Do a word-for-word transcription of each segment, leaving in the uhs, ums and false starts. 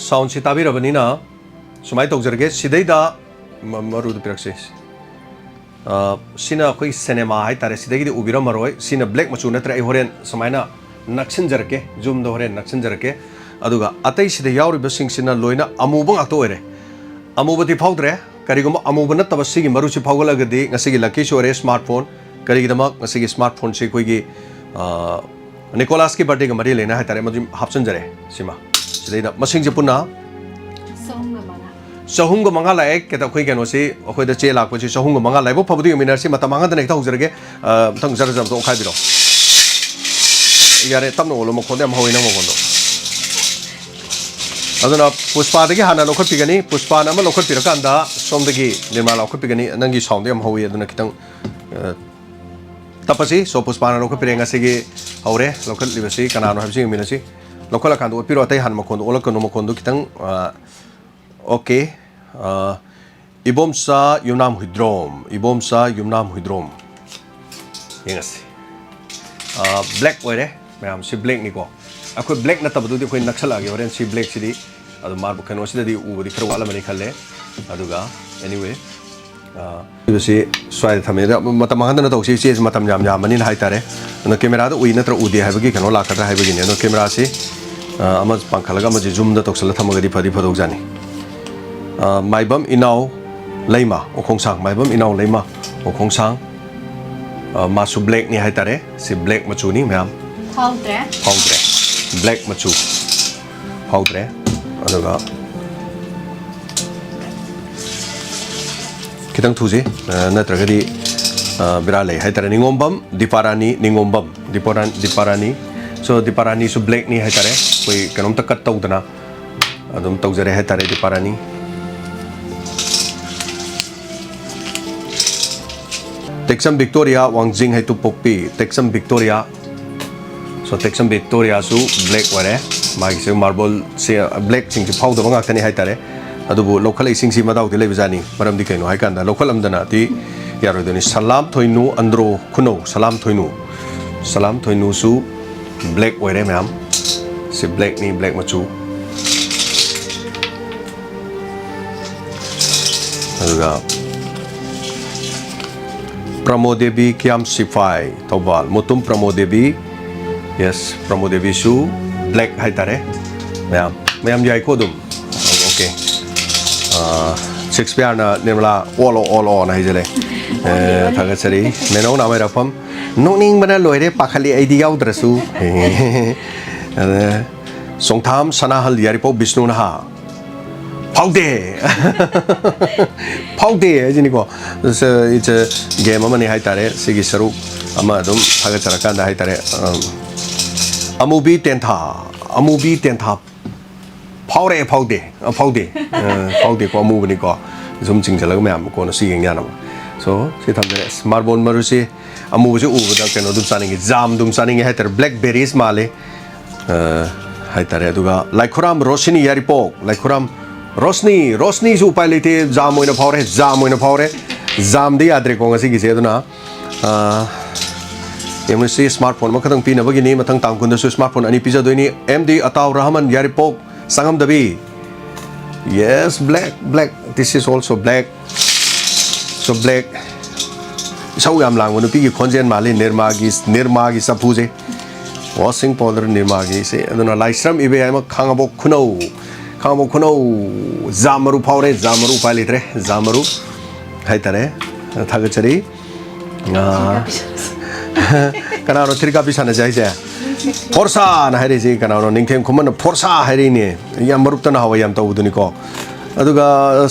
ꯁꯥꯎꯟꯁꯤ ꯇꯥꯕꯤꯔꯕꯅꯤꯅ ꯁꯨꯃꯥꯏꯅ ꯇꯧꯖꯔꯒꯦ꯫ ꯁꯤꯗꯩꯗ ꯃ- ꯃꯔꯨꯗꯨ ꯄꯤꯔꯛꯁꯦ꯫ ꯑ, ꯁꯤꯅ ꯑꯩꯈꯣꯏ ꯁꯤꯅꯦꯃꯥ ꯍꯥꯏꯇꯥꯔꯦ꯫ ꯁꯤꯗꯒꯤꯗꯤ ꯎꯕꯤꯔꯝꯃꯔꯣꯏ꯫ ꯁꯤꯅ ꯕ꯭ꯂꯦꯛ ꯃꯆꯨ ꯅꯠꯇ꯭ꯔꯦ꯫ ꯑꯩ ꯍꯣꯔꯦꯟ ꯁꯨꯃꯥꯏꯅ ꯅꯛꯁꯤꯟꯖꯔꯛꯀꯦ, ꯖꯨꯝꯗ ꯍꯣꯔꯦꯟ ꯅꯛꯁꯤꯟꯖꯔꯛꯀꯦ꯫ ꯑꯗꯨꯒ ꯑꯇꯩꯁꯤꯗ ꯌꯥꯎꯔꯤꯕꯁꯤꯡꯁꯤꯅ ꯂꯣꯏꯅ ꯑꯃꯨꯕ ꯉꯥꯛꯇ ꯑꯣꯏꯔꯦ꯫ ꯑꯃꯨꯕꯗꯤ ꯐꯥꯎꯗ꯭ꯔꯦ꯫ ꯀꯔꯤꯒꯨꯝꯕ ꯑꯃꯨꯕ ꯅꯠꯇꯕ ꯁꯤꯒꯤ ꯃꯔꯨꯁꯤ ꯐꯥꯎꯒꯠꯂꯒꯗꯤ ꯉꯁꯤꯒꯤ ꯂꯛꯀꯤꯁꯨ ꯑꯣꯏꯔꯦ ꯁ꯭ꯃꯥꯔꯠ ꯐꯣꯟ꯫ ꯀꯔꯤꯒꯤꯗꯃꯛ? ꯉꯁꯤꯒꯤ ꯁ꯭ꯃꯥꯔꯠ ꯐꯣꯟꯁꯤ ꯑꯩꯈꯣꯏꯒꯤ, ꯑ, ꯅꯤꯀꯣꯂꯥꯁꯀꯤ ꯕꯥꯔꯗꯦꯒ ꯃꯔꯤ ꯂꯩꯅ ꯍꯥꯏꯇꯥꯔꯦ, ꯃꯗꯨ ꯍꯥꯞꯆꯤꯟꯖꯔꯦ꯫ ꯁꯤꯃ ꯁꯤꯗꯩꯗ ꯃꯁꯤꯡꯁꯦ ꯄꯨꯟꯅ ꯆꯍꯨꯝꯒ ꯃꯉꯥ꯫ ꯆꯍꯨꯝꯒ ꯃꯉꯥ ꯂꯥꯛꯑꯦ꯫ ꯀꯩꯗ ꯑꯩꯈꯣꯏ ꯀꯩꯅꯣꯁꯤ, ꯑꯩꯈꯣꯏꯗ ꯆꯦ ꯂꯥꯛꯄꯁꯤ ꯆꯍꯨꯝꯒ ꯃꯉꯥ꯫ ꯂꯥꯏꯕꯛ ꯐꯕꯗꯨ ꯌꯦꯡꯃꯤꯟꯅꯔꯁꯤ꯫ ꯃꯇꯝ ꯃꯥꯡꯍꯟꯗꯅ ꯍꯦꯛꯇ ꯍꯧꯖꯔꯒꯦ꯫ ꯑ, ꯃꯊꯪ ꯖꯔ ꯖꯔ ꯑꯝꯇ ꯑꯣꯠꯈꯥꯏꯕꯤꯔꯣ꯫ ꯌꯥꯔꯦ, ꯇꯞꯅ ꯑꯣꯠꯂꯣ, ꯃꯈꯣꯟꯗꯣ ꯌꯥꯝ ꯍꯧꯋꯤ ꯅꯪ ꯃꯈꯣꯟꯗꯣ꯫ ꯑꯗꯨꯅ ꯄꯨꯁꯄꯥꯗꯒꯤ ꯍꯥꯟꯅ ꯂꯧꯈꯠꯄꯤꯒꯅꯤ꯫ ꯄꯨꯁꯄꯥꯅ ꯑꯃ ꯂꯧꯈꯠꯄꯤꯔꯀꯥꯟꯗ ꯁꯣꯝꯗꯒꯤ ꯅꯤꯔꯃꯥꯂꯥ ꯂꯧꯈꯠꯄꯤꯒꯅꯤ꯫ ꯅꯪꯒꯤ ꯁꯥꯎꯟꯗꯣ ꯌꯥꯝ ꯍꯧꯋꯤ, ꯑꯗꯨꯅ ꯈꯤꯇꯪ, ꯑ, ꯇꯞꯄꯁꯤ꯫ ꯁꯣ ꯄꯨꯁꯄꯥꯅ ꯂꯧꯈꯠꯄꯤꯔꯦ꯫ ꯉꯁꯤꯒꯤ ꯍꯧꯔꯦ꯫ ꯂꯧꯈꯠꯂꯤꯕꯁꯤ ꯀꯅꯥꯅꯣ ꯍꯥꯏꯕꯁꯤ ꯌꯦꯡꯃꯤꯟꯅꯁꯤ꯫ ꯂꯧꯈꯠꯂꯀꯥꯟꯗ ꯑꯣꯠꯄꯤꯔꯣ꯫ ꯑꯇꯩ ꯍꯥꯟꯅ ꯃꯈꯣꯟꯗꯣ ꯑꯣꯠꯂꯛꯀꯅꯨ꯫ ꯃꯈꯣꯟꯗꯣ ꯈꯤꯇꯪ, ꯑ, ꯑꯣꯀꯦ꯫ ꯑ, ꯏꯕꯣꯝꯆꯥ ꯌꯨꯝꯅꯥꯝ ꯍꯨꯏꯗ꯭ꯔꯣꯝ, ꯏꯕꯣꯝꯆꯥ ꯌꯨꯝꯅꯥꯝ ꯍꯨꯏꯗ꯭ꯔꯣꯝ꯫ ꯌꯦꯡꯉꯁꯤ꯫ ꯑ, ꯕ꯭ꯂꯦꯛ ꯑꯣꯏꯔꯦ ꯃꯌꯥꯝ꯫ ꯁꯤ ꯕ꯭ꯂꯦꯛꯅꯤꯀꯣ꯫ ꯑꯩꯈꯣꯏ ꯕ꯭ꯂꯦꯛ ꯅꯠꯇꯕꯗꯨꯗꯤ ꯑꯩꯈꯣꯏ ꯅꯛꯁꯜꯂꯛꯑꯒꯦ ꯍꯣꯔꯦꯟ꯫ ꯁꯤ ꯕ꯭ꯂꯦꯛꯁꯤꯗꯤ ꯑꯗꯨꯝ ꯃꯥꯔꯕꯜ ꯀꯩꯅꯣꯁꯤꯗꯗꯤ ꯎꯕꯗꯤ ꯈꯔ ꯋꯥꯠꯂꯝꯃꯅꯤ ꯈꯜꯂꯦ꯫ ꯑꯗꯨꯒ anyway, ꯑ, ꯁꯤ ꯁ꯭ꯋꯥꯏꯗ ꯊꯝꯃꯦ꯫ ꯑꯗ ꯃꯇꯝ ꯃꯥꯡꯍꯟꯗꯅ ꯇꯧꯁꯤ꯫ ꯏꯆꯦꯁꯤ ꯃꯇꯝ ꯌꯥꯝ ꯌꯥꯝꯕꯅꯤꯅ ꯍꯥꯏꯇꯥꯔꯦ꯫ ꯑꯗꯣ ꯀꯦꯃꯦꯔꯥꯗ ꯎꯏ ꯅꯠꯇ꯭ꯔ ꯎꯗꯦ ꯍꯥꯏꯕꯒꯤ ꯀꯩꯅꯣ ꯂꯥꯛꯀꯗ꯭ꯔꯥ ꯍꯥꯏꯕꯒꯤꯅꯦ꯫ ꯑꯗꯣ ꯀꯦꯃꯦꯔꯥꯁꯤ, ꯑ, ꯑꯃ ꯄꯥꯡꯈꯠꯂꯒ ꯑꯃꯁꯤ ꯖꯨꯝꯗ ꯇꯧꯁꯜꯂ ꯊꯝꯃꯒꯗꯤ ꯐꯗꯤ ꯐꯗꯧꯖꯥꯠꯅꯤ꯫ ꯑ, ꯃꯥꯏꯕꯝ ꯏꯅꯥꯎ ꯂꯩꯃ ꯎꯈꯣꯡꯁꯥꯡ, ꯃꯥꯏꯕꯝ ꯏꯅꯥꯎ ꯂꯩꯃ ꯎꯈꯣꯡꯁꯥꯡ꯫ ꯑ, ꯃꯥꯁꯨ ꯕ꯭ꯂꯦꯛꯅꯤ ꯍꯥꯏꯇꯥꯔꯦ꯫ ꯁꯤ ꯕ꯭ꯂꯦꯛ ꯃꯆꯨꯅꯤ ꯃꯌꯥꯝ꯫ ꯐꯥꯎꯗ꯭ꯔꯦ꯫ ꯐꯥꯎꯗ꯭ꯔꯦ꯫ ꯕ꯭ꯂꯦꯛ ꯃꯆꯨ ꯐꯥꯎꯗ꯭ꯔꯦ꯫ ꯑꯗꯨꯒ ꯈꯤꯇꯪ ꯊꯨꯁꯤ, ꯑ, ꯅꯠꯇ꯭ꯔꯒꯗꯤ, ꯑ, ꯕꯦꯔꯥ ꯂꯩ ꯍꯥꯏꯇꯥꯔꯦ꯫ ꯅꯤꯉꯣꯝꯕꯝ, ꯗꯤꯄꯥꯔꯥꯅꯤ, ꯅꯤꯉꯣꯝꯕꯝ, ꯗꯤꯄꯥꯔꯥ-, ꯗꯤꯄꯥꯔꯥꯅꯤ꯫ So, ꯗꯤꯄꯥꯔꯥꯅꯤꯁꯨ ꯕ꯭ꯂꯦꯛꯅꯤ ꯍꯥꯏꯇꯥꯔꯦ꯫ ꯑꯩꯈꯣꯏ ꯀꯩꯅꯣꯝꯇ ꯀꯠ ꯇꯧꯗꯅ ꯑꯗꯨꯝ ꯇꯧꯖꯔꯦ ꯍꯥꯏꯇꯥꯔꯦ, ꯗꯤꯄꯥꯔꯥꯅꯤ꯫ ꯇꯦꯛꯆꯝ ꯕꯤꯛꯇꯣꯔꯤꯌꯥ ꯋꯥꯡꯖꯤꯡ ꯍꯩꯇꯨꯞꯄꯣꯛꯄꯤ, ꯇꯦꯛꯆꯝ ꯕꯤꯛꯇꯣꯔꯤꯌꯥ꯫ So, ꯇꯦꯛꯆꯝ ꯕꯤꯛꯇꯣꯔꯤꯌꯥꯁꯨ ꯕ꯭ꯂꯦꯛ ꯑꯣꯏꯔꯦ꯫ ꯃꯥꯒꯤꯁꯦ ꯃꯥꯔꯕꯜꯁꯦ, ꯕ꯭ꯂꯦꯛꯁꯤꯡꯁꯦ ꯐꯥꯎꯗꯕ ꯉꯥꯛꯇꯅꯤ ꯍꯥꯏꯇꯥꯔꯦ꯫ ꯑꯗꯨꯕꯨ ꯂꯧꯈꯠꯂꯛꯏꯁꯤꯡꯁꯤ ꯃꯗꯥꯎꯗꯤ ꯂꯩꯕꯖꯥꯠꯅꯤ꯫ ꯃꯔꯝꯗꯤ ꯀꯩꯅꯣ ꯍꯥꯏꯀꯥꯟꯗ ꯂꯧꯈꯠꯂꯝꯗꯅꯗꯤ ꯌꯥꯔꯣꯏꯗꯣꯏꯅꯤ꯫ ꯁꯂꯥꯝ ꯊꯣꯏꯅꯨ ꯑꯟꯗ꯭ꯔꯣ ꯈꯨꯅꯧ, ꯁꯂꯥꯝ ꯊꯣꯏꯅꯨ꯫ ꯁꯂꯥꯝ ꯊꯣꯏꯅꯨꯁꯨ ꯕ꯭ꯂꯦꯛ ꯑꯣꯏꯔꯦ ꯃꯌꯥꯝ꯫ ꯁꯤ ꯕ꯭ꯂꯦꯛꯅꯤ, ꯕ꯭ꯂꯦꯛ ꯃꯆꯨ꯫ ꯑꯗꯨꯒ ꯄ꯭ꯔꯃꯣꯗꯦꯕꯤ ꯀꯤꯌꯥꯝ ꯁꯤꯐꯥꯏ, ꯊꯧꯕꯥꯜ, ꯃꯨꯇꯨꯝ ꯄ꯭ꯔꯃꯣꯗꯦꯕꯤ, ꯌꯦꯁ, ꯄ꯭ꯔꯃꯣꯗꯦꯕꯤꯁꯨ ꯕ꯭ꯂꯦꯛ ꯍꯥꯏꯇꯥꯔꯦ꯫ ꯃꯌꯥꯝ ꯃꯌꯥꯝ ꯌꯥꯏꯀꯣ ꯑꯗꯨꯝ? ꯑꯣꯀꯦ꯫ ꯁꯦꯛꯁꯄꯤꯌꯥꯔꯅ ꯅꯤꯔꯃꯂꯥ ꯑꯣꯜꯂꯣ ꯑꯣꯜꯂꯣꯅ ꯍꯥꯏꯖꯜꯂꯦ꯫ ꯑꯦ, ꯊꯥꯒꯠꯆꯔꯤ꯫ ꯃꯦꯅꯧ ꯅꯥꯃꯩꯔꯥꯛꯐꯝ, ꯅꯣꯛꯅꯤꯡꯕꯅ ꯂꯣꯏꯔꯦ, ꯄꯥꯈꯠꯂꯤ ꯑꯩꯗꯤ ꯌꯥꯎꯗ꯭ꯔꯁꯨ꯫ ꯑꯗ ꯆꯣꯡꯊꯥꯝ ꯁꯅꯥꯍꯜ ꯌꯥꯏꯔꯤꯄꯣꯛ ꯕꯤꯁꯅꯨ ꯅꯍꯥ, ꯐꯥꯎꯗꯦ꯫ ꯐꯥꯎꯗꯦ ꯍꯥꯏꯁꯤꯅꯤꯀꯣ꯫ It's a, it's a game ꯑꯃꯅꯤ ꯍꯥꯏꯇꯥꯔꯦ꯫ ꯁꯤꯒꯤ ꯁꯔꯨꯛ ꯑꯃ ꯑꯗꯨꯝ ꯊꯥꯒꯠꯆꯔꯀꯥꯟꯗ ꯍꯥꯏꯇꯥꯔꯦ꯫ ꯑꯝ, ꯑꯃꯨꯕꯤ ꯇꯦꯟꯊꯥ, ꯑꯃꯨꯕꯤ ꯇꯦꯟꯊꯥ, ꯐꯥꯎꯔꯦ, ꯐꯥꯎꯗꯦ, ꯑ, ꯐꯥꯎꯗꯦ꯫ ꯑ, ꯐꯥꯎꯗꯦꯀꯣ, ꯑꯃꯨꯕꯅꯤꯀꯣ꯫ ꯁꯨꯝ ꯆꯤꯡꯁꯤꯜꯂꯒ ꯃꯌꯥꯝ ꯀꯣꯟꯅ ꯁꯤ ꯌꯦꯡ ꯌꯥꯅꯕ꯫ So, ꯁꯤ ꯊꯝꯖꯔꯦ꯫ ꯑꯁ, ꯃꯥꯔꯕꯣꯟ ꯃꯔꯨꯁꯤ ꯑꯃꯨꯕꯁꯤ ꯎꯕꯗ ꯀꯩꯅꯣ ꯑꯗꯨꯝ ꯆꯥꯅꯤꯡꯉꯤ, ꯖꯥꯝ ꯑꯗꯨꯝ ꯆꯥꯅꯤꯡꯉꯤ ꯍꯥꯏꯇꯥꯔꯦ꯫ ꯕ꯭ꯂꯦꯛ ꯕꯦꯔꯤꯁ ꯃꯥꯜꯂꯤ꯫ ꯑ, ꯍꯥꯏꯇꯥꯔꯦ꯫ ꯑꯗꯨꯒ ꯂꯥꯏꯈꯨꯔꯥꯝ ꯔꯣꯁꯤꯅꯤ ꯌꯥꯏꯔꯤꯄꯣꯛ, ꯂꯥꯏꯈꯨꯔꯥꯝ ꯔꯣꯁꯅꯤ, ꯔꯣꯁꯅꯤꯁꯨ ꯎꯄꯥꯏ ꯂꯩꯇꯦ, ꯖꯥꯝ ꯑꯣꯏꯅ ꯐꯥꯎꯔꯦ, ꯖꯥꯝ ꯑꯣꯏꯅ ꯐꯥꯎꯔꯦ꯫ ꯖꯥꯝꯗꯤ ꯌꯥꯗ꯭ꯔꯦꯀꯣ ꯉꯁꯤꯒꯤꯁꯦ꯫ ꯑꯗꯨꯅ, ꯑ, M S C smart phone ꯑꯃꯈꯛꯇꯪ ꯄꯤꯅꯕꯒꯤꯅꯤ꯫ ꯃꯊꯪ ꯇꯥꯡ ꯀꯨꯟꯗꯁꯨ ꯁ꯭ꯃꯥꯔꯠ ꯐꯣꯟ ꯑꯅꯤ ꯄꯤꯖꯗꯣꯏꯅꯤ꯫ M D Ataur Rahman Yairipok ꯆꯪꯉꯝꯗꯕꯤ꯫ Yes, black, black. This is also black. So black. ꯏꯁꯧ ꯌꯥꯝ ꯂꯥꯡꯕ ꯅꯨꯄꯤꯒꯤ ꯈꯣꯟꯖꯦꯜ ꯃꯥꯜꯂꯤ ꯅꯤꯔꯃꯥꯒꯤ, ꯅꯤꯔꯃꯥꯒꯤ ꯆꯐꯨꯁꯦ꯫ Washing powder ꯅꯤꯔꯃꯥꯒꯤꯁꯦ꯫ ꯑꯗꯨꯅ ꯂꯥꯏꯁ꯭ꯔꯝ ꯏꯕꯦꯌꯥꯏꯃ ꯈꯥꯉꯕꯣꯛ ꯈꯨꯅꯧ, ꯈꯥꯉꯕꯣꯛ ꯈꯨꯅꯧ꯫ ꯖꯥꯝ ꯃꯔꯨ ꯐꯥꯎꯔꯦ, ꯖꯥꯝ ꯃꯔꯨ ꯎꯄꯥꯏ ꯂꯩꯇ꯭ꯔꯦ, ꯖꯥꯝ ꯃꯔꯨ ꯍꯥꯏꯇꯥꯔꯦ꯫ ꯊꯥꯒꯠꯆꯔꯤ꯫ ꯑꯥ, ꯀꯅꯥꯅꯣ ꯊꯤꯔꯤ ꯀꯥꯞꯄꯤ ꯁꯥꯟꯅꯁꯦ ꯍꯥꯏꯁꯦ? ꯐꯣꯔꯁꯥꯅ ꯍꯥꯏꯔꯤꯁꯤ ꯀꯅꯥꯅꯣ? ꯅꯤꯡꯊꯦꯝ ꯈꯨꯃꯟꯅ ꯐꯣꯔꯁꯥ ꯍꯥꯏꯔꯤꯅꯦ꯫ ꯌꯥꯝ ꯃꯔꯨꯞꯇ ꯅꯍꯥꯟꯋꯥꯏ ꯌꯥꯝ ꯇꯧꯕꯗꯨꯅꯤꯀꯣ꯫ ꯑꯗꯨꯒ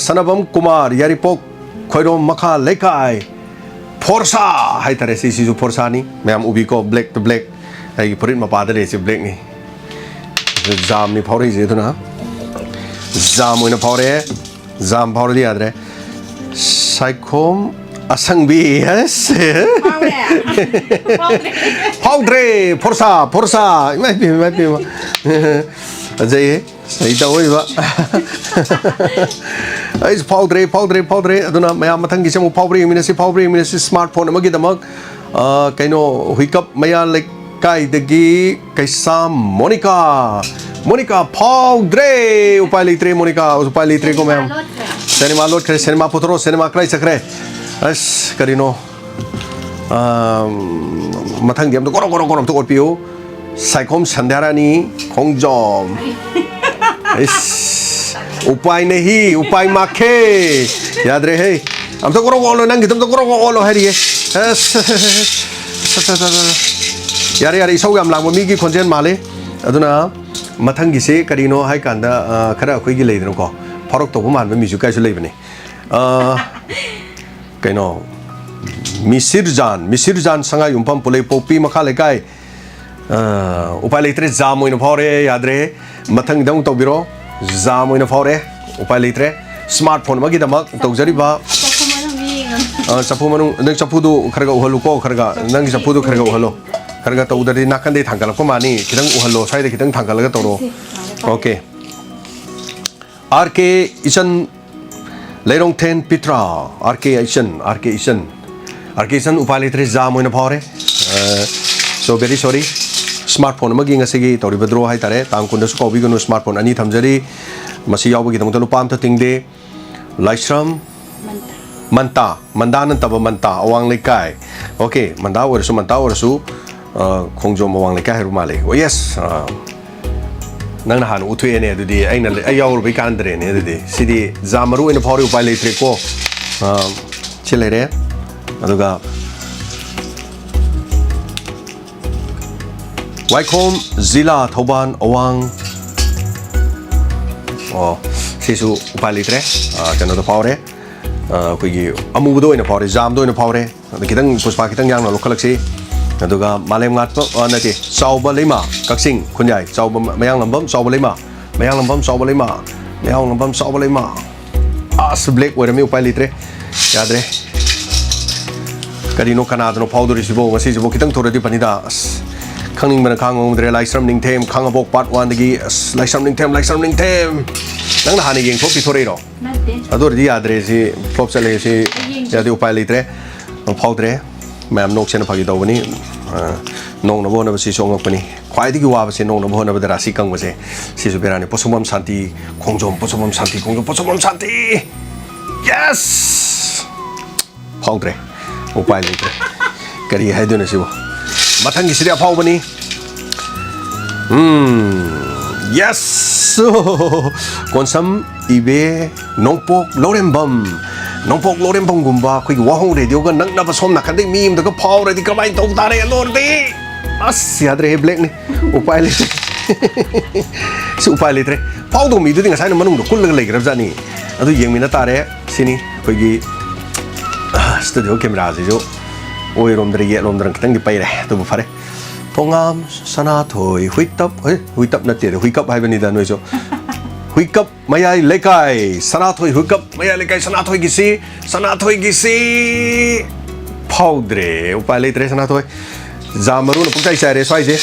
ꯁꯅꯕꯝ ꯀꯨꯃꯥꯔ, ꯌꯥꯏꯔꯤꯄꯣꯛ ꯈꯣꯏꯔꯣꯝ ꯃꯈꯥ ꯂꯩꯀꯥꯏ, ꯐꯣꯔꯁꯥ ꯍꯥꯏꯇꯥꯔꯦ꯫ ꯁꯤꯁꯤꯁꯨ ꯐꯣꯔꯁꯥꯅꯤ꯫ ꯃꯌꯥꯝ ꯎꯕꯤꯀꯣ, black to black꯫ ꯑꯩꯒꯤ ꯐꯨꯔꯤꯠ ꯃꯄꯥꯗ ꯂꯩꯔꯤꯁꯦ blackꯅꯤ꯫ ꯖꯥꯝꯅꯤ ꯐꯥꯎꯔꯛꯏꯁꯦ꯫ ꯑꯗꯨꯅ ꯖꯥꯝ ꯑꯣꯏꯅ ꯐꯥꯎꯔꯛꯑꯦ꯫ ꯖꯥꯝ ꯐꯥꯎꯔꯗꯤ ꯌꯥꯗ꯭ꯔꯦ꯫ ꯁꯥꯏꯈꯣꯝ ꯑꯁꯪꯕꯤ, yes꯫ ꯐꯥꯎꯔꯦ? ꯐꯥꯎꯗ꯭ꯔꯦ꯫ ꯐꯥꯎꯗ꯭ꯔꯦ꯫ ꯐꯣꯔꯁꯥ, ꯐꯣꯔꯁꯥ꯫ ꯏꯃꯥꯏ ꯄꯦꯝꯃ, ꯏꯃꯥꯏ ꯄꯦꯝꯃ꯫ ꯐꯖꯩꯌꯦ꯫ ꯁꯩ ꯇꯧꯔꯤꯕ꯫ ꯑꯩꯁꯨ ꯐꯥꯎꯗ꯭ꯔꯦ, ꯐꯥꯎꯗ꯭ꯔꯦ, ꯐꯥꯎꯗ꯭ꯔꯦ꯫ ꯑꯗꯨꯅ ꯃꯌꯥꯝ ꯃꯊꯪꯒꯤꯁꯦ ꯑꯃꯨꯛ ꯐꯥꯎꯕ꯭ꯔꯥ ꯌꯦꯡꯃꯤꯟꯅꯁꯤ, ꯐꯥꯎꯕ꯭ꯔꯥ ꯌꯦꯡꯃꯤꯟꯅꯁꯤ꯫ ꯁ꯭ꯃꯥꯔꯠ ꯐꯣꯟ ꯑꯃꯒꯤꯗꯃꯛ, ꯑ, ꯀꯩꯅꯣ, ꯍꯨꯏꯀꯞ ꯃꯌꯥ ꯂꯩꯀꯥꯏꯗꯒꯤ ꯀꯩꯁꯥꯝ ꯃꯣꯅꯤꯀꯥ꯫ ꯃꯣꯅꯤꯀꯥ ꯐꯥꯎꯗ꯭ꯔꯦ꯫ ꯎꯄꯥꯏ ꯂꯩꯇ꯭ꯔꯦ, ꯃꯣꯅꯤꯀꯥ꯫ ꯎꯄꯥꯏ ꯂꯩꯇ꯭ꯔꯦꯀꯣ, ꯃꯌꯥꯝ꯫ ꯂꯣꯠꯈ꯭ꯔꯦ꯫ ꯁꯤꯅꯦꯃꯥ ꯂꯣꯠꯈ꯭ꯔꯦ, ꯁꯤꯅꯦꯃꯥ ꯄꯨꯊꯣꯔꯛꯑꯣ, ꯁꯤꯅꯦꯃꯥ ꯀꯗꯥꯏ ꯆꯠꯈ꯭ꯔꯦ? ꯑꯁ, ꯀꯔꯤꯅꯣ? ꯑꯥ, ꯃꯊꯪꯗꯤ ꯑꯝꯇ ꯒꯣꯔꯣ, ꯒꯣꯔꯣ, ꯒꯣꯔꯣ ꯑꯝꯇ ꯑꯣꯠꯄꯤꯌꯨ꯫ ꯁꯥꯏꯈꯣꯝ ꯁꯟꯙ꯭ꯌꯥꯔꯥꯅꯤ ꯈꯣꯡꯖꯣꯝ꯫ ꯏꯁ, ꯎꯄꯥꯏ ꯅꯍꯤ, ꯎꯄꯥꯏ ꯃꯥꯈꯦ꯫ ꯌꯥꯗ꯭ꯔꯦꯍꯦ꯫ ꯑꯝꯇ ꯒꯣꯔꯣ, ꯒꯣꯔꯣ ꯑꯣꯠꯂꯣ, ꯅꯪꯒꯤꯗꯣ ꯑꯝꯇ ꯒꯣꯔꯣ, ꯒꯣꯔꯣ ꯑꯣꯠꯂꯣ ꯍꯥꯏꯔꯤꯌꯦ꯫ ꯑꯁ, ꯌꯥꯔꯦ, ꯌꯥꯔꯦ, ꯏꯁꯧ ꯌꯥꯝ ꯂꯥꯡꯕ ꯃꯤꯒꯤ ꯈꯣꯟꯖꯦꯜ ꯃꯥꯜꯂꯦ꯫ ꯑꯗꯨꯅ ꯃꯊꯪꯒꯤꯁꯦ ꯀꯔꯤꯅꯣ ꯍꯥꯏ ꯀꯥꯟꯗ, ꯑ, ꯈꯔ ꯑꯩꯈꯣꯏꯒꯤ ꯂꯩꯗꯅꯀꯣ, ꯐꯥꯎꯔꯛꯇꯧꯕ ꯃꯥꯟꯕ ꯃ꯭ꯌꯨꯖꯤꯛ ꯀꯥꯏꯁꯨ ꯂꯩꯕꯅꯦ꯫ ꯑ, ꯀꯩꯅꯣ, ꯃꯤꯁꯤꯔ ꯖꯥꯟ, ꯃꯤꯁꯤꯔ ꯖꯥꯟ ꯁꯉꯥꯏ ꯌꯨꯝꯐꯝ ꯄꯨꯂꯩ ꯄꯣꯛꯄꯤ ꯃꯈꯥ ꯂꯩꯀꯥꯏ꯫ ꯑ, ꯎꯄꯥꯏ ꯂꯩꯇ꯭ꯔꯦ, ꯖꯥꯝ ꯑꯣꯏꯅ ꯐꯥꯎꯔꯦ, ꯌꯥꯗ꯭ꯔꯦ꯫ ꯃꯊꯪꯒꯤꯗ ꯑꯃꯨꯛ ꯇꯧꯕꯤꯔꯣ꯫ ꯖꯥꯝ ꯑꯣꯏꯅ ꯐꯥꯎꯔꯦ, ꯎꯄꯥꯏ ꯂꯩꯇ꯭ꯔꯦ꯫ ꯁ꯭ꯃꯥꯔꯠ ꯐꯣꯟ ꯑꯃꯒꯤꯗꯃꯛ ꯇꯧꯖꯔꯤꯕ꯫ ꯆꯐꯨ ꯃꯅꯨꯡ ꯌꯦꯡꯉꯣ꯫ ꯑ, ꯆꯐꯨ ꯃꯅꯨꯡ, ꯅꯪ ꯆꯐꯨꯗꯨ ꯈꯔ ꯈꯔ ꯎꯍꯜꯂꯨꯀꯣ, ꯈꯔ ꯈꯔ, ꯅꯪꯒꯤ ꯆꯐꯨꯗꯨ ꯈꯔ ꯈꯔ ꯎꯍꯜꯂꯣ꯫ ꯈꯔ ꯈꯔ ꯇꯧꯗ꯭ꯔꯗꯤ ꯅꯥꯀꯟꯗꯩ ꯊꯥꯡꯒꯠꯂꯛꯄ ꯃꯥꯅꯤ, ꯈꯤꯇꯪ ꯎꯍꯜꯂꯣ, ꯁ꯭ꯋꯥꯏꯗ ꯈꯤꯇꯪ ꯊꯥꯡꯒꯠꯂꯒ ꯇꯧꯔꯣ꯫ ꯁꯤ, ꯃꯥꯅꯦ, ꯐꯔꯦ꯫ ꯑꯣꯀꯦ꯫ ꯑꯥꯔ ꯀꯦ ꯏꯆꯟ, ꯂꯩꯔꯣꯡꯊꯦꯟ ꯄꯤꯇ꯭ꯔꯥ, ꯑꯥꯔ ꯀꯦ ꯏꯆꯟ, ꯑꯥꯔ ꯀꯦ ꯏꯆꯟ, ꯑꯥꯔ ꯀꯦ ꯏꯆꯟ, ꯎꯄꯥꯏ ꯂꯩꯇ꯭ꯔꯦ, ꯖꯥꯝ ꯑꯣꯏꯅ ꯐꯥꯎꯔꯦ꯫ ꯑ, so very sorry꯫ Smart phone ꯑꯃꯒꯤ ꯉꯁꯤꯒꯤ ꯇꯧꯔꯤꯕ ꯗ꯭ꯔꯣ ꯍꯥꯏꯇꯥꯔꯦ, ꯇꯥꯡ ꯀꯨꯟꯗꯁꯨ ꯀꯥꯎꯕꯤꯒꯅꯨ, ꯁ꯭ꯃꯥꯔꯠ ꯐꯣꯟ ꯑꯅꯤ ꯊꯝꯖꯔꯤ꯫ ꯃꯁꯤ ꯌꯥꯎꯕꯒꯤꯗꯃꯛꯇ ꯂꯨꯄꯥ ꯑꯝꯇ ꯇꯤꯡꯗꯦ꯫ ꯂꯥꯏꯁ꯭ꯔꯝ ꯃꯟꯇꯥ꯫ ꯃꯟꯇꯥ, ꯃꯟꯗꯥ ꯅꯠꯇꯕ ꯃꯟꯇꯥ, ꯑꯋꯥꯡ ꯂꯩꯀꯥꯏ꯫ ꯑꯣꯀꯦ, ꯃꯟꯗꯥ ꯑꯣꯏꯔꯁꯨ, ꯃꯟꯇꯥ ꯑꯣꯏꯔꯁꯨ, ꯑ, ꯈꯣꯡꯖꯣꯝ ꯑꯋꯥꯡ ꯂꯩꯀꯥꯏ ꯍꯥꯏꯕ ꯃꯥꯜꯂꯦ꯫ ꯑꯣ, ꯌꯦꯁ, ꯑ, ꯅꯪꯅ ꯍꯥꯟꯅ ꯎꯠꯊꯣꯛꯑꯦꯅꯦ꯫ ꯑꯗꯨꯗꯤ ꯑꯩꯅ, ꯑꯩ ꯌꯥꯎꯔꯨꯕꯩ ꯀꯥꯟꯗ꯭ꯔꯦꯅꯦ꯫ ꯑꯗꯨꯗꯤ ꯁꯤꯗꯤ ꯖꯥꯝ ꯃꯔꯨ ꯑꯣꯏꯅ ꯐꯥꯎꯔꯦ, ꯎꯄꯥꯏ ꯂꯩꯇ꯭ꯔꯦꯀꯣ꯫ ꯑ, ꯁꯤ ꯂꯩꯔꯦ꯫ ꯑꯗꯨꯒ ꯋꯥꯏꯈꯣꯝ ꯖꯤꯂꯥ ꯊꯧꯕꯥꯜ ꯑꯋꯥꯡ꯫ ꯑꯣ, ꯁꯤꯁꯨ ꯎꯄꯥꯏ ꯂꯩꯇ꯭ꯔꯦ꯫ ꯑ, ꯀꯩꯅꯣꯗ ꯐꯥꯎꯔꯦ꯫ ꯑ, ꯑꯩꯈꯣꯏꯒꯤ ꯑꯃꯨꯕꯗ ꯑꯣꯏꯅ ꯐꯥꯎꯔꯦ, ꯖꯥꯝꯗ ꯑꯣꯏꯅ ꯐꯥꯎꯔꯦ꯫ ꯑꯗ ꯈꯤꯇꯪ, ꯄꯨꯁꯄꯥ, ꯈꯤꯇꯪ ꯌꯥꯡꯅ ꯂꯧꯈꯠꯂꯛꯁꯤ꯫ ꯑꯗꯨꯒ ꯃꯥꯂꯦꯝ ꯉꯥꯠꯄ, ꯑ, ꯅꯠꯇꯦ, ꯆꯥꯎꯕ ꯂꯩꯃ, ꯀꯛꯆꯤꯡ ꯈꯨꯟꯌꯥꯏ, ꯆꯥꯎꯕ ꯃ-, ꯃꯌꯥꯡꯂꯝꯕꯝ ꯆꯥꯎꯕ ꯂꯩꯃ, ꯃꯌꯥꯡꯂꯝꯕꯝ ꯆꯥꯎꯕ ꯂꯩꯃ, ꯃꯌꯥꯡꯂꯝꯕꯝ ꯆꯥꯎꯕ ꯂꯩꯃ꯫ ꯑꯁ, ꯕ꯭ꯂꯦꯛ ꯑꯣꯏꯔꯝꯃꯤ, ꯎꯄꯥꯏ ꯂꯩꯇ꯭ꯔꯦ꯫ ꯌꯥꯗ꯭ꯔꯦ꯫ ꯀꯔꯤꯅꯣ, ꯀꯅꯥꯗꯅꯣ ꯐꯥꯎꯗꯣꯔꯤꯁꯤꯕꯣ? ꯉꯁꯤꯁꯤꯕꯨ ꯈꯤꯇꯪ ꯊꯨꯔꯗꯤ ꯐꯅꯤꯗ꯫ ꯑꯁ, ꯈꯪꯅꯤꯡꯕꯅ ꯈꯥꯡꯕ ꯉꯝꯗ꯭ꯔꯦ꯫ ꯂꯥꯏꯁ꯭ꯔꯝ ꯅꯤꯡꯊꯦꯝ, ꯈꯥꯡꯉꯕꯣꯛ part one ꯗꯒꯤ꯫ ꯑꯁ, ꯂꯥꯏꯁ꯭ꯔꯝ ꯅꯤꯡꯊꯦꯝ, ꯂꯥꯏꯁ꯭ꯔꯝ ꯅꯤꯡꯊꯦꯝ꯫ ꯅꯪꯅ ꯍꯥꯟꯅ ꯌꯦꯡꯊꯣꯛ ꯄꯤꯊꯣꯔꯛꯏꯔꯣ? ꯅꯠꯇꯦ꯫ ꯑꯗꯨ ꯑꯣꯏꯔꯗꯤ ꯌꯥꯗ꯭ꯔꯦ, ꯁꯤ flop ꯆꯠꯂꯦ, ꯁꯤ ꯑꯩ ꯌꯦꯡꯒꯦ꯫ ꯌꯥꯗꯦ, ꯎꯄꯥꯏ ꯂꯩꯇ꯭ꯔꯦ꯫ ꯐꯥꯎꯗ꯭ꯔꯦ꯫ ꯃꯌꯥꯝ ꯅꯣꯛꯁꯦꯅ ꯐꯥꯒꯤ ꯇꯧꯕꯅꯤ꯫ ꯑ, ꯅꯣꯛꯅꯕ ꯍꯣꯠꯅꯕꯁꯤꯁꯨ ꯑꯉꯛꯄꯅꯤ꯫ ꯈ꯭ꯋꯥꯏꯗꯒꯤ ꯋꯥꯕꯁꯦ ꯅꯣꯛꯅꯕ ꯍꯣꯠꯅꯕꯗ ꯔꯥꯁꯤ ꯀꯪꯕꯁꯦ꯫ ꯁꯤꯁꯨ ꯕꯦꯔꯥꯅꯤ꯫ ꯄꯣꯠꯁꯧꯕꯝ ꯁꯥꯟꯇꯤ, ꯈꯣꯡꯖꯣꯝ ꯄꯣꯠꯁꯧꯕꯝ ꯁꯥꯟꯇꯤ, ꯈꯣꯡꯖꯣꯝ ꯄꯣꯠꯁꯧꯕꯝ ꯁꯥꯟꯇꯤ꯫ Yes! ꯐꯥꯎꯗ꯭ꯔꯦ꯫ ꯎꯄꯥꯏ ꯂꯩꯇ꯭ꯔꯦ꯫ ꯀꯔꯤ ꯍꯥꯏꯗꯣꯏꯅꯣ ꯁꯤꯕꯨ? ꯃꯊꯪꯒꯤꯁꯤꯗꯤ ꯑꯐꯥꯎꯕꯅꯤ꯫ ꯎꯝ, yes! ꯀꯣꯟꯁꯝ ꯏꯕꯦ ꯅꯣꯡꯄꯣꯛ ꯂꯧꯔꯦꯝꯕꯝ꯫ ꯅꯣꯡꯄꯣꯛ ꯂꯧꯔꯦꯝꯕꯝꯒꯨꯝꯕ ꯑꯩꯈꯣꯏꯒꯤ ꯋꯥꯍꯣꯡ ꯔꯦꯗꯤꯑꯣꯒ ꯅꯛꯅꯕ ꯁꯣꯝ ꯅꯥꯀꯟꯗꯩ ꯃꯤ ꯑꯃꯗꯒ ꯐꯥꯎꯔꯗꯤ ꯀꯃꯥꯏꯅ ꯇꯧ ꯇꯥꯔꯦ, ꯂꯣꯔꯗꯤ? ꯑꯁ, ꯌꯥꯗ꯭ꯔꯦꯍꯦ, ꯕ꯭ꯂꯦꯛꯅꯤ꯫ ꯎꯄꯥꯏ ꯂꯩꯇ꯭ꯔꯦ꯫ ꯁꯤ ꯎꯄꯥꯏ ꯂꯩꯇ꯭ꯔꯦ꯫ ꯐꯥꯎꯗꯧ ꯃꯤꯗꯨꯗꯤ ꯉꯁꯥꯏꯅ ꯃꯅꯨꯡꯗ ꯀꯨꯜꯂꯒ ꯂꯩꯈ꯭ꯔꯕꯖꯥꯠꯅꯤ꯫ ꯑꯗꯨ ꯌꯦꯡꯃꯤꯟꯅ ꯇꯥꯔꯦ꯫ ꯁꯤꯅꯤ ꯑꯩꯈꯣꯏꯒꯤ, ꯑ, ꯁ꯭ꯇꯨꯗꯤꯑꯣ ꯀꯦꯃꯦꯔꯥꯁꯤꯁꯨ ꯑꯣꯏꯔꯣꯝꯗ꯭ꯔ ꯌꯦꯠꯂꯣꯝꯗ꯭ꯔ ꯈꯤꯇꯪꯗꯤ ꯄꯩꯔꯦ꯫ ꯑꯗꯨꯕꯨ ꯐꯔꯦ꯫ ꯊꯣꯉꯥꯝ ꯁꯅꯥꯊꯣꯏ ꯍꯨꯏꯇꯞ, ꯑꯦ, ꯍꯨꯏꯇꯞ ꯅꯠꯇꯦꯗ, ꯍꯨꯏꯀꯞ ꯍꯥꯏꯕꯅꯤꯗ ꯅꯣꯏꯁꯨ꯫ ꯍꯨꯏꯀꯞ ꯃꯌꯥꯏ ꯂꯩꯀꯥꯏ, ꯁꯅꯥꯊꯣꯏ ꯍꯨꯏꯀꯞ ꯃꯌꯥꯏ ꯂꯩꯀꯥꯏ, ꯁꯅꯥꯊꯣꯏꯒꯤꯁꯤ, ꯁꯅꯥꯊꯣꯏꯒꯤꯁꯤ ꯐꯥꯎꯗ꯭ꯔꯦ꯫ ꯎꯄꯥꯏ ꯂꯩꯇ꯭ꯔꯦ, ꯁꯅꯥꯊꯣꯏ꯫ ꯖꯥꯝ ꯃꯔꯨꯅ ꯄꯨꯡꯆꯥꯏ ꯆꯥꯏꯔꯦ ꯁ꯭ꯋꯥꯏꯁꯦ꯫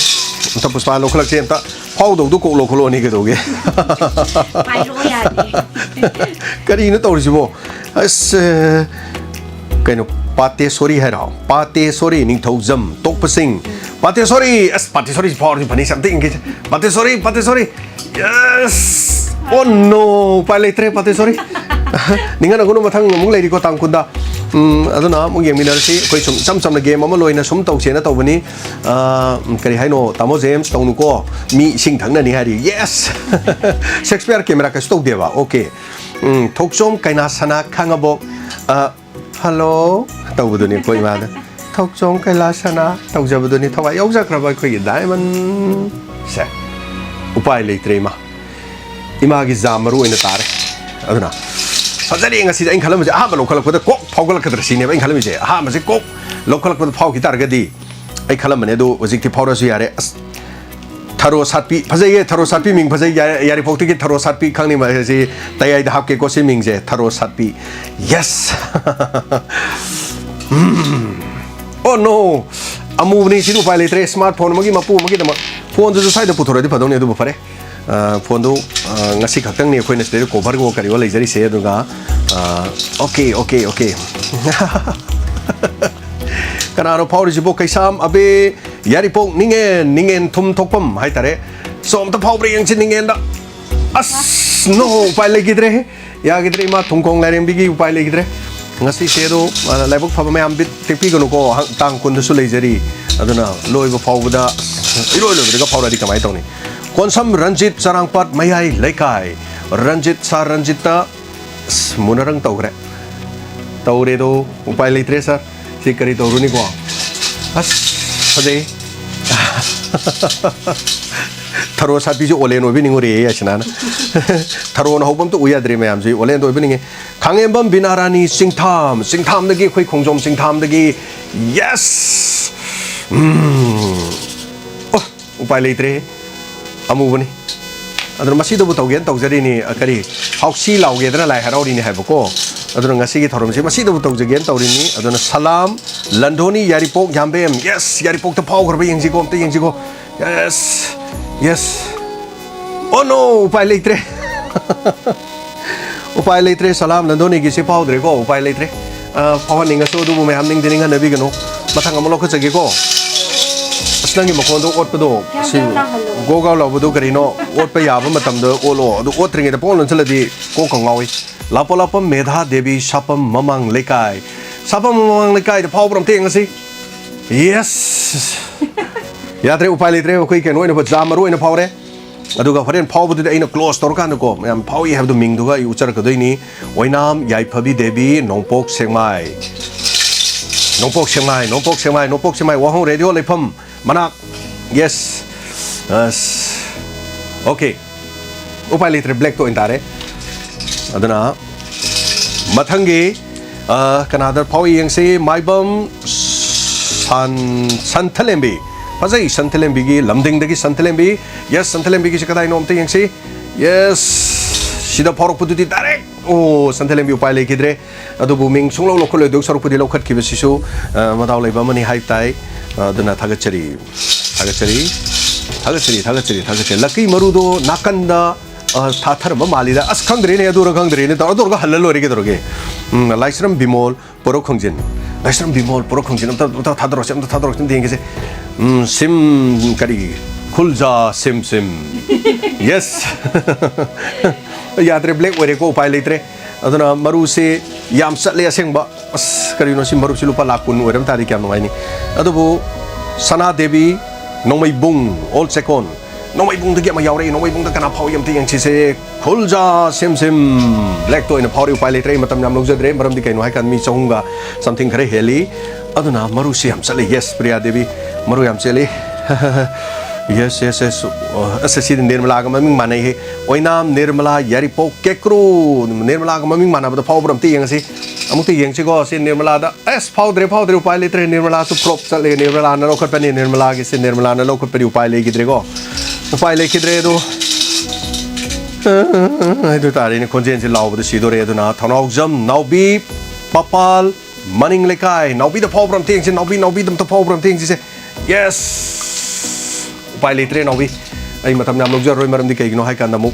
ꯑꯝꯇ ꯄꯨꯁꯄꯥ ꯂꯧꯈꯠꯂꯛꯁꯦ ꯑꯝꯇ꯫ ꯐꯥꯎꯗꯧꯗꯣ ꯀꯣꯛ ꯂꯧꯈꯠꯂꯛꯑꯣꯅꯦ ꯀꯩꯗꯧꯒꯦ? ꯄꯥꯏꯔꯛꯑꯣ ꯌꯥꯗꯦ꯫ ꯀꯔꯤꯅꯣ ꯇꯧꯔꯤꯁꯤꯕꯣ? ꯑꯁ, ꯀꯩꯅꯣ, ꯄꯥꯇꯦꯁꯣꯔꯤ ꯍꯥꯏꯔꯣ? ꯄꯥꯇꯦꯁꯣꯔꯤ ꯅꯤꯡꯊꯧꯖꯝ ꯇꯣꯛꯄꯁꯤꯡ꯫ ꯄꯥꯇꯦꯁꯣꯔꯤ! ꯑꯁ, ꯄꯥꯇꯦꯁꯣꯔꯤ ꯐꯥꯎꯔꯗꯤ ꯐꯅꯤ, ꯑꯝꯇ ꯌꯦꯡꯒꯦ꯫ ꯄꯥꯇꯦꯁꯣꯔꯤ, ꯄꯥꯇꯦꯁꯣꯔꯤ! Yes! Oh no! ꯎꯄꯥꯏ ꯂꯩꯇ꯭ꯔꯦ, ꯄꯥꯇꯦꯁꯣꯔꯤ꯫ ꯅꯤꯡꯍꯟꯅꯒꯅꯨ, ꯃꯊꯪ ꯑꯃꯨꯛ ꯂꯩꯔꯤꯀꯣ, ꯇꯥꯡ ꯀꯨꯟꯗ꯫ ꯎꯝ, ꯑꯗꯨꯅ ꯑꯃꯨꯛ ꯌꯦꯡꯃꯤꯟꯅꯔꯁꯤ꯫ ꯑꯩꯈꯣꯏ ꯁꯨꯝ ꯏꯆꯝ ꯆꯝꯅ ꯒꯦꯝ ꯑꯃ ꯂꯣꯏꯅ ꯁꯨꯝ ꯇꯧꯁꯦꯅ ꯇꯧꯕꯅꯤ꯫ ꯑ, ꯀꯔꯤ ꯍꯥꯏꯅꯣ, ꯇꯥꯃꯣ ꯖꯦꯝꯁ? ꯇꯧꯅꯨꯀꯣ, ꯃꯤ ꯏꯁꯤꯡ ꯊꯛꯅꯅꯤ ꯍꯥꯏꯔꯤ꯫ Yes! ꯁꯦꯛꯁꯄꯤꯌꯔ ꯀꯦꯃꯦꯔꯥ ꯀꯩꯁꯨ ꯇꯧꯗꯦꯕ꯫ Okay. ꯎꯝ, ꯊꯣꯛꯆꯣꯝ ꯀꯩꯅꯥ ꯁꯅꯥ ꯈꯥꯉꯕꯣꯛ, ꯑ, hello ꯇꯧꯕꯗꯨꯅꯤ ꯑꯩꯈꯣꯏ ꯏꯃꯥꯗ꯫ ꯊꯣꯛꯆꯣꯝ ꯀꯩꯅꯥ ꯁꯅꯥ ꯇꯧꯖꯕꯗꯨꯅꯤ ꯊꯋꯥꯏ ꯌꯥꯎꯖꯈ꯭ꯔꯕ ꯑꯩꯈꯣꯏꯒꯤ ꯗꯥꯏꯃꯟꯁꯦ꯫ ꯎꯄꯥꯏ ꯂꯩꯇ꯭ꯔꯦ ꯏꯃꯥ꯫ ꯏꯃꯥꯒꯤ ꯖꯥꯝ ꯃꯔꯨ ꯑꯣꯏꯅ ꯇꯥꯔꯦ꯫ ꯑꯗꯨꯅ ꯐꯖꯔꯦ ꯉꯁꯤꯗꯤ꯫ ꯑꯩꯅ ꯈꯜꯂꯝꯕꯁꯦ ꯑꯍꯥꯟꯕ ꯂꯧꯈꯠꯂꯛꯄꯗ ꯀꯣꯛ ꯐꯥꯎꯒꯠꯂꯛꯀꯗ꯭ꯔꯥ ꯁꯤꯅꯦꯕ ꯑꯩꯅ ꯈꯜꯂꯝꯃꯤꯁꯦ꯫ ꯑꯍꯥꯟꯕꯁꯦ ꯀꯣꯛ ꯂꯧꯈꯠꯂꯛꯄꯗ ꯐꯥꯎꯈꯤ ꯇꯥꯔꯒꯗꯤ ꯑꯩ ꯈꯜꯂꯝꯕꯅꯦ, ꯑꯗꯣ ꯍꯧꯖꯤꯛꯇꯤ ꯐꯥꯎꯔꯁꯨ ꯌꯥꯔꯦ꯫ ꯑꯁ, ꯊꯔꯣ ꯁꯥꯠꯄꯤ꯫ ꯐꯖꯩꯌꯦ, ꯊꯔꯣ ꯁꯥꯠꯄꯤ ꯃꯤꯡ ꯐꯖꯩ꯫ ꯌꯥ-, ꯌꯥꯏꯔꯤꯄꯣꯛꯇꯒꯤ ꯊꯔꯣ ꯁꯥꯠꯄꯤ ꯈꯪꯅꯤ, ꯃ-, ꯁꯤ ꯇꯌꯥꯏꯗ ꯍꯥꯞꯀꯦꯀꯣ ꯁꯤ ꯃꯤꯡꯁꯦ, ꯊꯔꯣ ꯁꯥꯠꯄꯤ꯫ Yes! ꯎꯝ꯫ Oh no! ꯑꯃꯨꯕꯅꯤ, ꯁꯤꯗꯤ ꯎꯄꯥꯏ ꯂꯩꯇ꯭ꯔꯦ, ꯁ꯭ꯃꯥꯔꯠ ꯐꯣꯟ ꯑꯃꯒꯤ ꯃꯄꯨ ꯑꯃꯒꯤꯗꯃꯛ꯫ ꯐꯣꯟꯗꯨꯁꯨ ꯁ꯭ꯋꯥꯏꯗ ꯄꯨꯊꯣꯔꯛꯑꯗꯤ ꯐꯗꯧꯅꯤ, ꯑꯗꯨꯕꯨ ꯐꯔꯦ꯫ ꯑ, ꯐꯣꯟꯗꯨ, ꯑ, ꯉꯁꯤ ꯈꯛꯇꯪꯅꯤ ꯑꯩꯈꯣꯏꯅ ꯁꯤꯗꯩꯗ ꯀꯣꯚꯔꯒꯨꯝꯕ ꯀꯔꯤꯒꯨꯝꯕ ꯂꯩꯖꯔꯤꯁꯦ, ꯑꯗꯨꯒ, ꯑ, okay, okay, okay꯫ ꯀꯅꯥꯅꯣ ꯐꯥꯎꯔꯤꯁꯤꯕꯣ? ꯀꯩꯁꯥꯝ ꯑꯕꯦ, ꯌꯥꯏꯔꯤꯄꯣꯛ ꯅꯤꯡꯉꯦꯟ, ꯅꯤꯡꯉꯦꯟ ꯊꯨꯝ ꯊꯣꯛꯐꯝ ꯍꯥꯏꯇꯥꯔꯦ꯫ ꯁꯣꯝꯇ ꯐꯥꯎꯕ꯭ꯔꯥ ꯌꯦꯡꯁꯤ ꯅꯤꯡꯉꯦꯟꯗ꯫ ꯑꯁ! ꯅꯣ, ꯎꯄꯥꯏ ꯂꯩꯈꯤꯗ꯭ꯔꯦ꯫ ꯌꯥꯈꯤꯗ꯭ꯔꯦ, ꯏꯃꯥ ꯊꯨꯡꯀꯣꯡ ꯂꯥꯏꯔꯦꯝꯕꯤꯒꯤ ꯎꯄꯥꯏ ꯂꯩꯈꯤꯗ꯭ꯔꯦ꯫ ꯉꯁꯤꯁꯦ ꯑꯗꯣ, ꯑ, ꯂꯥꯏꯕꯛ ꯐꯕ ꯃꯌꯥꯝ ꯕꯤꯠ ꯇꯦꯛꯄꯤꯒꯅꯨꯀꯣ꯫ ꯍ-, ꯇꯥꯡ ꯀꯨꯟꯗꯁꯨ ꯂꯩꯖꯔꯤ꯫ ꯑꯗꯨꯅ ꯂꯣꯏꯕ ꯐꯥꯎꯕꯗ, ꯏꯂꯣꯏ ꯂꯣꯏꯕꯗꯒ ꯐꯥꯎꯔꯛꯑꯗꯤ ꯀꯃꯥꯏꯅ ꯇꯧꯅꯤ? ꯀꯣꯟꯁꯝ ꯔꯟꯖꯤꯠ, ꯆꯔꯥꯡꯄꯥꯠ ꯃꯌꯥꯏ ꯂꯩꯀꯥꯏ꯫ ꯔꯟꯖꯤꯠ, ꯁꯥꯔ ꯔꯟꯖꯤꯠꯇ, ꯑꯁ, ꯃꯨꯅꯔꯪ ꯇꯧꯈ꯭ꯔꯦ꯫ ꯇꯧꯔꯦꯗꯣ, ꯎꯄꯥꯏ ꯂꯩꯇ꯭ꯔꯦ, ꯁꯥꯔ꯫ ꯁꯤ ꯀꯔꯤ ꯇꯧꯔꯨꯅꯤꯀꯣ? ꯑꯁ, ꯐꯖꯩ꯫ ꯊꯔꯣ ꯁꯥꯠꯄꯤꯁꯦ ꯑꯣꯂꯦꯟ ꯑꯣꯏꯕ ꯅꯤꯡꯉꯨꯔꯦ ꯑꯁꯤꯅꯥꯅ꯫ ꯊꯔꯣꯅ ꯍꯧꯕ ꯑꯝꯇ ꯎ ꯌꯥꯗ꯭ꯔꯦ ꯃꯌꯥꯝꯁꯦ, ꯑꯣꯂꯦꯟꯗ ꯑꯣꯏꯕ ꯅꯤꯡꯉꯦ꯫ ꯈꯥꯉꯦꯝꯕꯝ ꯕꯤꯅꯥꯔꯥꯅꯤ ꯆꯤꯡꯊꯥꯝ, ꯆꯤꯡꯊꯥꯝꯗꯒꯤ, ꯑꯩꯈꯣꯏ ꯈꯣꯡꯖꯣꯝ ꯆꯤꯡꯊꯥꯝꯗꯒꯤ꯫ Yes! ꯎꯝ꯫ ꯑꯣ, ꯎꯄꯥꯏ ꯂꯩꯇ꯭ꯔꯦ꯫ ꯑꯃꯨꯕꯅꯤ꯫ ꯑꯗꯨꯅ ꯃꯁꯤꯗꯕꯨ ꯇꯧꯒꯦꯅ ꯇꯧꯖꯔꯤꯅꯤ, ꯑ, ꯀꯔꯤ, ꯍꯥꯎꯁꯤ ꯂꯥꯎꯒꯦꯗꯅ ꯂꯥꯏ ꯍꯔꯥꯎꯔꯤꯅꯤ ꯍꯥꯏꯕꯀꯣ꯫ ꯑꯗꯨꯅ ꯉꯁꯤꯒꯤ ꯊꯧꯔꯝꯁꯤ ꯃꯁꯤꯗꯕꯨ ꯇꯧꯖꯒꯦꯅ ꯇꯧꯔꯤꯅꯤ꯫ ꯑꯗꯨꯅ ꯁꯂꯥꯝ, ꯂꯟꯗꯣꯅꯤ, ꯌꯥꯏꯔꯤꯄꯣꯛ, ꯌꯥꯝꯕꯦꯝ꯫ Yes, ꯌꯥꯏꯔꯤꯄꯣꯛꯇ ꯐꯥꯎꯈ꯭ꯔꯕ ꯌꯦꯡꯁꯤꯀꯣ, ꯑꯝꯇ ꯌꯦꯡꯁꯤꯀꯣ꯫ Yes, yes. Oh no, ꯎꯄꯥꯏ ꯂꯩꯇ꯭ꯔꯦ꯫ ꯎꯄꯥꯏ ꯂꯩꯇ꯭ꯔꯦ, ꯁꯂꯥꯝ ꯂꯟꯗꯣꯅꯤꯒꯤꯁꯤ ꯐꯥꯎꯗ꯭ꯔꯦꯀꯣ, ꯎꯄꯥꯏ ꯂꯩꯇ꯭ꯔꯦ꯫ ꯑ, ꯐꯥꯎꯍꯟꯅꯤꯡꯉꯁꯨ ꯑꯗꯨꯕꯨ ꯃꯌꯥꯝ ꯅꯤꯡꯗꯤ ꯅꯤꯡꯍꯟꯅꯕꯤꯒꯅꯨ꯫ ꯃꯊꯪ ꯑꯃ ꯂꯧꯈꯠꯆꯒꯦꯀꯣ꯫ ꯑꯁ, ꯅꯪꯒꯤ ꯃꯈꯣꯟꯗꯣ ꯑꯣꯠꯄꯗꯣ, ꯁꯤ ꯒ꯭ꯌꯥꯟ ꯇꯥꯍꯜꯂꯣ꯫ ꯒꯣ ꯒꯥꯎ ꯂꯥꯎꯕꯗꯣ ꯀꯔꯤꯅꯣ? ꯑꯣꯠꯄ ꯌꯥꯕ ꯃꯇꯝꯗ ꯑꯣꯠꯂꯣ꯫ ꯑꯗꯨ ꯑꯣꯠꯇ꯭ꯔꯤꯉꯩꯗ ꯄꯣꯡ ꯂꯣꯟꯁꯤꯜꯂꯗꯤ ꯀꯣꯛꯀ ꯉꯥꯎꯏ꯫ ꯂꯥꯄꯣ ꯂꯥꯄꯝ ꯃꯦꯙꯥ ꯗꯦꯕꯤ ꯁꯥꯄꯝ ꯃꯃꯥꯡ ꯂꯩꯀꯥꯏ꯫ ꯁꯥꯄꯝ ꯃꯃꯥꯡ ꯂꯩꯀꯥꯏꯗ ꯐꯥꯎꯕ꯭ꯔꯥ ꯑꯝꯇ ꯌꯦꯡꯉꯁꯤ꯫ Yes! ꯌꯥꯗ꯭ꯔꯦ, ꯎꯄꯥꯏ ꯂꯩꯇ꯭ꯔꯦ꯫ ꯑꯩꯈꯣꯏ ꯀꯩꯅꯣ ꯑꯣꯏꯅ ꯐ-, ꯖꯥ ꯃꯔꯨ ꯑꯣꯏꯅ ꯐꯥꯎꯔꯦ꯫ ꯑꯗꯨꯒ ꯍꯣꯔꯦꯟ ꯐꯥꯎꯕꯗꯨꯗꯤ ꯑꯩꯅ close ꯇꯧꯔꯀꯥꯟꯗꯀꯣ, ꯃꯌꯥꯝ ꯐꯥꯎꯏ ꯍꯥꯏꯕꯗꯨ ꯃꯤꯡꯗꯨꯒ ꯑꯩ ꯎꯠꯆꯔꯛꯀꯗꯣꯏꯅꯤ꯫ ꯑꯣꯏꯅꯥꯝ ꯌꯥꯏꯐꯕꯤ ꯗꯦꯕꯤ, ꯅꯣꯡꯄꯣꯛ ꯁꯦꯛꯃꯥꯏ꯫ ꯅꯣꯡꯄꯣꯛ ꯁꯦꯛꯃꯥꯏ, ꯅꯣꯡꯄꯣꯛ ꯁꯦꯛꯃꯥꯏ, ꯅꯣꯡꯄꯣꯛ ꯁꯦꯛꯃꯥꯏ, ꯋꯥꯍꯣꯡ ꯔꯦꯗꯤꯑꯣ ꯂꯩꯐꯝ ꯃꯅꯥꯛ꯫ Yes. ꯑꯁ꯫ Okay. ꯎꯄꯥꯏ ꯂꯩꯇ꯭ꯔꯦ, blackꯇ ꯑꯣꯏꯅ ꯇꯥꯔꯦ꯫ ꯑꯗꯨꯅ ꯃꯊꯪꯒꯤ, ꯑ, ꯀꯅꯥꯗ ꯐꯥꯎꯏ ꯌꯦꯡꯁꯤ? ꯃꯥꯏꯕꯝ ꯁꯟ-, ꯁꯟꯊꯂꯦꯝꯕꯤ꯫ ꯐꯖꯩ, ꯁꯟꯊꯂꯦꯝꯕꯤꯒꯤ, ꯂꯝꯗꯤꯡꯗꯒꯤ ꯁꯟꯊꯂꯦꯝꯕꯤ꯫ Yes, ꯁꯟꯊꯂꯦꯝꯕꯤꯒꯤꯁꯤ ꯀꯗꯥꯏꯅꯣ ꯑꯝꯇ ꯌꯦꯡꯁꯤ꯫ Yes, ꯁꯤꯗ ꯐꯥꯎꯔꯛꯄꯗꯨꯗꯤ direct꯫ ꯑꯣ, ꯁꯟꯊꯂꯦꯝꯕꯤ ꯎꯄꯥꯏ ꯂꯩꯈꯤꯗ꯭ꯔꯦ꯫ ꯑꯗꯨꯕꯨ ꯃꯤꯡ ꯁꯨꯡꯂꯧ ꯂꯧꯈꯠꯂꯣꯏꯗꯧ ꯁꯔꯨꯛꯄꯨꯗꯤ ꯂꯧꯈꯠꯈꯤꯕꯁꯤꯁꯨ, ꯑ, ꯃꯗꯥꯎ ꯂꯩꯕ ꯑꯃꯅꯤ ꯍꯥꯏ ꯇꯥꯏ꯫ ꯑ, ꯑꯗꯨꯅ ꯊꯥꯒꯠꯆꯔꯤ, ꯊꯥꯒꯠꯆꯔꯤ, ꯊꯥꯒꯠꯆꯔꯤ, ꯊꯥꯒꯠꯆꯔꯤ, ꯊꯥꯒꯠꯆꯔꯤ꯫ ꯂꯛꯀꯤ ꯃꯔꯨꯗꯣ ꯅꯥꯀꯟꯗ, ꯑ, ꯊꯥꯊꯔꯝꯕ ꯃꯥꯜꯂꯤꯗ꯫ ꯑꯁ, ꯈꯪꯗ꯭ꯔꯦꯅꯦ, ꯑꯗꯨꯔ ꯈꯪꯗ꯭ꯔꯦꯅꯦ꯫ ꯇꯧꯔ, ꯇꯧꯔꯒ ꯍꯜꯂ ꯂꯣꯏꯔꯦ, ꯀꯩꯗꯧꯔꯒꯦ? ꯎꯝ, ꯂꯥꯏꯁ꯭ꯔꯝ ꯕꯤꯃꯣꯜ, ꯄꯣꯔꯣꯛ ꯈꯣꯡꯖꯤꯟ꯫ ꯂꯥꯏꯁ꯭ꯔꯝ ꯕꯤꯃꯣꯜ, ꯄꯣꯔꯣꯛ ꯈꯣꯡꯖꯤꯟ꯫ ꯑꯝꯇ, ꯑꯝꯇ ꯊꯥꯗꯔꯛꯁꯤ, ꯑꯝꯇ ꯊꯥꯗꯔꯛꯁꯤ, ꯑꯝꯇ ꯌꯦꯡꯒꯦꯁꯦ꯫ ꯎꯝ, ꯁꯤꯝ, ꯀꯔꯤ? ꯈꯨꯜꯖꯥ ꯁꯤꯝ ꯁꯤꯝ꯫ Yes꯫ ꯌꯥꯗ꯭ꯔꯦ, black ꯑꯣꯏꯔꯦꯀꯣ, ꯎꯄꯥꯏ ꯂꯩꯇ꯭ꯔꯦ꯫ ꯑꯗꯨꯅ ꯃꯔꯨꯁꯤ ꯌꯥꯝ ꯆꯠꯂꯦ ꯑꯁꯦꯡꯕ꯫ ꯑꯁ, ꯀꯔꯤꯅꯣ ꯁꯤ ꯃꯔꯨꯞꯁꯤ ꯂꯨꯄꯥ ꯂꯥꯈ ꯀꯨꯟ ꯑꯣꯏꯔꯝ ꯇꯥꯔꯗꯤ ꯀꯌꯥꯝ ꯅꯨꯡꯉꯥꯏꯅꯤ꯫ ꯑꯗꯨꯕꯨ ꯁꯅꯥꯗꯦꯕꯤ, ꯅꯣꯡꯃꯩꯕꯨꯡ, ꯑꯣꯜ ꯆꯦꯀꯣꯟ, ꯅꯣꯡꯃꯩꯕꯨꯡꯗꯒꯤ ꯑꯃ ꯌꯥꯎꯔꯛꯏ꯫ ꯅꯣꯡꯃꯩꯕꯨꯡꯗ ꯀꯅꯥ ꯐꯥꯎꯏ ꯑꯝꯇ ꯌꯦꯡꯁꯤꯁꯦ꯫ ꯈꯨꯜꯖꯥ ꯁꯦꯝ ꯁꯦꯝ꯫ Blackꯇ ꯑꯣꯏꯅ ꯐꯥꯎꯔꯦ꯫ ꯎꯄꯥꯏ ꯂꯩꯇ꯭ꯔꯦ, ꯑꯩ ꯃꯇꯝ ꯌꯥꯝ ꯂꯧꯖꯗ꯭ꯔꯦ꯫ ꯃꯔꯝꯗꯤ ꯀꯩꯅꯣ ꯍꯥꯏꯀꯥꯟꯗ ꯃꯤ ꯆꯍꯨꯝꯒ something ꯈꯔ ꯍꯦꯜꯂꯤ꯫ ꯑꯗꯨꯅ ꯃꯔꯨꯁꯤ ꯌꯥꯝ ꯆꯠꯂꯤ꯫ Yes, ꯄ꯭ꯔꯤꯌꯥ ꯗꯦꯕꯤ, ꯃꯔꯨ ꯌꯥꯝ ꯆꯦꯜꯂꯤ꯫ Yes, yes, yes꯫ ꯑꯁ, ꯁꯤꯗꯤ ꯅꯤꯔꯃꯂꯥꯒ ꯃꯃꯤꯡ ꯃꯥꯟꯅꯩꯍꯦ꯫ ꯑꯣꯏꯅꯥꯝ ꯅꯤꯔꯃꯂꯥ ꯌꯥꯏꯔꯤꯄꯣꯛ ꯀꯦꯀ꯭ꯔꯨ꯫ ꯅꯤꯔꯃꯂꯥꯒ ꯃꯃꯤꯡ ꯃꯥꯟꯅꯕꯗ ꯐꯥꯎꯕ꯭ꯔꯥ ꯑꯝꯇ ꯌꯦꯡꯉꯁꯤ꯫ ꯑꯃꯨꯛꯇ ꯌꯦꯡꯁꯤꯀꯣ꯫ ꯁꯤ ꯅꯤꯔꯃꯂꯥꯗ, ꯑꯁ, ꯐꯥꯎꯗ꯭ꯔꯦ, ꯐꯥꯎꯗ꯭ꯔꯦ, ꯎꯄꯥꯏ ꯂꯩꯇ꯭ꯔꯦ꯫ ꯅꯤꯔꯃꯂꯥꯁꯨ flop ꯆꯠꯂꯦ꯫ ꯅꯤꯔꯃꯂꯥꯅ ꯂꯧꯈꯠꯄꯅꯤ, ꯅꯤꯔꯃꯂꯥꯒꯤꯁꯦ ꯅꯤꯔꯃꯂꯥꯅ ꯂꯧꯈꯠꯄꯅꯤ, ꯎꯄꯥꯏ ꯂꯩꯈꯤꯗ꯭ꯔꯦꯀꯣ꯫ ꯎꯄꯥꯏ ꯂꯩꯈꯤꯗ꯭ꯔꯦ ꯑꯗꯣ꯫ ꯑꯗꯨ ꯇꯥꯔꯦꯅꯦ, ꯈꯣꯟꯖꯦꯜꯁꯦ ꯂꯥꯎꯕꯗ ꯁꯤꯗꯣꯔꯦ꯫ ꯑꯗꯨꯅ ꯊꯧꯅꯥꯎꯖꯝ, ꯅꯥꯎꯕꯤ, ꯄꯄꯥꯜ, ꯃꯅꯤꯡ ꯂꯩꯀꯥꯏ, ꯅꯥꯎꯕꯤꯗ ꯐꯥꯎꯕ꯭ꯔꯥ ꯑꯝꯇ ꯌꯦꯡꯁꯤ, ꯅꯥꯎꯕꯤ, ꯅꯥꯎꯕꯤꯗ ꯑꯝꯇ ꯐꯥꯎꯕ꯭ꯔꯥ ꯑꯝꯇ ꯌꯦꯡꯁꯤꯁꯦ꯫ Yes! ꯎꯄꯥꯏ ꯂꯩꯇ꯭ꯔꯦ, ꯅꯥꯎꯕꯤ꯫ ꯑꯩ ꯃꯇꯝ ꯌꯥꯝ ꯂꯧꯖꯔꯔꯣꯏ, ꯃꯔꯝꯗꯤ ꯀꯩꯒꯤꯅꯣ ꯍꯥꯏ ꯀꯥꯟꯗ ꯑꯃꯨꯛ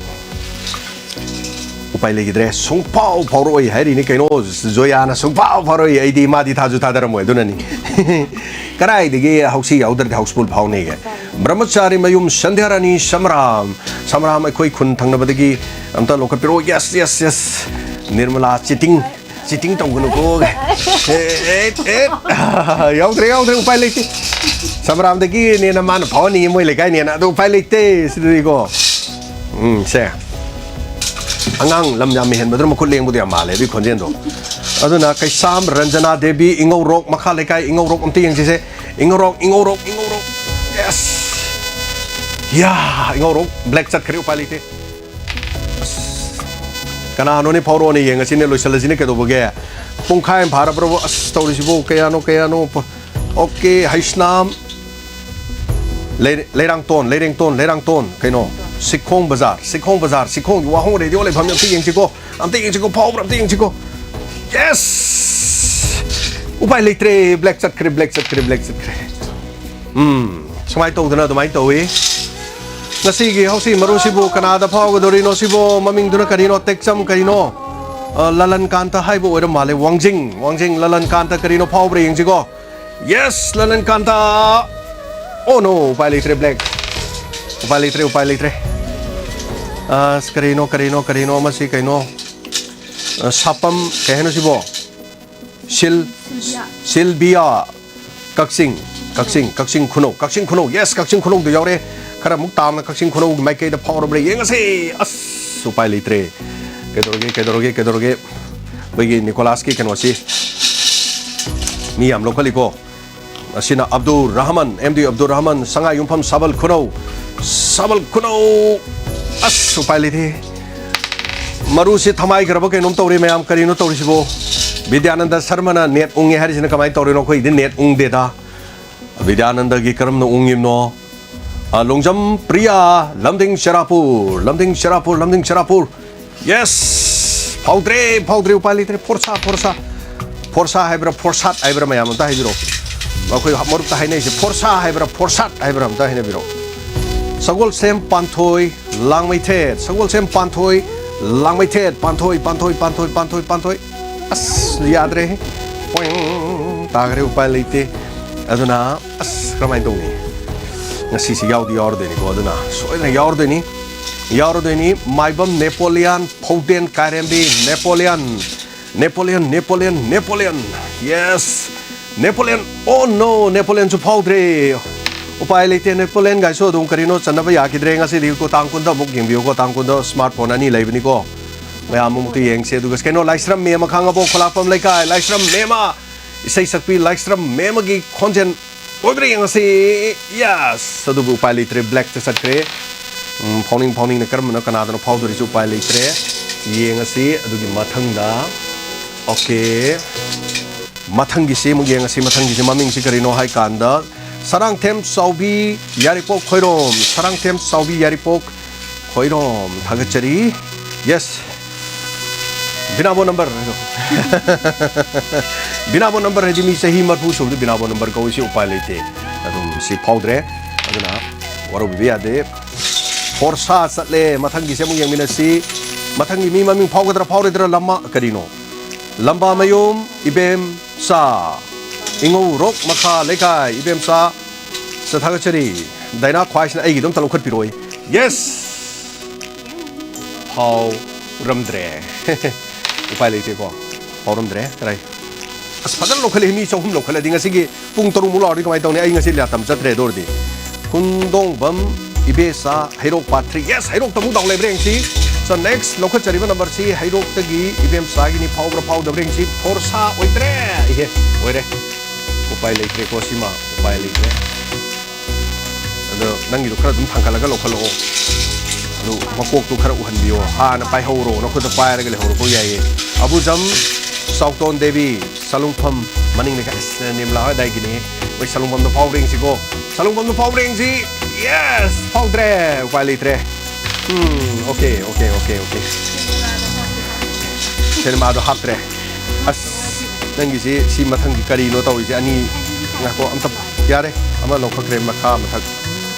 ꯎꯄꯥꯏ ꯂꯩꯈꯤꯗ꯭ꯔꯦ꯫ ꯁꯨꯡꯐꯥꯎ ꯐꯥꯎꯔꯛꯑꯣꯏ ꯍꯥꯏꯔꯤꯅꯤ ꯀꯩꯅꯣ, ꯖꯣꯌꯥꯅ ꯁꯨꯡꯐꯥꯎ ꯐꯥꯎꯔꯛꯑꯣꯏ꯫ ꯑꯩꯗꯤ ꯃꯥꯗꯤ ꯊꯥꯁꯨ ꯊꯥꯗꯔꯝꯃꯣꯏ, ꯑꯗꯨꯅꯅꯤ꯫ ꯀꯗꯥꯏꯗꯒꯤ ꯍꯧꯁꯤ ꯌꯥꯎꯗ꯭ꯔꯗꯤ houseful ꯐꯥꯎꯅꯤꯒꯦ? ꯕ꯭ꯔꯍꯃꯆꯥꯔꯤ ꯃꯌꯨꯝ ꯁꯟꯙ꯭ꯌꯥꯔꯥꯅꯤ ꯁꯃꯔꯥꯝ, ꯁꯃꯔꯥꯝ ꯑꯩꯈꯣꯏ ꯈꯨꯟ ꯊꯪꯅꯕꯗꯒꯤ ꯑꯝꯇ ꯂꯧꯈꯠꯄꯤꯔꯛꯑꯣ꯫ Yes, yes, yes꯫ Nirmala, cheating, cheating ꯇꯧꯒꯅꯨꯀꯣ꯫ ꯑꯦ, ꯑꯦ, ꯑꯦ꯫ ꯌꯥꯎꯗ꯭ꯔꯦ, ꯌꯥꯎꯗ꯭ꯔꯦ, ꯎꯄꯥꯏ ꯂꯩꯇꯦ꯫ ꯁꯃꯔꯥꯝꯗꯒꯤꯅꯦꯅ ꯃꯥꯅ ꯐꯥꯎꯍꯟꯅꯤꯡꯉꯤ, ꯃꯣꯏ ꯂꯩꯀꯥꯏꯅꯦꯅ, ꯑꯗꯣ ꯎꯄꯥꯏ ꯂꯩꯇꯦ ꯁꯤꯗꯗꯤꯀꯣ꯫ ꯎꯝ, ꯁꯦ꯫ ꯑꯉꯥꯡ ꯂꯝ ꯌꯥꯝ ꯍꯦꯟꯕꯗꯨꯅ ꯃꯈꯨꯠ ꯂꯦꯡꯕꯗꯣ ꯌꯥꯝ ꯃꯥꯜꯂꯦ ꯑꯗꯨꯒꯤ ꯈꯣꯟꯖꯦꯜꯗꯣ꯫ ꯑꯗꯨꯅ ꯀꯩꯁꯥꯝ ꯔꯟꯖꯅꯥ ꯗꯦꯕꯤ, ꯏꯉꯧꯔꯣꯛ, ꯃꯈꯥ ꯂꯩꯀꯥꯏ, ꯏꯉꯧꯔꯣꯛ ꯑꯝꯇ ꯌꯦꯡꯁꯤꯁꯦ꯫ ꯏꯉꯧꯔꯣꯛ, ꯏꯉꯧꯔꯣꯛ, ꯏꯉꯧꯔꯣꯛ꯫ Yes! ꯌꯥ, ꯏꯉꯧꯔꯣꯛ black ꯆꯠꯈ꯭ꯔꯦ, ꯎꯄꯥꯏ ꯂꯩꯇꯦ꯫ ꯑꯁ, ꯀꯅꯥꯅꯣꯅꯦ? ꯐꯥꯎꯔꯛꯑꯣꯅꯦ, ꯌꯦꯡꯉꯁꯤꯅꯦ, ꯂꯣꯏꯁꯤꯜꯂꯁꯤꯅꯦ, ꯀꯩꯗꯧꯕꯒꯦ? ꯄꯨꯡꯈꯥꯏ ꯑꯃ ꯐꯥꯔꯕ꯭ꯔꯕꯨ? ꯑꯁ, ꯇꯧꯔꯤꯁꯤꯕꯨ ꯀꯌꯥꯅꯣ, ꯀꯌꯥꯅꯣ? ꯄ-, OK, ꯍꯩꯁꯅꯥꯝ꯫ ꯂꯩ-, ꯂꯩꯔꯥꯡꯇꯣꯟ, ꯂꯩꯔꯦꯡꯇꯣꯟ, ꯂꯩꯔꯥꯡꯇꯣꯟ, ꯀꯩꯅꯣ? ꯁꯤꯈꯣꯡ ꯕꯖꯥꯔ, ꯁꯤꯈꯣꯡ ꯕꯖꯥꯔ, ꯁꯤꯈꯣꯡꯒꯤ ꯋꯥꯍꯣꯡ ꯔꯦꯗꯤꯑꯣ ꯂꯩꯐꯝ ꯑꯝꯇ ꯌꯦꯡꯁꯤꯀꯣ, ꯑꯝꯇ ꯌꯦꯡꯁꯤꯀꯣ, ꯐꯥꯎꯕ꯭ꯔꯥ ꯑꯝꯇ ꯌꯦꯡꯁꯤꯀꯣ꯫ Yes! ꯎꯄꯥꯏ ꯂꯩꯇ꯭ꯔꯦ, black ꯆꯠꯈ꯭ꯔꯦ, black ꯆꯠꯈ꯭ꯔꯦ, black ꯆꯠꯈ꯭ꯔꯦ꯫ ꯎꯝ, ꯁꯨꯃꯥꯏꯅ ꯇꯧꯗꯅ ꯑꯗꯨꯃꯥꯏꯅ ꯇꯧꯏ꯫ ꯉꯁꯤꯒꯤ ꯍꯧꯁꯤ ꯃꯔꯨꯁꯤꯕꯨ ꯀꯅꯥꯗ ꯐꯥꯎꯒꯗꯧꯔꯤꯅꯣ? ꯁꯤꯕꯨ ꯃꯃꯤꯡꯗꯨꯅ ꯀꯔꯤꯅꯣ? ꯇꯦꯛꯆꯝ ꯀꯔꯤꯅꯣ? ꯑ, ꯂꯂꯟ ꯀꯥꯟꯇ ꯍꯥꯏꯕ ꯑꯣꯏꯔ ꯃꯥꯜꯂꯦ꯫ ꯋꯥꯡꯖꯤꯡ, ꯋꯥꯡꯖꯤꯡ ꯂꯂꯟ ꯀꯥꯟꯇ ꯀꯔꯤꯅꯣ ꯐꯥꯎꯕ꯭ꯔꯥ ꯌꯦꯡꯁꯤꯀꯣ꯫ Yes, ꯂꯂꯟ ꯀꯥꯟꯇ꯫ Oh no, ꯎꯄꯥꯏ ꯂꯩꯇ꯭ꯔꯦ, black꯫ ꯎꯄꯥꯏ ꯂꯩꯇ꯭ꯔꯦ, ꯎꯄꯥꯏ ꯂꯩꯇ꯭ꯔꯦ꯫ ꯑꯁ, ꯀꯔꯤꯅꯣ, ꯀꯔꯤꯅꯣ, ꯀꯔꯤꯅꯣ, ꯃꯁꯤ ꯀꯩꯅꯣ? ꯑ, ꯁꯥꯄꯝ, ꯀꯩ ꯍꯥꯏꯅꯣ ꯁꯤꯕꯣ? ꯁꯤꯜ-, ꯁꯤꯜꯕꯤꯌꯥ꯫ ꯀꯛꯆꯤꯡ, ꯀꯛꯆꯤꯡ, ꯀꯛꯆꯤꯡ ꯈꯨꯅꯧ, ꯀꯛꯆꯤꯡ ꯈꯨꯅꯧ, yes, ꯀꯛꯆꯤꯡ ꯈꯨꯅꯧꯗ ꯌꯥꯎꯔꯦ꯫ ꯈꯔ ꯑꯃꯨꯛ ꯇꯥꯝꯅ ꯀꯛꯆꯤꯡ ꯈꯨꯅꯧꯒꯤ ꯃꯥꯏꯀꯩꯗ ꯐꯥꯎꯔꯕ꯭ꯔꯥ ꯌꯦꯡꯉꯁꯤ꯫ ꯑꯁ, ꯎꯄꯥꯏ ꯂꯩꯇ꯭ꯔꯦ꯫ ꯀꯩꯗꯧꯔꯒꯦ, ꯀꯩꯗꯧꯔꯒꯦ, ꯀꯩꯗꯧꯔꯒꯦ? ꯑꯩꯈꯣꯏꯒꯤ ꯅꯤꯀꯣꯂꯥꯁꯀꯤ ꯀꯩꯅꯣꯁꯤ ꯃꯤ ꯌꯥꯝ ꯂꯧꯈꯠꯂꯤꯀꯣ꯫ ꯑꯁꯤꯅ ꯑꯕꯗꯨꯔ ꯔꯍꯃꯟ, ꯑꯦꯝ ꯗꯤ ꯑꯕꯗꯨꯔ ꯔꯍꯃꯟ, ꯁꯉꯥꯏ ꯌꯨꯝꯐꯝ ꯁꯥꯕꯜ ꯈꯨꯅꯧ, ꯁꯥꯕꯜ ꯈꯨꯅꯧ꯫ ꯑꯁ, ꯎꯄꯥꯏ ꯂꯩꯇꯦ꯫ ꯃꯔꯨꯁꯤ ꯊꯃꯥꯏꯈ꯭ꯔꯕ ꯀꯩꯅꯣꯝ ꯇꯧꯔꯦ ꯃꯌꯥꯝ, ꯀꯔꯤꯅꯣ ꯇꯧꯔꯤꯁꯤꯕꯣ? ꯕꯤꯗ꯭ꯌꯥꯅꯟꯗ ꯁꯔꯃꯅ ꯅꯦꯠ ꯎꯪꯉꯦ ꯍꯥꯏꯔꯤꯁꯤꯅ ꯀꯃꯥꯏꯅ ꯇꯧꯔꯤꯅꯣ? ꯑꯩꯈꯣꯏꯒꯤꯗꯤ ꯅꯦꯠ ꯎꯪꯗꯦꯗ꯫ ꯕꯤꯗ꯭ꯌꯥꯅꯟꯗꯒꯤ ꯀꯔꯝꯅ ꯎꯪꯉꯤꯕꯅꯣ? ꯑ, ꯂꯣꯡꯖꯝ ꯄ꯭ꯔꯤꯌꯥ, ꯂꯝꯗꯤꯡ ꯆꯦꯔꯥꯄꯨꯔ, ꯂꯝꯗꯤꯡ ꯆꯦꯔꯥꯄꯨꯔ, ꯂꯝꯗꯤꯡ ꯆꯦꯔꯥꯄꯨꯔ꯫ ꯌꯦꯁ! ꯐꯥꯎꯗ꯭ꯔꯦ, ꯐꯥꯎꯗ꯭ꯔꯦ, ꯎꯄꯥꯏ ꯂꯩꯇ꯭ꯔꯦ꯫ ꯐꯣꯔꯁꯥ, ꯐꯣꯔꯁꯥ꯫ ꯐꯣꯔꯁꯥ ꯍꯥꯏꯕ꯭ꯔꯥ, ꯐꯣꯔꯁꯥꯠ ꯍꯥꯏꯕ꯭ꯔꯥ, ꯃꯌꯥꯝ ꯑꯝꯇ ꯍꯥꯏꯕꯤꯔꯛꯑꯣ꯫ ꯑꯩꯈꯣꯏ ꯃꯔꯨꯞꯇ ꯍꯥꯏꯅꯩꯁꯦ ꯐꯣꯔꯁꯥ ꯍꯥꯏꯕ꯭ꯔꯥ, ꯐꯣꯔꯁꯥꯠ ꯍꯥꯏꯕ꯭ꯔꯥ, ꯑꯝꯇ ꯍꯥꯏꯅꯕꯤꯔꯛꯑꯣ꯫ ꯁꯒꯣꯜꯁꯦꯝ ꯄꯥꯟꯊꯣꯏ, ꯂꯥꯡꯃꯩꯊꯦꯠ꯫ ꯁꯒꯣꯜꯁꯦꯝ ꯄꯥꯟꯊꯣꯏ, ꯂꯥꯡꯃꯩꯊꯦꯠ꯫ ꯄꯥꯟꯊꯣꯏ, ꯄꯥꯟꯊꯣꯏ, ꯄꯥꯟꯊꯣꯏ, ꯄꯥꯟꯊꯣꯏ, ꯄꯥꯟꯊꯣꯏ꯫ ꯑꯁ, ꯌꯥꯗ꯭ꯔꯦꯍꯦ꯫ ꯄꯣꯏꯡ ꯇꯥꯈ꯭ꯔꯦ, ꯎꯄꯥꯏ ꯂꯩꯇꯦ꯫ ꯑꯗꯨꯅ, ꯑꯁ, ꯀꯔꯝꯍꯥꯏꯅ ꯇꯧꯅꯤ? ꯉꯁꯤꯁꯤ ꯌꯥꯎꯗꯤ ꯌꯥꯎꯔꯗꯣꯏꯅꯤꯀꯣ, ꯑꯗꯨꯅ ꯁꯣꯏꯗꯅ ꯌꯥꯎꯔꯗꯣꯏꯅꯤ꯫ ꯌꯥꯎꯔꯗꯣꯏꯅꯤ꯫ ꯃꯥꯏꯕꯝ ꯅꯦꯄꯣꯂꯤꯌꯥꯟ, ꯐꯧꯗꯦꯟ ꯀꯥꯏꯔꯦꯝꯕꯤ, Napoleon, Napoleon, Napoleon, Napoleon. Yes! Napoleon! Oh no! ꯅꯦꯄꯣꯂꯤꯌꯟꯁꯨ ꯐꯥꯎꯗ꯭ꯔꯦ꯫ ꯎꯄꯥꯏ ꯂꯩꯇꯦ, ꯅꯦꯄꯣꯂꯤꯌꯟ ꯒꯥꯏꯁꯨ ꯑꯗꯨꯝ ꯀꯔꯤꯅꯣ ꯆꯟꯅꯕ ꯌꯥꯈꯤꯗ꯭ꯔꯦ꯫ ꯉꯁꯤꯗꯤ ꯀꯣ, ꯇꯥꯡ ꯀꯨꯟꯗ ꯑꯃꯨꯛ ꯌꯦꯡꯕꯤꯌꯨꯀꯣ, ꯇꯥꯡ ꯀꯨꯟꯗ ꯁ꯭ꯃꯥꯔꯠ ꯐꯣꯟ ꯑꯅꯤ ꯂꯩꯕꯅꯤꯀꯣ꯫ ꯃꯌꯥꯝ ꯑꯃꯨꯛꯇ ꯌꯦꯡꯁꯦ꯫ ꯑꯗꯨꯒ ꯀꯩꯅꯣ, ꯂꯥꯏꯁ꯭ꯔꯝ ꯃꯦꯝꯃ, ꯈꯥꯡꯉꯕꯣꯛ ꯈꯣꯂꯥꯛꯄꯝ ꯂꯩꯀꯥꯏ, ꯂꯥꯏꯁ꯭ꯔꯝ ꯃꯦꯝꯃ, ꯏꯁꯩ ꯁꯛꯄꯤ ꯂꯥꯏꯁ꯭ꯔꯝ ꯃꯦꯝꯃꯒꯤ ꯈꯣꯟꯖꯦꯜ ꯑꯣꯏꯕ꯭ꯔꯥ ꯌꯦꯡꯉꯁꯤ꯫ Yes! ꯑꯗꯨꯕꯨ ꯎꯄꯥꯏ ꯂꯩꯇ꯭ꯔꯦ, ꯕ꯭ꯂꯦꯛꯇ ꯆꯠꯈ꯭ꯔꯦ꯫ ꯎꯝ, ꯐꯥꯎꯅꯤꯡ ꯐꯥꯎꯅꯤꯡꯅ ꯀꯔꯝꯕꯅ ꯀꯅꯥꯗꯅꯣ ꯐꯥꯎꯗꯣꯔꯤꯁꯤ ꯎꯄꯥꯏ ꯂꯩꯇ꯭ꯔꯦ꯫ ꯌꯦꯡꯉꯁꯤ ꯑꯗꯨꯒꯤ ꯃꯊꯪꯗ꯫ ꯑꯣꯀꯦ꯫ ꯃꯊꯪꯒꯤꯁꯤ ꯑꯃꯨꯛ ꯌꯦꯡꯉꯁꯤ꯫ ꯃꯊꯪꯒꯤꯁꯤ ꯃꯃꯤꯡꯁꯤ ꯀꯔꯤꯅꯣ ꯍꯥꯏ ꯀꯥꯟꯗ, ꯁꯔꯥꯡꯊꯦꯝ ꯆꯥꯎꯕꯤ ꯌꯥꯏꯔꯤꯄꯣꯛ ꯈꯣꯏꯔꯣꯝ, ꯁꯔꯥꯡꯊꯦꯝ ꯆꯥꯎꯕꯤ ꯌꯥꯏꯔꯤꯄꯣꯛ ꯈꯣꯏꯔꯣꯝ꯫ ꯊꯥꯒꯠꯆꯔꯤ꯫ Yes꯫ ꯕꯤꯅꯥꯕꯣ ꯅꯝꯕꯔ ꯍꯥꯏꯗꯣ꯫ ꯕꯤꯅꯥꯕꯣ ꯅꯝꯕꯔ ꯍꯥꯏꯗꯤ ꯃꯤ ꯆꯍꯤ ꯃꯔꯐꯨ ꯁꯨꯕꯗ ꯕꯤꯅꯥꯕꯣ ꯅꯝꯕꯔ ꯀꯧꯏ, ꯁꯤ ꯎꯄꯥꯏ ꯂꯩꯇꯦ꯫ ꯑꯗꯨꯝ ꯁꯤ ꯐꯥꯎꯗ꯭ꯔꯦ꯫ ꯑꯗꯨꯅ ꯋꯥꯔꯧꯕꯤꯕ ꯌꯥꯗꯦ꯫ ꯐꯣꯔꯁꯥ ꯆꯠꯂꯦ꯫ ꯃꯊꯪꯒꯤꯁꯦ ꯑꯃꯨꯛ ꯌꯦꯡꯃꯤꯟꯅꯁꯤ꯫ ꯃꯊꯪꯒꯤ ꯃꯤ ꯃꯃꯤꯡ ꯐꯥꯎꯒꯗ꯭ꯔꯥ ꯐꯥꯎꯔꯣꯏꯗ꯭ꯔꯥ? ꯂꯝꯃ-, ꯀꯔꯤꯅꯣ? ꯂꯝꯕꯥꯃꯌꯨꯝ ꯏꯕꯦꯝꯆꯥ, ꯏꯉꯧꯔꯣꯛ ꯃꯈꯥ ꯂꯩꯀꯥꯏ ꯏꯕꯦꯝꯆꯥ꯫ ꯁ-, ꯊꯥꯒꯠꯆꯔꯤ꯫ ꯗꯥꯏꯅꯥ ꯈ꯭ꯋꯥꯏꯁꯤꯅ ꯑꯩꯒꯤꯗꯣ ꯑꯝꯇ ꯂꯧꯈꯠꯄꯤꯔꯛꯑꯣ꯫ Yes! ꯐꯥꯎꯔꯝꯗ꯭ꯔꯦ꯫ ꯎꯄꯥꯏ ꯂꯩꯇꯦꯀꯣ꯫ ꯐꯥꯎꯔꯝꯗ꯭ꯔꯦ꯫ ꯀꯗꯥꯏ? ꯑꯁ, ꯐꯖꯅ ꯂꯧꯈꯠꯂꯦ꯫ ꯃꯤ ꯆꯍꯨꯝ ꯂꯧꯈꯠꯂꯗꯤ ꯉꯁꯤꯒꯤ ꯄꯨꯡ ꯇꯔꯨꯛꯃꯨꯛ ꯂꯥꯎꯔꯗꯤ ꯀꯃꯥꯏꯅ ꯇꯧꯅꯤ? ꯑꯩ ꯉꯁꯤ ꯂꯤꯂꯥ ꯇꯝ ꯆꯠꯇ꯭ꯔꯦ꯫ ꯑꯗꯨ ꯑꯣꯏꯔꯗꯤ ꯈꯨꯟꯗꯣꯡꯕꯝ ꯏꯕꯦꯆꯥ ꯍꯩꯔꯣꯛ part three꯫ Yes, ꯍꯩꯔꯣꯛꯇ ꯑꯃꯨꯛ ꯗꯥꯎ ꯂꯩꯕ꯭ꯔꯥ ꯌꯦꯡꯁꯤ꯫ So, next ꯂꯧꯈꯠꯆꯔꯤꯕ numberꯁꯤ ꯍꯩꯔꯣꯛꯇꯒꯤ ꯏꯕꯦꯝꯆꯥꯒꯤꯅꯤ꯫ ꯐꯥꯎꯕ꯭ꯔꯥ ꯐꯥꯎꯗꯕ꯭ꯔꯥ ꯌꯦꯡꯁꯤ꯫ ꯐꯣꯔꯁꯥ ꯑꯣꯏꯗ꯭ꯔꯦ꯫ ꯏꯍꯦ, ꯑꯣꯏꯔꯦ꯫ ꯎꯄꯥꯏ ꯂꯩꯇ꯭ꯔꯦꯀꯣ ꯁꯤꯃ꯫ ꯎꯄꯥꯏ ꯂꯩꯇ꯭ꯔꯦ꯫ ꯑꯗꯣ ꯅꯪꯒꯤꯗꯣ ꯈꯔ ꯑꯗꯨꯝ ꯊꯥꯡꯒꯠꯂꯒ ꯂꯧꯈꯠꯂꯛꯑꯣ꯫ ꯑꯗꯨ ꯃꯀꯣꯛꯇꯨ ꯈꯔ ꯎꯍꯟꯕꯤꯌꯣ꯫ ꯍꯥꯟꯅ ꯄꯥꯏꯍꯧꯔꯣ꯫ ꯅꯈꯨꯠꯇ ꯄꯥꯏꯔꯒ ꯂꯩꯍꯧꯔꯣ ꯌꯥꯏꯌꯦ꯫ ꯑꯕꯨꯖꯝ ꯆꯥꯎꯇꯣꯟ ꯗꯦꯕꯤ, ꯁꯂꯨꯡꯐꯝ ꯃꯅꯤꯡ ꯂꯩꯀꯥꯏ꯫ ꯑꯁ, ꯅꯦꯝꯂꯥ ꯍꯣꯏ ꯑꯗꯥꯏꯒꯤꯅꯦ꯫ ꯃꯣꯏ ꯁꯂꯨꯡꯐꯝꯗꯣ ꯐꯥꯎꯕ꯭ꯔꯥ ꯌꯦꯡꯁꯤꯀꯣ꯫ ꯁꯂꯨꯡꯐꯝꯗꯣ ꯐꯥꯎꯕ꯭ꯔꯥ ꯌꯦꯡꯁꯤ꯫ Yes! ꯐꯥꯎꯗ꯭ꯔꯦ꯫ ꯎꯄꯥꯏ ꯂꯩꯇ꯭ꯔꯦ꯫ ꯎꯝ, okay, okay, okay, okay꯫ ꯁꯤꯅꯦꯃꯥꯗꯣ ꯍꯥꯞꯇ꯭ꯔꯦ꯫ ꯑꯁ, ꯅꯪꯒꯤꯁꯤ, ꯁꯤ ꯃꯊꯪꯒꯤ ꯀꯔꯤꯅꯣ ꯇꯧꯔꯤꯁꯦ? ꯑꯅꯤ, ꯉꯥꯏꯈꯣ, ꯑꯝꯇ, ꯌꯥꯔꯦ꯫ ꯑꯃ ꯂꯧꯈꯠꯈ꯭ꯔꯦ, ꯃꯈꯥ ꯃꯊꯛ꯫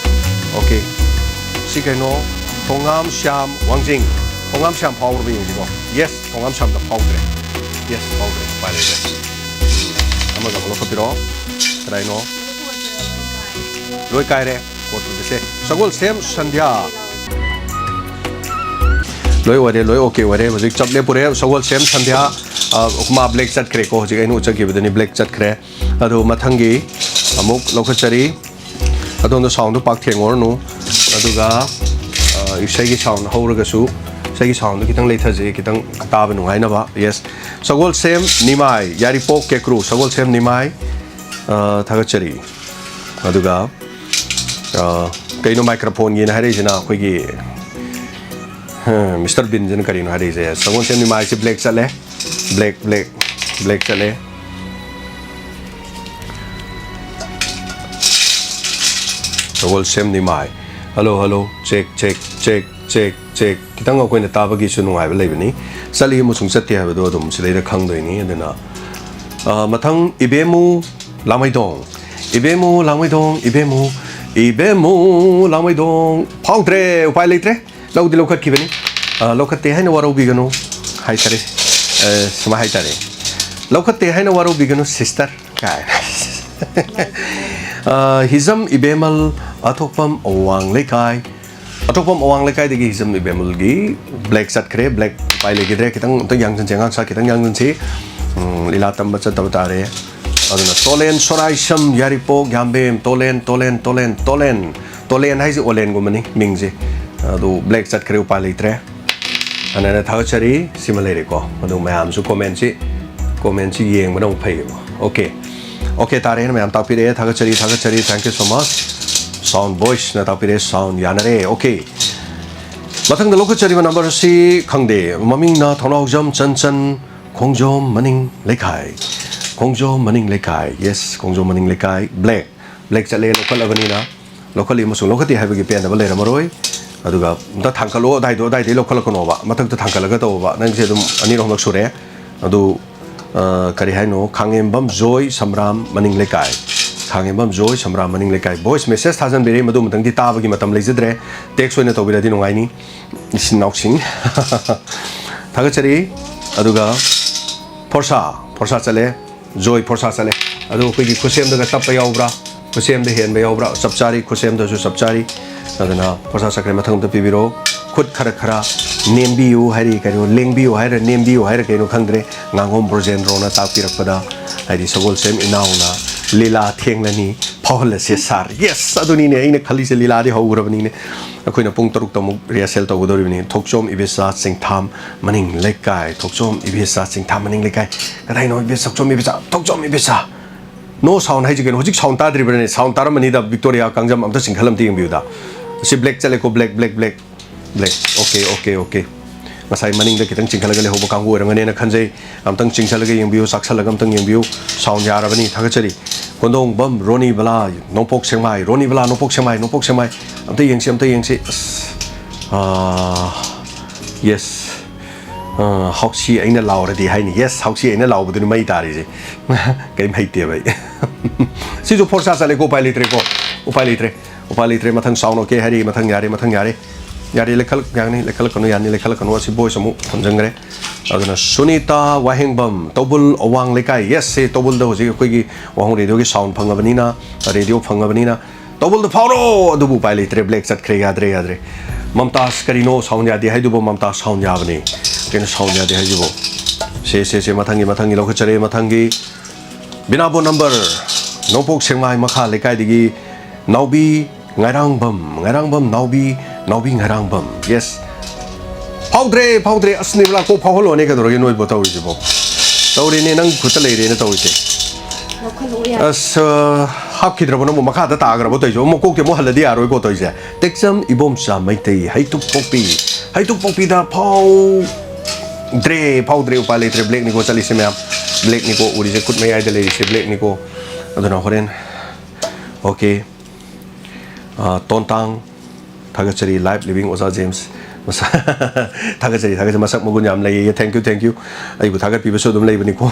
Okay꯫ ꯁꯤ ꯀꯩꯅꯣ? ꯊꯣꯉꯥꯝ ꯁ꯭ꯌꯥꯝ ꯋꯥꯡꯖꯤꯡ꯫ ꯊꯣꯉꯥꯝ ꯁ꯭ꯌꯥꯝ ꯐꯥꯎꯔꯕ ꯌꯦꯡꯁꯤꯀꯣ꯫ Yes, ꯊꯣꯉꯥꯝ ꯁ꯭ꯌꯥꯝꯗ ꯐꯥꯎꯗ꯭ꯔꯦ꯫ Yes, ꯐꯥꯎꯗ꯭ꯔꯦ꯫ ꯎꯄꯥꯏ ꯂꯩꯇ꯭ꯔꯦ꯫ ꯑꯃꯒ ꯑꯃꯨꯛ ꯂꯧꯈꯠꯄꯤꯔꯛꯑꯣ꯫ ꯀꯗꯥꯏꯅꯣ? ꯂꯣꯏ ꯀꯥꯏꯔꯦ꯫ ꯀꯣꯠꯄꯗꯁꯦ꯫ ꯁꯒꯣꯜꯁꯦꯝ ꯁꯟꯙ꯭ꯌꯥ꯫ ꯂꯣꯏ ꯑꯣꯏꯔꯦ, ꯂꯣꯏ okay ꯑꯣꯏꯔꯦ꯫ ꯍꯧꯖꯤꯛ ꯆꯞ ꯂꯦꯞꯄꯨꯔꯦ꯫ ꯁꯒꯣꯜꯁꯦꯝ ꯁꯟꯙ꯭ꯌꯥ, ꯑ, ꯃꯥ black ꯆꯠꯈ꯭ꯔꯦꯀꯣ꯫ ꯍꯧꯖꯤꯛ ꯑꯩꯅ ꯎꯠꯆꯈꯤꯕꯗꯨꯅꯤ, black ꯆꯠꯈ꯭ꯔꯦ꯫ ꯑꯗꯨ ꯃꯊꯪꯒꯤ ꯑꯃꯨꯛ ꯂꯧꯈꯠꯆꯔꯤ꯫ ꯑꯗꯣꯝꯗ soundꯗꯨ ꯄꯥꯛ ꯊꯦꯡꯉꯨꯔꯅꯨ꯫ ꯑꯗꯨꯒ, ꯑ, ꯏꯁꯩꯒꯤ sound ꯍꯧꯔꯒꯁꯨ, ꯏꯁꯩꯒꯤ soundꯗꯨ ꯈꯤꯇꯪ ꯂꯩꯊꯁꯤ, ꯈꯤꯇꯪ ꯇꯥꯕ ꯅꯨꯡꯉꯥꯏꯅꯕ꯫ Yes꯫ ꯁꯒꯣꯜꯁꯦꯝ ꯅꯤꯃꯥꯏ, ꯌꯥꯏꯔꯤꯄꯣꯛ ꯀꯦꯀ꯭ꯔꯨ, ꯁꯒꯣꯜꯁꯦꯝ ꯅꯤꯃꯥꯏ, ꯑ, ꯊꯥꯒꯠꯆꯔꯤ꯫ ꯑꯗꯨꯒ, ꯑ, ꯀꯩꯅꯣ microphoneꯒꯤꯅ ꯍꯥꯏꯔꯛꯏꯁꯤꯅ ꯑꯩꯈꯣꯏꯒꯤ, ꯍ, Mister Binꯁꯤꯅ ꯀꯔꯤꯅꯣ ꯍꯥꯏꯔꯛꯏꯁꯦ? ꯁꯒꯣꯜꯁꯦꯝ ꯅꯤꯃꯥꯏꯁꯦ black ꯆꯠꯂꯦ꯫ Black, black, black ꯆꯠꯂꯦ꯫ ꯁꯒꯣꯜꯁꯦꯝ ꯅꯤꯃꯥꯏ꯫ Hello, hello, check, check, check, check, check꯫ ꯈꯤꯇꯪ ꯑꯩꯈꯣꯏꯅ ꯇꯥꯕꯒꯤꯁꯨ ꯅꯨꯡꯉꯥꯏꯕ ꯂꯩꯕꯅꯤ꯫ ꯆꯠꯂꯤ ꯑꯃꯁꯨꯡ ꯆꯠꯇꯦ ꯍꯥꯏꯕꯗꯣ ꯑꯗꯨꯝ ꯁꯤꯗꯩꯗ ꯈꯪꯗꯣꯏꯅꯤ꯫ ꯑꯗꯨꯅ, ꯑ, ꯃꯊꯪ ꯏꯕꯦꯝꯃꯨ ꯂꯥꯡꯃꯩꯗꯣꯡ꯫ ꯏꯕꯦꯝꯃꯨ ꯂꯥꯡꯃꯩꯗꯣꯡ, ꯏꯕꯦꯝꯃꯨ, ꯏꯕꯦꯝꯃꯨ ꯂꯥꯡꯃꯩꯗꯣꯡ꯫ ꯐꯥꯎꯗ꯭ꯔꯦ, ꯎꯄꯥꯏ ꯂꯩꯇ꯭ꯔꯦ꯫ ꯂꯧꯗꯤ ꯂꯧꯈꯠꯈꯤꯕꯅꯤ꯫ ꯑ, ꯂꯧꯈꯠꯇꯦ ꯍꯥꯏꯅ ꯋꯥꯔꯧꯕꯤꯒꯅꯨ ꯍꯥꯏꯇꯥꯔꯦ꯫ ꯑ, ꯁꯨꯃꯥꯏ ꯍꯥꯏꯇꯥꯔꯦ꯫ "ꯂꯧꯈꯠꯇꯦ ꯍꯥꯏꯅ ꯋꯥꯔꯧꯕꯤꯒꯅꯨ sister" ꯀꯥꯏ꯫ ꯑ, ꯍꯤꯖꯝ ꯏꯕꯦꯃꯜ, ꯑꯊꯣꯛꯄꯝ ꯑꯋꯥꯡ ꯂꯩꯀꯥꯏ꯫ ꯑꯊꯣꯛꯄꯝ ꯑꯋꯥꯡ ꯂꯩꯀꯥꯏꯗꯒꯤ ꯍꯤꯖꯝ ꯏꯕꯦꯃꯜꯒꯤ ꯕ꯭ꯂꯦꯛ ꯆꯠꯈ꯭ꯔꯦ꯫ ꯕ꯭ꯂꯦꯛ ꯎꯄꯥꯏ ꯂꯩꯈꯤꯗ꯭ꯔꯦ꯫ ꯈꯤꯇꯪ ꯑꯝꯇ ꯌꯥꯡꯁꯤꯟꯁꯦ, ꯑꯉꯥꯡ ꯁꯥ ꯈꯤꯇꯪ ꯌꯥꯡꯁꯤꯟꯁꯤ꯫ ꯎꯝ, ꯂꯤꯂꯥ ꯇꯝꯕ ꯆꯠꯇꯕ ꯇꯥꯔꯦ꯫ ꯑꯗꯨꯅ ꯇꯣꯂꯦꯟ, ꯁꯣꯔꯥꯏꯁꯝ, ꯌꯥꯏꯔꯤꯄꯣꯛ, ꯌꯥꯝꯕꯦꯝ, ꯇꯣꯂꯦꯟ, ꯇꯣꯂꯦꯟ, ꯇꯣꯂꯦꯟ, ꯇꯣꯂꯦꯟ꯫ ꯇꯣꯂꯦꯟ ꯍꯥꯏꯁꯦ ꯑꯣꯂꯦꯟꯒꯨꯝꯕꯅꯤ ꯃꯤꯡꯁꯦ꯫ ꯑꯗꯨ ꯕ꯭ꯂꯦꯛ ꯆꯠꯈ꯭ꯔꯦ, ꯎꯄꯥꯏ ꯂꯩꯇ꯭ꯔꯦ꯫ ꯑꯅ ꯊꯥꯒꯠꯆꯔꯤ꯫ ꯁꯤꯃ ꯂꯩꯔꯦꯀꯣ꯫ ꯑꯗꯨ ꯃꯌꯥꯝꯁꯨ ꯀꯣꯃꯦꯟꯁꯤ, ꯀꯣꯃꯦꯟꯁꯤ ꯌꯦꯡꯕꯅ ꯑꯃꯨꯛ ꯐꯩꯌꯦꯕ꯫ ꯑꯣꯀꯦ꯫ ꯑꯣꯀꯦ, ꯇꯥꯔꯦꯅ ꯃꯌꯥꯝ ꯇꯥꯛꯄꯤꯔꯛꯑꯦ꯫ ꯊꯥꯒꯠꯆꯔꯤ, ꯊꯥꯒꯠꯆꯔꯤ꯫ Thank you so much꯫ Sound Boysꯅ ꯇꯥꯛꯄꯤꯔꯛꯑꯦ꯫ Sound ꯌꯥꯅꯔꯦ꯫ ꯑꯣꯀꯦ꯫ ꯃꯊꯪꯗ ꯂꯧꯈꯠꯆꯔꯤꯕ ꯅꯝꯕꯔ ꯑꯁꯤ ꯈꯪꯗꯦ꯫ ꯃꯃꯤꯡꯅ ꯊꯣꯡꯅꯥꯎꯖꯝ ꯆꯟꯆꯟ, ꯈꯣꯡꯖꯣꯝ ꯃꯅꯤꯡ ꯂꯩꯀꯥꯏ꯫ ꯈꯣꯡꯖꯣꯝ ꯃꯅꯤꯡ ꯂꯩꯀꯥꯏ꯫ Yes, ꯈꯣꯡꯖꯣꯝ ꯃꯅꯤꯡ ꯂꯩꯀꯥꯏ꯫ ꯕ꯭ꯂꯦꯛ꯫ ꯕ꯭ꯂꯦꯛ ꯆꯠꯂꯦ, ꯂꯧꯈꯠꯂꯕꯅꯤꯅ꯫ ꯂꯧꯈꯠꯂꯤ ꯑꯃꯁꯨꯡ ꯂꯧꯈꯠꯇꯦ ꯍꯥꯏꯕꯒꯤ ꯄꯦꯟꯗꯕ ꯂꯩꯔꯝꯃꯔꯣꯏ꯫ ꯑꯗꯨꯒ ꯑꯝꯇ ꯊꯥꯡꯀꯠꯂꯣ, ꯑꯗꯥꯏꯗꯣ, ꯑꯗꯥꯏꯗꯩ ꯂꯧꯈꯠꯂꯛꯀꯅꯣꯕ꯫ ꯃꯊꯛꯇ ꯊꯥꯡꯀꯠꯂꯒ ꯇꯧꯕ꯫ ꯅꯪꯁꯦ ꯑꯗꯨꯝ ꯑꯅꯤꯔꯛ ꯑꯍꯨꯝꯂꯛ ꯁꯨꯔꯦ꯫ ꯑꯗꯨ, ꯑ, ꯀꯔꯤ ꯍꯥꯏꯅꯣ? ꯈꯥꯡꯉꯦꯝꯕꯝ ꯖꯣꯏ ꯁꯝꯔꯥꯝ ꯃꯅꯤꯡ ꯂꯩꯀꯥꯏ꯫ ꯈꯥꯡꯉꯦꯝꯕꯝ ꯖꯣꯏ ꯁꯝꯔꯥꯝ ꯃꯅꯤꯡ ꯂꯩꯀꯥꯏ꯫ Voice message ꯊꯥꯖꯟꯕꯤꯔꯦ, ꯃꯗꯨ ꯃꯇꯪꯗꯤ ꯇꯥꯕꯒꯤ ꯃꯇꯝ ꯂꯩꯖꯗ꯭ꯔꯦ꯫ Text ꯑꯣꯏꯅ ꯇꯧꯕꯤꯔꯗꯤ ꯅꯨꯡꯉꯥꯏꯅꯤ, ꯏꯆꯤꯟ ꯏꯅꯥꯎꯁꯤꯡ꯫ ꯊꯥꯒꯠꯆꯔꯤ꯫ ꯑꯗꯨꯒ ꯐꯣꯔꯁꯥ, ꯐꯣꯔꯁꯥ ꯆꯠꯂꯦ꯫ ꯖꯣꯏ ꯐꯣꯔꯁꯥ ꯆꯠꯂꯦ꯫ ꯑꯗꯨ ꯑꯩꯈꯣꯏꯒꯤ ꯈꯨꯠꯁꯦꯝꯗꯒ ꯇꯞꯄ ꯌꯥꯎꯕ꯭ꯔꯥ? ꯈꯨꯠꯁꯦꯝꯗ ꯍꯦꯟꯕ ꯌꯥꯎꯕ꯭ꯔꯥ? ꯆꯞ ꯆꯥꯔꯤ, ꯈꯨꯠꯁꯦꯝꯗꯁꯨ ꯆꯞ ꯆꯥꯔꯤ꯫ ꯑꯗꯨꯅ ꯐꯣꯔꯁꯥ ꯆꯠꯈ꯭ꯔꯦ꯫ ꯃꯊꯪ ꯑꯝꯇ ꯄꯤꯕꯤꯔꯣ꯫ ꯈꯨꯠ ꯈꯔ ꯈꯔ ꯅꯦꯝꯕꯤꯌꯨ ꯍꯥꯏꯔꯤ, ꯀꯩꯅꯣ, ꯂꯦꯡꯕꯤꯌꯨ ꯍꯥꯏꯔ ꯅꯦꯝꯕꯤꯌꯨ ꯍꯥꯏꯔ ꯀꯩꯅꯣ ꯈꯪꯗ꯭ꯔꯦ꯫ ꯉꯥꯉꯣꯝ ꯕ꯭ꯔꯣꯖꯦꯟꯗ꯭ꯔꯣꯅ ꯇꯥꯛꯄꯤꯔꯛꯄꯗ, ꯍꯥꯏꯗꯤ ꯁꯒꯣꯜꯁꯦꯝ ꯏꯅꯥꯎꯅ "ꯂꯤꯂꯥ ꯊꯦꯡꯂꯅꯤ, ꯐꯥꯎꯍꯜꯂꯁꯦ ꯁꯥꯔ"꯫ Yes, ꯑꯗꯨꯅꯤꯅꯦ ꯑꯩꯅ ꯈꯜꯂꯤꯁꯦ, ꯂꯤꯂꯥꯗꯤ ꯍꯧꯈ꯭ꯔꯕꯅꯤꯅꯦ꯫ ꯑꯩꯈꯣꯏꯅ ꯄꯨꯡ ꯇꯔꯨꯛꯇ ꯑꯃꯨꯛ rehearsal ꯇꯧꯒꯗꯧꯔꯤꯕꯅꯤ꯫ ꯊꯣꯛꯆꯣꯝ ꯏꯕꯦꯆꯥ ꯆꯤꯡꯊꯥꯝ ꯃꯅꯤꯡ ꯂꯩꯀꯥꯏ, ꯊꯣꯛꯆꯣꯝ ꯏꯕꯦꯆꯥ ꯆꯤꯡꯊꯥꯝ ꯃꯅꯤꯡ ꯂꯩꯀꯥꯏ꯫ ꯀꯗꯥꯏꯅꯣ ꯏꯕꯦꯆꯥ, ꯊꯣꯛꯆꯣꯝ ꯏꯕꯦꯆꯥ, ꯊꯣꯛꯆꯣꯝ ꯏꯕꯦꯆꯥ? No sound ꯍꯥꯏꯁꯤ ꯀꯩꯅꯣ? ꯍꯧꯖꯤꯛ sound ꯇꯥꯗ꯭ꯔꯤꯕ꯭ꯔꯅꯦ? Sound ꯇꯥꯔꯝꯃꯅꯤꯗ, ꯕꯤꯛꯇꯣꯔꯤꯌꯥ ꯀꯥꯡꯖꯝ ꯑꯝꯇ ꯆꯤꯡꯈꯠꯂ ꯑꯝꯇ ꯌꯦꯡꯕꯤꯌꯨꯗ꯫ ꯁꯤ ꯕ꯭ꯂꯦꯛ ꯆꯠꯂꯦꯀꯣ, black, black, black, black. Okay, okay, okay. ꯉꯁꯥꯏ ꯃꯅꯤꯡꯗ ꯈꯤꯇꯪ ꯆꯤꯡꯈꯠꯂꯒ ꯂꯩꯍꯧꯕ ꯀꯥꯡꯕꯨ ꯑꯣꯏꯔꯝꯒꯅꯦꯅ ꯈꯟꯖꯩ꯫ ꯑꯝꯇꯪ ꯆꯤꯡꯈꯠꯂꯒ ꯌꯦꯡꯕꯤꯌꯨ, ꯆꯥꯛꯁꯜꯂꯒ ꯑꯝꯇꯪ ꯌꯦꯡꯕꯤꯌꯨ꯫ Sound ꯌꯥꯔꯕꯅꯤ, ꯊꯥꯒꯠꯆꯔꯤ꯫ ꯀꯣꯟꯗꯣꯡꯕꯝ ꯔꯣꯅꯤ ꯕꯂꯥ, ꯅꯣꯡꯄꯣꯛ ꯁꯦꯛꯃꯥꯏ, ꯔꯣꯅꯤ ꯕꯂꯥ, ꯅꯣꯡꯄꯣꯛ ꯁꯦꯛꯃꯥꯏ, ꯅꯣꯡꯄꯣꯛ ꯁꯦꯛꯃꯥꯏ꯫ ꯑꯝꯇ ꯌꯦꯡꯁꯤ, ꯑꯝꯇ ꯌꯦꯡꯁꯤ꯫ ꯑꯁ, ꯑꯥ, yes꯫ ꯑꯥ, ꯍꯥꯎꯁꯤ ꯑꯩꯅ ꯂꯥꯎꯔꯗꯤ ꯍꯥꯏꯅꯤ꯫ Yes, ꯍꯥꯎꯁꯤ ꯑꯩꯅ ꯂꯥꯎꯕꯗꯨꯅꯤ ꯃꯩ ꯇꯥꯔꯤꯁꯦ꯫ ꯀꯩꯝ ꯍꯩꯇꯦꯕ ꯑꯩ꯫ ꯁꯤꯁꯨ ꯐꯣꯔꯁꯥ ꯆꯠꯂꯦꯀꯣ, ꯎꯄꯥꯏ ꯂꯩꯇ꯭ꯔꯦꯀꯣ꯫ ꯎꯄꯥꯏ ꯂꯩꯇ꯭ꯔꯦ꯫ ꯎꯄꯥꯏ ꯂꯩꯇ꯭ꯔꯦ꯫ ꯃꯊꯪ sound okay ꯍꯥꯏꯔꯤ꯫ ꯃꯊꯪ ꯌꯥꯔꯦ, ꯃꯊꯪ ꯌꯥꯔꯦ꯫ ꯌꯥꯔꯦ, ꯂꯩꯈꯠꯂꯛ ꯌꯥꯅꯤ, ꯂꯩꯈꯠꯂꯛꯀꯅꯨ, ꯌꯥꯅꯤ, ꯂꯩꯈꯠꯂꯛꯀꯅꯨ꯫ ꯑꯁꯤ voice ꯑꯃꯨꯛ ꯊꯝꯖꯟꯈ꯭ꯔꯦ꯫ ꯑꯗꯨꯅ ꯁꯨꯅꯤꯇꯥ ꯋꯥꯍꯦꯡꯕꯝ, ꯇꯧꯕꯨꯜ ꯑꯋꯥꯡ ꯂꯩꯀꯥꯏ꯫ Yes, ꯁꯤ ꯇꯧꯕꯨꯜꯗ ꯍꯧꯖꯤꯛ ꯑꯩꯈꯣꯏꯒꯤ ꯋꯥꯍꯣꯡ ꯔꯦꯗꯤꯑꯣꯒꯤ sound ꯐꯪꯉꯕꯅꯤꯅ, ꯔꯦꯗꯤꯑꯣ ꯐꯪꯉꯕꯅꯤꯅ ꯇꯧꯕꯨꯜꯗ ꯐꯥꯎꯔꯣ꯫ ꯑꯗꯨꯕꯨ ꯎꯄꯥꯏ ꯂꯩꯇ꯭ꯔꯦ, black ꯆꯠꯈ꯭ꯔꯦ, ꯌꯥꯗ꯭ꯔꯦ, ꯌꯥꯗ꯭ꯔꯦ꯫ ꯃꯝꯇꯥꯖ, ꯀꯔꯤꯅꯣ sound ꯌꯥꯗꯦ ꯍꯥꯏꯗꯨꯕꯨ? ꯃꯝꯇꯥꯖ, sound ꯌꯥꯕꯅꯤ꯫ ꯀꯩꯅꯣ sound ꯌꯥꯗꯦ ꯍꯥꯏꯁꯤꯕꯣ? ꯁꯦ, ꯁꯦ, ꯁꯦ, ꯃꯊꯪꯒꯤ, ꯃꯊꯪꯒꯤ ꯂꯧꯈꯠꯆꯔꯦ, ꯃꯊꯪꯒꯤ꯫ ꯕꯤꯅꯥꯕꯣ number, ꯅꯣꯡꯄꯣꯛ ꯁꯦꯛꯃꯥꯏ ꯃꯈꯥ ꯂꯩꯀꯥꯏꯗꯒꯤ ꯅꯥꯎꯕꯤ ꯉꯥꯏꯔꯥꯡꯕꯝ, ꯉꯥꯏꯔꯥꯡꯕꯝ ꯅꯥꯎꯕꯤ, ꯅꯥꯎꯕꯤ ꯉꯥꯏꯔꯥꯡꯕꯝ꯫ Yes꯫ ꯐꯥꯎꯗ꯭ꯔꯦ, ꯐꯥꯎꯗ꯭ꯔꯦ꯫ ꯑꯁ, ꯅꯤꯔꯃꯂꯥ, ꯀꯣꯛ ꯐꯥꯎꯍꯜꯂꯣꯅꯦ, ꯀꯩꯗꯧꯔꯒꯦ ꯅꯣꯏꯕꯣ ꯇꯧꯔꯤꯁꯤꯕꯣ? ꯇꯧꯔꯦꯅꯦ, ꯅꯪ ꯈꯨꯠꯇ ꯂꯩꯔꯦꯅ ꯇꯧꯔꯤꯁꯦ꯫ ꯂꯧꯈꯠꯂꯛꯑꯣ ꯌꯥꯔꯦ꯫ ꯑꯁ, ꯑ, ꯍꯥꯞꯈꯤꯗ꯭ꯔꯕꯣ ꯅꯪꯕꯨ? ꯃꯈꯥꯗ ꯇꯥꯈ꯭ꯔꯕꯣ ꯇꯧꯔꯤꯁꯤꯕꯣ? ꯃꯀꯣꯛꯇꯤ ꯑꯃꯨꯛ ꯍꯜꯂꯗꯤ ꯌꯥꯔꯣꯏꯀꯣ ꯇꯧꯔꯤꯁꯦ꯫ ꯇꯦꯛꯆꯝ ꯏꯕꯣꯝꯆꯥ ꯃꯩꯇꯩ, ꯍꯩꯇꯨꯞ ꯄꯣꯛꯄꯤ, ꯍꯩꯇꯨꯞ ꯄꯣꯛꯄꯤꯗ ꯐꯥꯎꯗ꯭ꯔꯦ, ꯐꯥꯎꯗ꯭ꯔꯦ, ꯎꯄꯥꯏ ꯂꯩꯇ꯭ꯔꯦ꯫ Blackꯅꯤꯀꯣ ꯆꯠꯂꯤꯁꯦ ꯃꯌꯥꯝ, blackꯅꯤꯀꯣ ꯎꯔꯤꯁꯦ, ꯈꯨꯠ ꯃꯌꯥꯏꯗ ꯂꯩꯔꯤꯁꯦ blackꯅꯤꯀꯣ꯫ ꯑꯗꯨꯅ ꯍꯣꯔꯦꯟ, okay, ꯑ, ꯇꯣꯟꯇꯥꯡ, ꯊꯥꯒꯠꯆꯔꯤ, live living ꯑꯣꯖꯥ ꯖꯦꯝꯁ꯫ ꯃꯁꯥ-, ꯊꯥꯒꯠꯆꯔꯤ, ꯊꯥꯒꯠꯆꯔꯤ꯫ ꯃꯁꯛ ꯃꯒꯨꯟ ꯌꯥꯝ ꯂꯩꯌꯦ꯫ Thank you, thank you꯫ ꯑꯩꯕꯨ ꯊꯥꯒꯠꯄꯤꯕꯁꯨ ꯑꯗꯨꯝ ꯂꯩꯕꯅꯤꯀꯣ꯫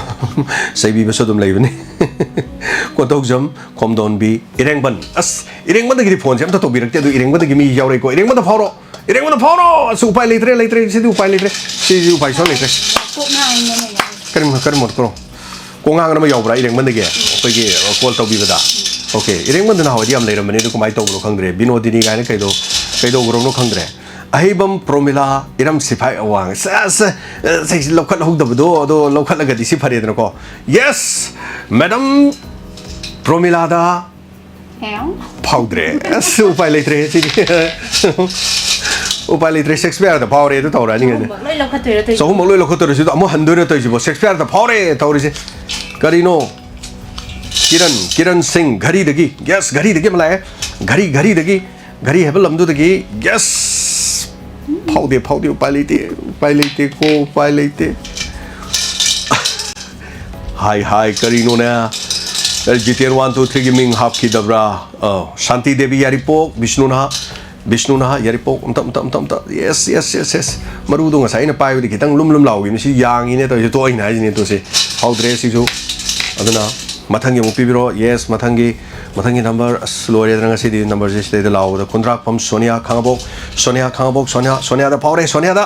ꯆꯩꯕꯤꯕꯁꯨ ꯑꯗꯨꯝ ꯂꯩꯕꯅꯤ꯫ ꯀꯣꯟꯊꯧꯖꯝ ꯈꯣꯝꯗꯣꯟꯕꯤ ꯏꯔꯦꯡꯕꯟ꯫ ꯑꯁ, ꯏꯔꯦꯡꯕꯟꯗꯒꯤꯗꯤ phoneꯁꯦ ꯑꯝꯇ ꯇꯧꯕꯤꯔꯛꯇꯦ, ꯑꯗꯨ ꯏꯔꯦꯡꯕꯟꯗꯒꯤ ꯃꯤ ꯌꯥꯎꯔꯛꯏꯀꯣ꯫ ꯏꯔꯦꯡꯕꯟꯗ ꯐꯥꯎꯔꯣ, ꯏꯔꯦꯡꯕꯟꯗ ꯐꯥꯎꯔꯣ꯫ ꯑꯁ, ꯎꯄꯥꯏ ꯂꯩꯇ꯭ꯔꯦ, ꯂꯩꯇ꯭ꯔꯦ, ꯁꯤꯗꯤ ꯎꯄꯥꯏ ꯂꯩꯇ꯭ꯔꯦ, ꯁꯤꯗꯤ ꯎꯄꯥꯏ ꯁꯨꯡꯂꯩ ꯂꯩꯇ꯭ꯔꯦ꯫ ꯀꯣꯛ ꯉꯥꯡꯉꯤꯅꯦ ꯃꯌꯥꯝ꯫ ꯀꯔꯤ, ꯀꯔꯝꯕ ꯀꯣ-, ꯀꯣꯡꯉꯥꯡ ꯑꯃ ꯌꯥꯎꯕ꯭ꯔꯥ ꯏꯔꯦꯡꯕꯟꯗꯒꯤ ꯑꯩꯈꯣꯏꯒꯤ call ꯇꯧꯕꯤꯕꯗ? Okay, ꯏꯔꯦꯡꯕꯟꯗ ꯅꯍꯥꯟꯋꯥꯏꯗꯤ ꯌꯥꯝ ꯂꯩꯔꯝꯕꯅꯤ, ꯑꯗꯨ ꯀꯃꯥꯏꯅ ꯇꯧꯕꯅꯣ ꯈꯪꯗ꯭ꯔꯦ꯫ ꯕꯤꯅꯣꯗꯤꯅꯤ ꯀꯥꯏꯅ ꯀꯩꯗꯣ, ꯀꯩꯗꯧꯈ꯭ꯔꯕꯅꯣ ꯈꯪꯗ꯭ꯔꯦ꯫ ꯑꯍꯩꯕꯝ ꯄ꯭ꯔꯣꯃꯤꯂꯥ, ꯏꯔꯝ ꯁꯤꯐꯥꯏ ꯑꯋꯥꯡ꯫ ꯁꯦ, ꯁꯦ, ꯁꯦ, ꯂꯧꯈꯠꯍꯧꯗꯕꯗꯣ, ꯑꯗꯣ ꯂꯧꯈꯠꯂꯒꯗꯤ ꯁꯤ ꯐꯔꯦꯗꯅꯀꯣ꯫ Yes, madam ꯄ꯭ꯔꯣꯃꯤꯂꯥꯗ ꯍꯦꯡ꯫ ꯐꯥꯎꯗ꯭ꯔꯦ꯫ ꯑꯁ, ꯎꯄꯥꯏ ꯂꯩꯇ꯭ꯔꯦ ꯁꯤꯗꯤ꯫ ꯎꯄꯥꯏ ꯂꯩꯇ꯭ꯔꯦ, ꯁꯦꯛꯁꯄꯤꯌꯔꯗ ꯐꯥꯎꯔꯦ ꯑꯗꯨ ꯇꯧꯔꯛꯑꯅꯤ ꯀꯩꯅꯣ꯫ ꯆꯍꯨꯝꯃꯛ ꯂꯣꯏ ꯂꯧꯈꯠꯇꯣꯏꯔꯣ ꯇꯧꯔꯤꯁꯦ? ꯆꯍꯨꯝꯃꯛ ꯂꯣꯏ ꯂꯧꯈꯠꯇꯣꯏꯔꯣ ꯁꯤꯗ? ꯑꯃꯨꯛ ꯍꯟꯗꯣꯏꯔꯣ ꯇꯧꯔꯤꯁꯤꯕꯣ? ꯁꯦꯛꯁꯄꯤꯌꯔꯗ ꯐꯥꯎꯔꯦ ꯇꯧꯔꯤꯁꯦ꯫ ꯀꯔꯤꯅꯣ? ꯀꯤꯔꯟ, ꯀꯤꯔꯟ ꯁꯤꯡ, ꯘꯔꯤꯗꯒꯤ꯫ Yes, ꯘꯔꯤꯗꯒꯤ ꯑꯃ ꯂꯥꯛꯑꯦ꯫ ꯘꯔꯤ, ꯘꯔꯤꯗꯒꯤ, ꯘꯔꯤ ꯍꯥꯏꯕ ꯂꯝꯗꯨꯗꯒꯤ꯫ Yes! ꯐꯥꯎꯗꯦ, ꯐꯥꯎꯗꯦ, ꯎꯄꯥꯏ ꯂꯩꯇꯦ, ꯎꯄꯥꯏ ꯂꯩꯇꯦꯀꯣ, ꯎꯄꯥꯏ ꯂꯩꯇꯦ꯫ ꯍꯥꯏ, ꯍꯥꯏ, ꯀꯔꯤꯅꯣꯅꯦ? ꯖꯤꯇꯦꯟ one two three ꯒꯤ ꯃꯤꯡ ꯍꯥꯞꯈꯤꯗꯕ꯭ꯔꯥ? ꯑ, ꯁꯥꯟꯇꯤ ꯗꯦꯕꯤ ꯌꯥꯏꯔꯤꯄꯣꯛ, ꯕꯤꯁꯅꯨꯅ, ꯕꯤꯁꯅꯨꯅ ꯌꯥꯏꯔꯤꯄꯣꯛ, ꯑꯝꯇ, ꯑꯝꯇ, ꯑꯝꯇ, ꯑꯝꯇ꯫ Yes, yes, yes, yes꯫ ꯃꯔꯨꯗꯣ ꯉꯁꯥꯏ ꯑꯩꯅ ꯄꯥꯏꯕꯗꯤ ꯈꯤꯇꯪ ꯂꯨꯝ ꯂꯨꯝ ꯂꯥꯎꯈꯤꯕꯅꯤ꯫ ꯁꯤ ꯌꯥꯡꯉꯤꯅꯦ ꯇꯧꯔꯤꯁꯦ, ꯇꯣꯛꯑꯣ ꯑꯩꯅ ꯍꯥꯏꯁꯤꯅꯦ ꯇꯣꯁꯦ꯫ ꯐꯥꯎꯗ꯭ꯔꯦ ꯁꯤꯁꯨ꯫ ꯑꯗꯨꯅ ꯃꯊꯪꯒꯤ ꯑꯃꯨꯛ ꯄꯤꯕꯤꯔꯣ꯫ Yes, ꯃꯊꯪꯒꯤ, ꯃꯊꯪꯒꯤ number, ꯑꯁ, ꯂꯣꯏꯔꯦꯗꯅ ꯉꯁꯤꯗꯤ numberꯁꯦ ꯁꯤꯗꯩꯗ ꯂꯥꯎꯕꯗ꯫ ꯈꯨꯟꯗ꯭ꯔꯥꯛꯄꯝ ꯁꯣꯅꯤꯌꯥ ꯈꯥꯉꯕꯣꯛ, ꯁꯣꯅꯤꯌꯥ ꯈꯥꯉꯕꯣꯛ, ꯁꯣꯅꯤꯌꯥ, ꯁꯣꯅꯤꯌꯥꯗ ꯐꯥꯎꯔꯦ, ꯁꯣꯅꯤꯌꯥꯗ꯫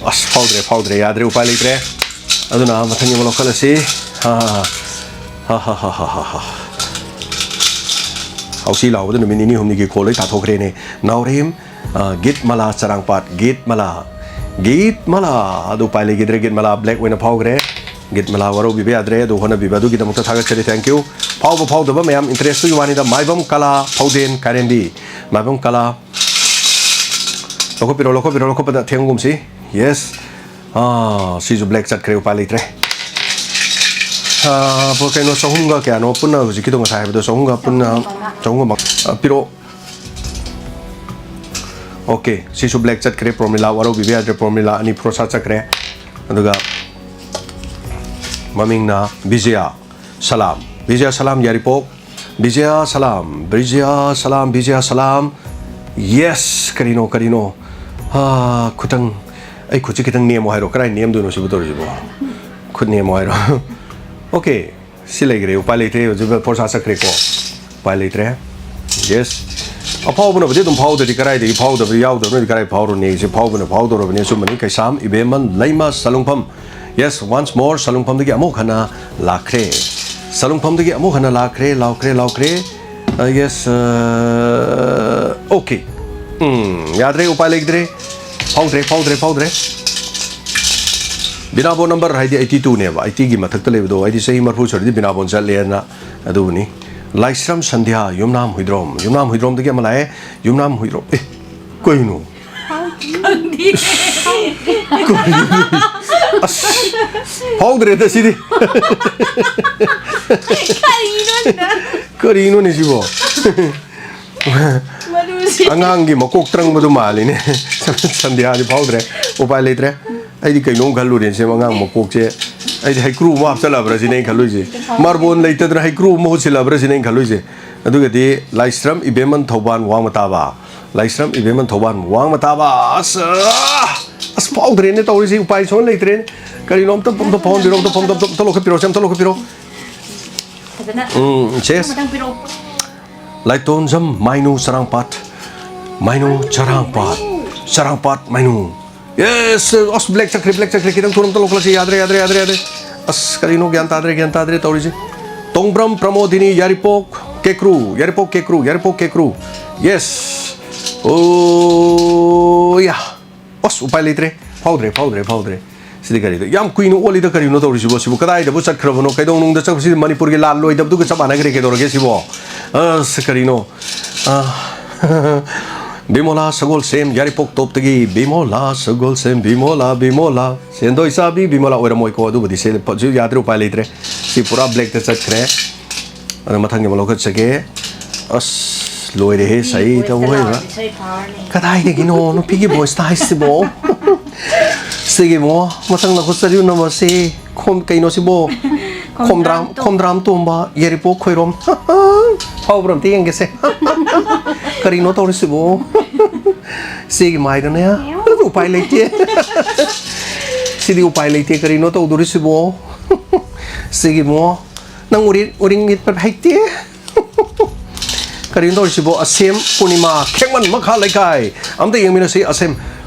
ꯑꯁ, ꯐꯥꯎꯗ꯭ꯔꯦ, ꯐꯥꯎꯗ꯭ꯔꯦ, ꯌꯥꯗ꯭ꯔꯦ, ꯎꯄꯥꯏ ꯂꯩꯇ꯭ꯔꯦ꯫ ꯑꯗꯨꯅ ꯃꯊꯪꯒꯤ ꯑꯃ ꯂꯧꯈꯠꯂꯁꯤ꯫ ꯍꯥ, ꯍꯥ, ꯍꯥ, ꯍꯥ, ꯍꯥ, ꯍꯥ꯫ ꯍꯥꯎꯁꯤ ꯂꯥꯎꯕꯗ ꯅꯨꯃꯤꯠ ꯅꯤꯅꯤ ꯍꯨꯝꯅꯤꯒꯤ ꯀꯣꯜ ꯂꯣꯏ ꯇꯥꯊꯣꯛꯈ꯭ꯔꯦꯅꯦ꯫ ꯅꯥꯎꯔꯦꯝ, ꯑ, ꯒꯤꯠ ꯃꯂꯥ ꯆꯔꯥꯡꯄꯥꯠ, ꯒꯤꯠ ꯃꯂꯥ, ꯒꯤꯠ ꯃꯂꯥ꯫ ꯑꯗꯨ ꯎꯄꯥꯏ ꯂꯩꯈꯤꯗ꯭ꯔꯦ, ꯒꯤꯠ ꯃꯂꯥ black ꯑꯣꯏꯅ ꯐꯥꯎꯈ꯭ꯔꯦ꯫ ꯒꯤꯠ ꯃꯂꯥ ꯋꯥꯔꯧꯕꯤꯕ ꯌꯥꯗ꯭ꯔꯦ, ꯑꯗꯨ ꯍꯣꯠꯅꯕꯤꯕ ꯑꯗꯨꯒꯤꯗꯃꯛꯇ ꯊꯥꯒꯠꯆꯔꯤ, thank you꯫ ꯐꯥꯎꯕ ꯐꯥꯎꯗꯕ ꯃꯌꯥꯝ interestꯇꯨꯒꯤ ꯋꯥꯅꯤꯗ꯫ ꯃꯥꯏꯕꯝ ꯀꯂꯥ, ꯐꯧꯗꯦꯟ, ꯀꯥꯏꯔꯦꯝꯕꯤ꯫ ꯃꯥꯏꯕꯝ ꯀꯂꯥ꯫ ꯂꯧꯈꯠꯄꯤꯔꯣ, ꯂꯧꯈꯠꯄꯤꯔꯣ, ꯂꯧꯈꯠꯄꯗ ꯊꯦꯡꯒꯨꯝꯁꯤ꯫ Yes꯫ ꯑꯥ, ꯁꯤꯁꯨ black ꯆꯠꯈ꯭ꯔꯦ, ꯎꯄꯥꯏ ꯂꯩꯇ꯭ꯔꯦ꯫ ꯑꯥ, ꯄꯣ-, ꯀꯩꯅꯣ, ꯆꯍꯨꯝꯒ ꯀꯌꯥꯅꯣ ꯄꯨꯟꯅ ꯍꯧꯖꯤꯛꯀꯤꯗꯣ ꯉꯁꯥꯏ ꯍꯥꯏꯕꯗꯣ, ꯆꯍꯨꯝꯒ ꯄꯨꯟꯅ, ꯆꯍꯨꯝꯒ ꯃꯉꯥ, ꯑꯥ, ꯄꯤꯔꯛꯑꯣ꯫ Okay, ꯁꯤꯁꯨ black ꯆꯠꯈ꯭ꯔꯦ, ꯄ꯭ꯔꯣꯃꯤꯂꯥ ꯋꯥꯔꯧꯕꯤꯕ ꯌꯥꯗ꯭ꯔꯦ, ꯄ꯭ꯔꯣꯃꯤꯂꯥ ꯑꯅꯤ ꯐꯣꯔꯁꯥ ꯆꯠꯈ꯭ꯔꯦ꯫ ꯑꯗꯨꯒ ꯃꯃꯤꯡꯅ ꯕꯤꯖꯌꯥ ꯁꯂꯥꯝ, ꯕꯤꯖꯌꯥ ꯁꯂꯥꯝ ꯌꯥꯏꯔꯤꯄꯣꯛ, ꯕꯤꯖꯌꯥ ꯁꯂꯥꯝ, ꯕꯤꯖꯌꯥ ꯁꯂꯥꯝ, ꯕꯤꯖꯌꯥ ꯁꯂꯥꯝ꯫ Yes, ꯀꯔꯤꯅꯣ, ꯀꯔꯤꯅꯣ? ꯑꯥ, ꯈꯨꯇꯪ, ꯑꯩ ꯈꯨꯠꯁꯤ ꯈꯤꯇꯪ ꯅꯦꯝꯃꯣ ꯍꯥꯏꯔꯣ? ꯀꯗꯥꯏ ꯅꯦꯝꯗꯣꯏꯅꯣ ꯁꯤꯕꯨ ꯇꯧꯔꯤꯁꯤꯕꯣ? ꯈꯨꯠ ꯅꯦꯝꯃꯣ ꯍꯥꯏꯔꯣ? Okay, ꯁꯤ ꯂꯩꯈ꯭ꯔꯦ, ꯎꯄꯥꯏ ꯂꯩꯇ꯭ꯔꯦ, ꯍꯧꯖꯤꯛ ꯐꯣꯔꯁꯥ ꯆꯠꯈ꯭ꯔꯦꯀꯣ, ꯎꯄꯥꯏ ꯂꯩꯇ꯭ꯔꯦ꯫ Yes, ꯑꯐꯥꯎꯕꯅꯕꯨꯗꯤ ꯑꯗꯨꯝ ꯐꯥꯎꯗ꯭ꯔꯗꯤ ꯀꯗꯥꯏꯗꯒꯤ ꯐꯥꯎꯗꯕ ꯌꯥꯎꯗꯕꯅꯣꯗꯤ ꯀꯗꯥꯏ ꯐꯥꯎꯔꯨꯅꯤ? ꯁꯤ ꯐꯥꯎꯕꯅ ꯐꯥꯎꯗꯧꯔꯕꯅꯤ, ꯑꯆꯨꯝꯕꯅꯤ꯫ ꯀꯩꯁꯥꯝ ꯏꯕꯦꯝꯃꯟ ꯂꯩꯃ ꯁꯂꯨꯡꯐꯝ, yes, once more ꯁꯂꯨꯡꯐꯝꯗꯒꯤ ꯑꯃꯨꯛ ꯍꯟꯅ ꯂꯥꯛꯈ꯭ꯔꯦ꯫ ꯁꯂꯨꯡꯐꯝꯗꯒꯤ ꯑꯃꯨꯛ ꯍꯟꯅ ꯂꯥꯛꯈ꯭ꯔꯦ, ꯂꯥꯎꯈ꯭ꯔꯦ, ꯂꯥꯎꯈ꯭ꯔꯦ꯫ ꯑ, yes, ꯑ, okay꯫ ꯎꯝ, ꯌꯥꯗ꯭ꯔꯦ, ꯎꯄꯥꯏ ꯂꯩꯇ꯭ꯔꯦ꯫ ꯐꯥꯎꯗ꯭ꯔꯦ, ꯐꯥꯎꯗ꯭ꯔꯦ, ꯐꯥꯎꯗ꯭ꯔꯦ꯫ ꯕꯤꯅꯥꯕꯣꯟ number ꯍꯥꯏꯗꯤ eighty twoꯅꯦꯕ, eightyꯒꯤ ꯃꯊꯛꯇ ꯂꯩꯕꯗꯣ, ꯍꯥꯏꯗꯤ ꯆꯍꯤ ꯃꯔꯐꯨ ꯁꯨꯔꯗꯤ ꯕꯤꯅꯥꯕꯣꯟ ꯆꯠꯂꯦꯅ ꯑꯗꯨꯕꯨꯅꯤ꯫ ꯂꯥꯏꯁ꯭ꯔꯝ ꯁꯟꯙ꯭ꯌꯥ, ꯌꯨꯝꯅꯥꯝ ꯍꯨꯏꯗ꯭ꯔꯣꯝ, ꯌꯨꯝꯅꯥꯝ ꯍꯨꯏꯗ꯭ꯔꯣꯝꯗꯒꯤ ꯑꯃ ꯂꯥꯛꯑꯦ, ꯌꯨꯝꯅꯥꯝ ꯍꯨꯏꯗ꯭ꯔꯣꯝ, ꯑꯦ, ꯀꯩꯅꯣ? ꯈꯪꯗꯦ꯫ ꯀꯔꯤꯅꯣ? ꯑꯁ, ꯐꯥꯎꯗ꯭ꯔꯦꯗ ꯁꯤꯗꯤ꯫ ꯀꯔꯤꯅꯣꯅꯦ? ꯀꯔꯤꯅꯣꯅꯦ ꯁꯤꯕꯣ? ꯃꯔꯨꯁꯤ꯫ ꯑꯉꯥꯡꯒꯤ ꯃꯀꯣꯛ ꯇ꯭ꯔꯪꯕꯗꯨ ꯃꯥꯜꯂꯤꯅꯦ꯫ ꯁꯟꯙ꯭ꯌꯥꯗꯤ ꯐꯥꯎꯗ꯭ꯔꯦ, ꯎꯄꯥꯏ ꯂꯩꯇ꯭ꯔꯦ꯫ ꯑꯩꯗꯤ ꯀꯩꯅꯣꯝ ꯈꯜꯂꯨꯔꯦ ꯁꯤ ꯑꯉꯥꯡ ꯃꯀꯣꯛꯁꯦ꯫ ꯑꯩꯗꯤ ꯍꯩꯀ꯭ꯔꯨ ꯑꯃ ꯍꯥꯞꯆꯜꯂꯕ꯭ꯔꯥ ꯁꯤꯅꯦ ꯑꯩꯅ ꯈꯜꯂꯨꯏꯁꯦ꯫ ꯃꯥꯔꯕꯣꯟ ꯂꯩꯇꯗꯅ ꯍꯩꯀ꯭ꯔꯨ ꯑꯃ ꯍꯨꯠꯆꯤꯜꯂꯕ꯭ꯔꯥ ꯁꯤꯅꯦ ꯑꯩꯅ ꯈꯜꯂꯨꯏꯁꯦ꯫ ꯑꯗꯨꯒꯗꯤ ꯂꯥꯏꯁ꯭ꯔꯝ ꯏꯕꯦꯝꯃꯟ ꯊꯧꯕꯥꯜ ꯋꯥꯡꯃ ꯇꯥꯕ꯫ ꯂꯥꯏꯁ꯭ꯔꯝ ꯏꯕꯦꯝꯃꯟ ꯊꯧꯕꯥꯜ ꯋꯥꯡꯃ ꯇꯥꯕ꯫ ꯑꯁ, ꯑꯁ, ꯐꯥꯎꯗ꯭ꯔꯦꯅꯦ ꯇꯧꯔꯤꯁꯦ, ꯎꯄꯥꯏ ꯁꯨꯡꯂꯩ ꯂꯩꯇ꯭ꯔꯦꯅꯦ꯫ ꯀꯔꯤꯅꯣ ꯑꯝꯇ, ꯑꯝꯇ ꯐꯥꯎꯍꯟꯕꯤꯔꯣ, ꯑꯝꯇ ꯐꯥꯎ-, ꯑꯝꯇ, ꯑꯝꯇ ꯂꯧꯈꯠꯄꯤꯔꯣ, ꯁꯦ ꯑꯝꯇ ꯂꯧꯈꯠꯄꯤꯔꯣ꯫ ꯎꯝ, ꯆꯦꯁ꯫ ꯃꯊꯪ ꯄꯤꯔꯛꯑꯣ꯫ ꯂꯥꯏꯇꯣꯟꯖꯝ ꯃꯥꯏꯅꯨ ꯆꯔꯥꯡꯄꯥꯠ꯫ ꯃꯥꯏꯅꯨ ꯆꯔꯥꯡꯄꯥꯠ꯫ ꯆꯔꯥꯡꯄꯥꯠ ꯃꯥꯏꯅꯨ꯫ ꯌꯦꯁ! ꯑꯁ, ꯕ꯭ꯂꯦꯛ ꯆꯠꯈ꯭ꯔꯦ, ꯕ꯭ꯂꯦꯛ ꯆꯠꯈ꯭ꯔꯦ꯫ ꯈꯤꯇꯪ ꯊꯨꯅ ꯑꯝꯇ ꯂꯧꯈꯠꯂꯁꯤ꯫ ꯌꯥꯗ꯭ꯔꯦ, ꯌꯥꯗ꯭ꯔꯦ, ꯌꯥꯗ꯭ꯔꯦ, ꯌꯥꯗ꯭ꯔꯦ꯫ ꯑꯁ, ꯀꯔꯤꯅꯣ? ꯒ꯭ꯌꯥꯟ ꯇꯥꯗ꯭ꯔꯦ, ꯒ꯭ꯌꯥꯟ ꯇꯥꯗ꯭ꯔꯦ ꯇꯧꯔꯤꯁꯦ꯫ ꯇꯣꯡꯕ꯭ꯔꯝ ꯄ꯭ꯔꯃꯣꯗꯤꯅꯤ, ꯌꯥꯏꯔꯤꯄꯣꯛ ꯀꯦꯀ꯭ꯔꯨ, ꯌꯥꯏꯔꯤꯄꯣꯛ ꯀꯦꯀ꯭ꯔꯨ, ꯌꯥꯏꯔꯤꯄꯣꯛ ꯀꯦꯀ꯭ꯔꯨ꯫ ꯌꯦꯁ! ꯑꯣ, ꯌꯥ! ꯑꯁ, ꯎꯄꯥꯏ ꯂꯩꯇ꯭ꯔꯦ꯫ ꯐꯥꯎꯗ꯭ꯔꯦ, ꯐꯥꯎꯗ꯭ꯔꯦ, ꯐꯥꯎꯗ꯭ꯔꯦ꯫ ꯁꯤꯗꯤ ꯀꯔꯤꯗ? ꯌꯥꯝ ꯀꯨꯏꯅ ꯑꯣꯠꯂꯤꯗ, ꯀꯔꯤꯅꯣ ꯇꯧꯔꯤꯁꯤꯕꯣ? ꯁꯤꯕꯨ ꯀꯗꯥꯏꯗꯕꯨ ꯆꯠꯈ꯭ꯔꯕꯅꯣ? ꯀꯩꯗꯧꯅꯨꯡꯗ ꯆꯠꯄꯁꯤꯗꯤ? ꯃꯅꯤꯄꯨꯔꯒꯤ ꯂꯥꯟ ꯂꯣꯏꯗꯕꯗꯨꯒ ꯆꯞ ꯃꯥꯟꯅꯈ꯭ꯔꯦ꯫ ꯀꯩꯗꯧꯔꯒꯦ ꯁꯤꯕꯣ? ꯑꯁ, ꯀꯔꯤꯅꯣ? ꯑ, ꯕꯤꯃꯣꯂꯥ ꯁꯒꯣꯜꯁꯦꯝ, ꯌꯥꯏꯔꯤꯄꯣꯛ ꯇꯣꯞꯇꯒꯤ ꯕꯤꯃꯣꯂꯥ ꯁꯒꯣꯜꯁꯦꯝ, ꯕꯤꯃꯣꯂꯥ, ꯕꯤꯃꯣꯂꯥ꯫ ꯁꯦꯟꯗꯣꯏ ꯆꯥꯕꯤ ꯕꯤꯃꯣꯂꯥ ꯑꯣꯏꯔꯝꯃꯣꯏꯀꯣ, ꯑꯗꯨꯕꯨꯗꯤ ꯁꯤ ꯍꯧꯖꯤꯛ ꯌꯥꯗ꯭ꯔꯦ, ꯎꯄꯥꯏ ꯂꯩꯇ꯭ꯔꯦ꯫ ꯁꯤ ꯄꯨꯔꯥ ꯕ꯭ꯂꯦꯛꯇ ꯆꯠꯈ꯭ꯔꯦ꯫ ꯑꯗꯣ ꯃꯊꯪꯒꯤ ꯑꯃ ꯂꯧꯈꯠꯆꯒꯦ꯫ ꯑꯁ, ꯂꯣꯏꯔꯦꯍꯦ, ꯁꯍꯤ ꯇꯧꯕ ꯍꯩꯕ꯫ ꯏꯁꯩ ꯐꯥꯎꯔꯅꯤ꯫ ꯀꯗꯥꯏꯗꯒꯤꯅꯣ ꯅꯨꯄꯤꯒꯤ ꯚꯣꯏꯁꯇ ꯍꯥꯏꯁꯤꯕꯣ? ꯁꯤꯒꯤ ꯃꯣ, ꯃꯊꯪ ꯂꯧꯈꯠꯆꯔꯤꯕ ꯅꯝꯕꯔꯁꯤ ꯈꯣꯝ-, ꯀꯩꯅꯣꯁꯤꯕꯣ? ꯈꯣꯝꯗ꯭ꯔꯥꯝ, ꯈꯣꯝꯗ꯭ꯔꯥꯝ ꯈꯣꯝꯗ꯭ꯔꯥꯝ ꯇꯣꯝꯕ, ꯌꯥꯏꯔꯤꯄꯣꯛ ꯈꯣꯏꯔꯣꯝ꯫ ꯐꯥꯎꯕ꯭ꯔꯥ ꯑꯝꯇ ꯌꯦꯡꯒꯦꯁꯦ꯫ ꯀꯔꯤꯅꯣ ꯇꯧꯔꯤꯁꯤꯕꯣ? ꯁꯤꯒꯤ ꯃꯥꯏꯗꯅꯦ꯫ ꯎꯄꯥꯏ ꯂꯩꯇꯦ꯫ ꯁꯤꯗꯤ ꯎꯄꯥꯏ ꯂꯩꯇꯦ꯫ ꯀꯔꯤꯅꯣ ꯇꯧꯗꯣꯔꯤꯁꯤꯕꯣ? ꯁꯤꯒꯤ ꯃꯣ, ꯅꯪ ꯎꯔꯤ-, ꯎꯔꯤꯡ ꯃꯤꯠꯄ ꯍꯩꯇꯦ꯫ ꯀꯔꯤꯅꯣ ꯇꯧꯔꯤꯁꯤꯕꯣ? ꯑꯁꯦꯝ ꯄꯨꯔꯅꯤꯃꯥ, ꯈꯦꯛꯃꯟ ꯃꯈꯥ ꯂꯩꯀꯥꯏ꯫ ꯑꯝꯇ ꯌꯦꯡꯃꯤꯟꯅꯁꯤ꯫ ꯑꯁꯦꯝ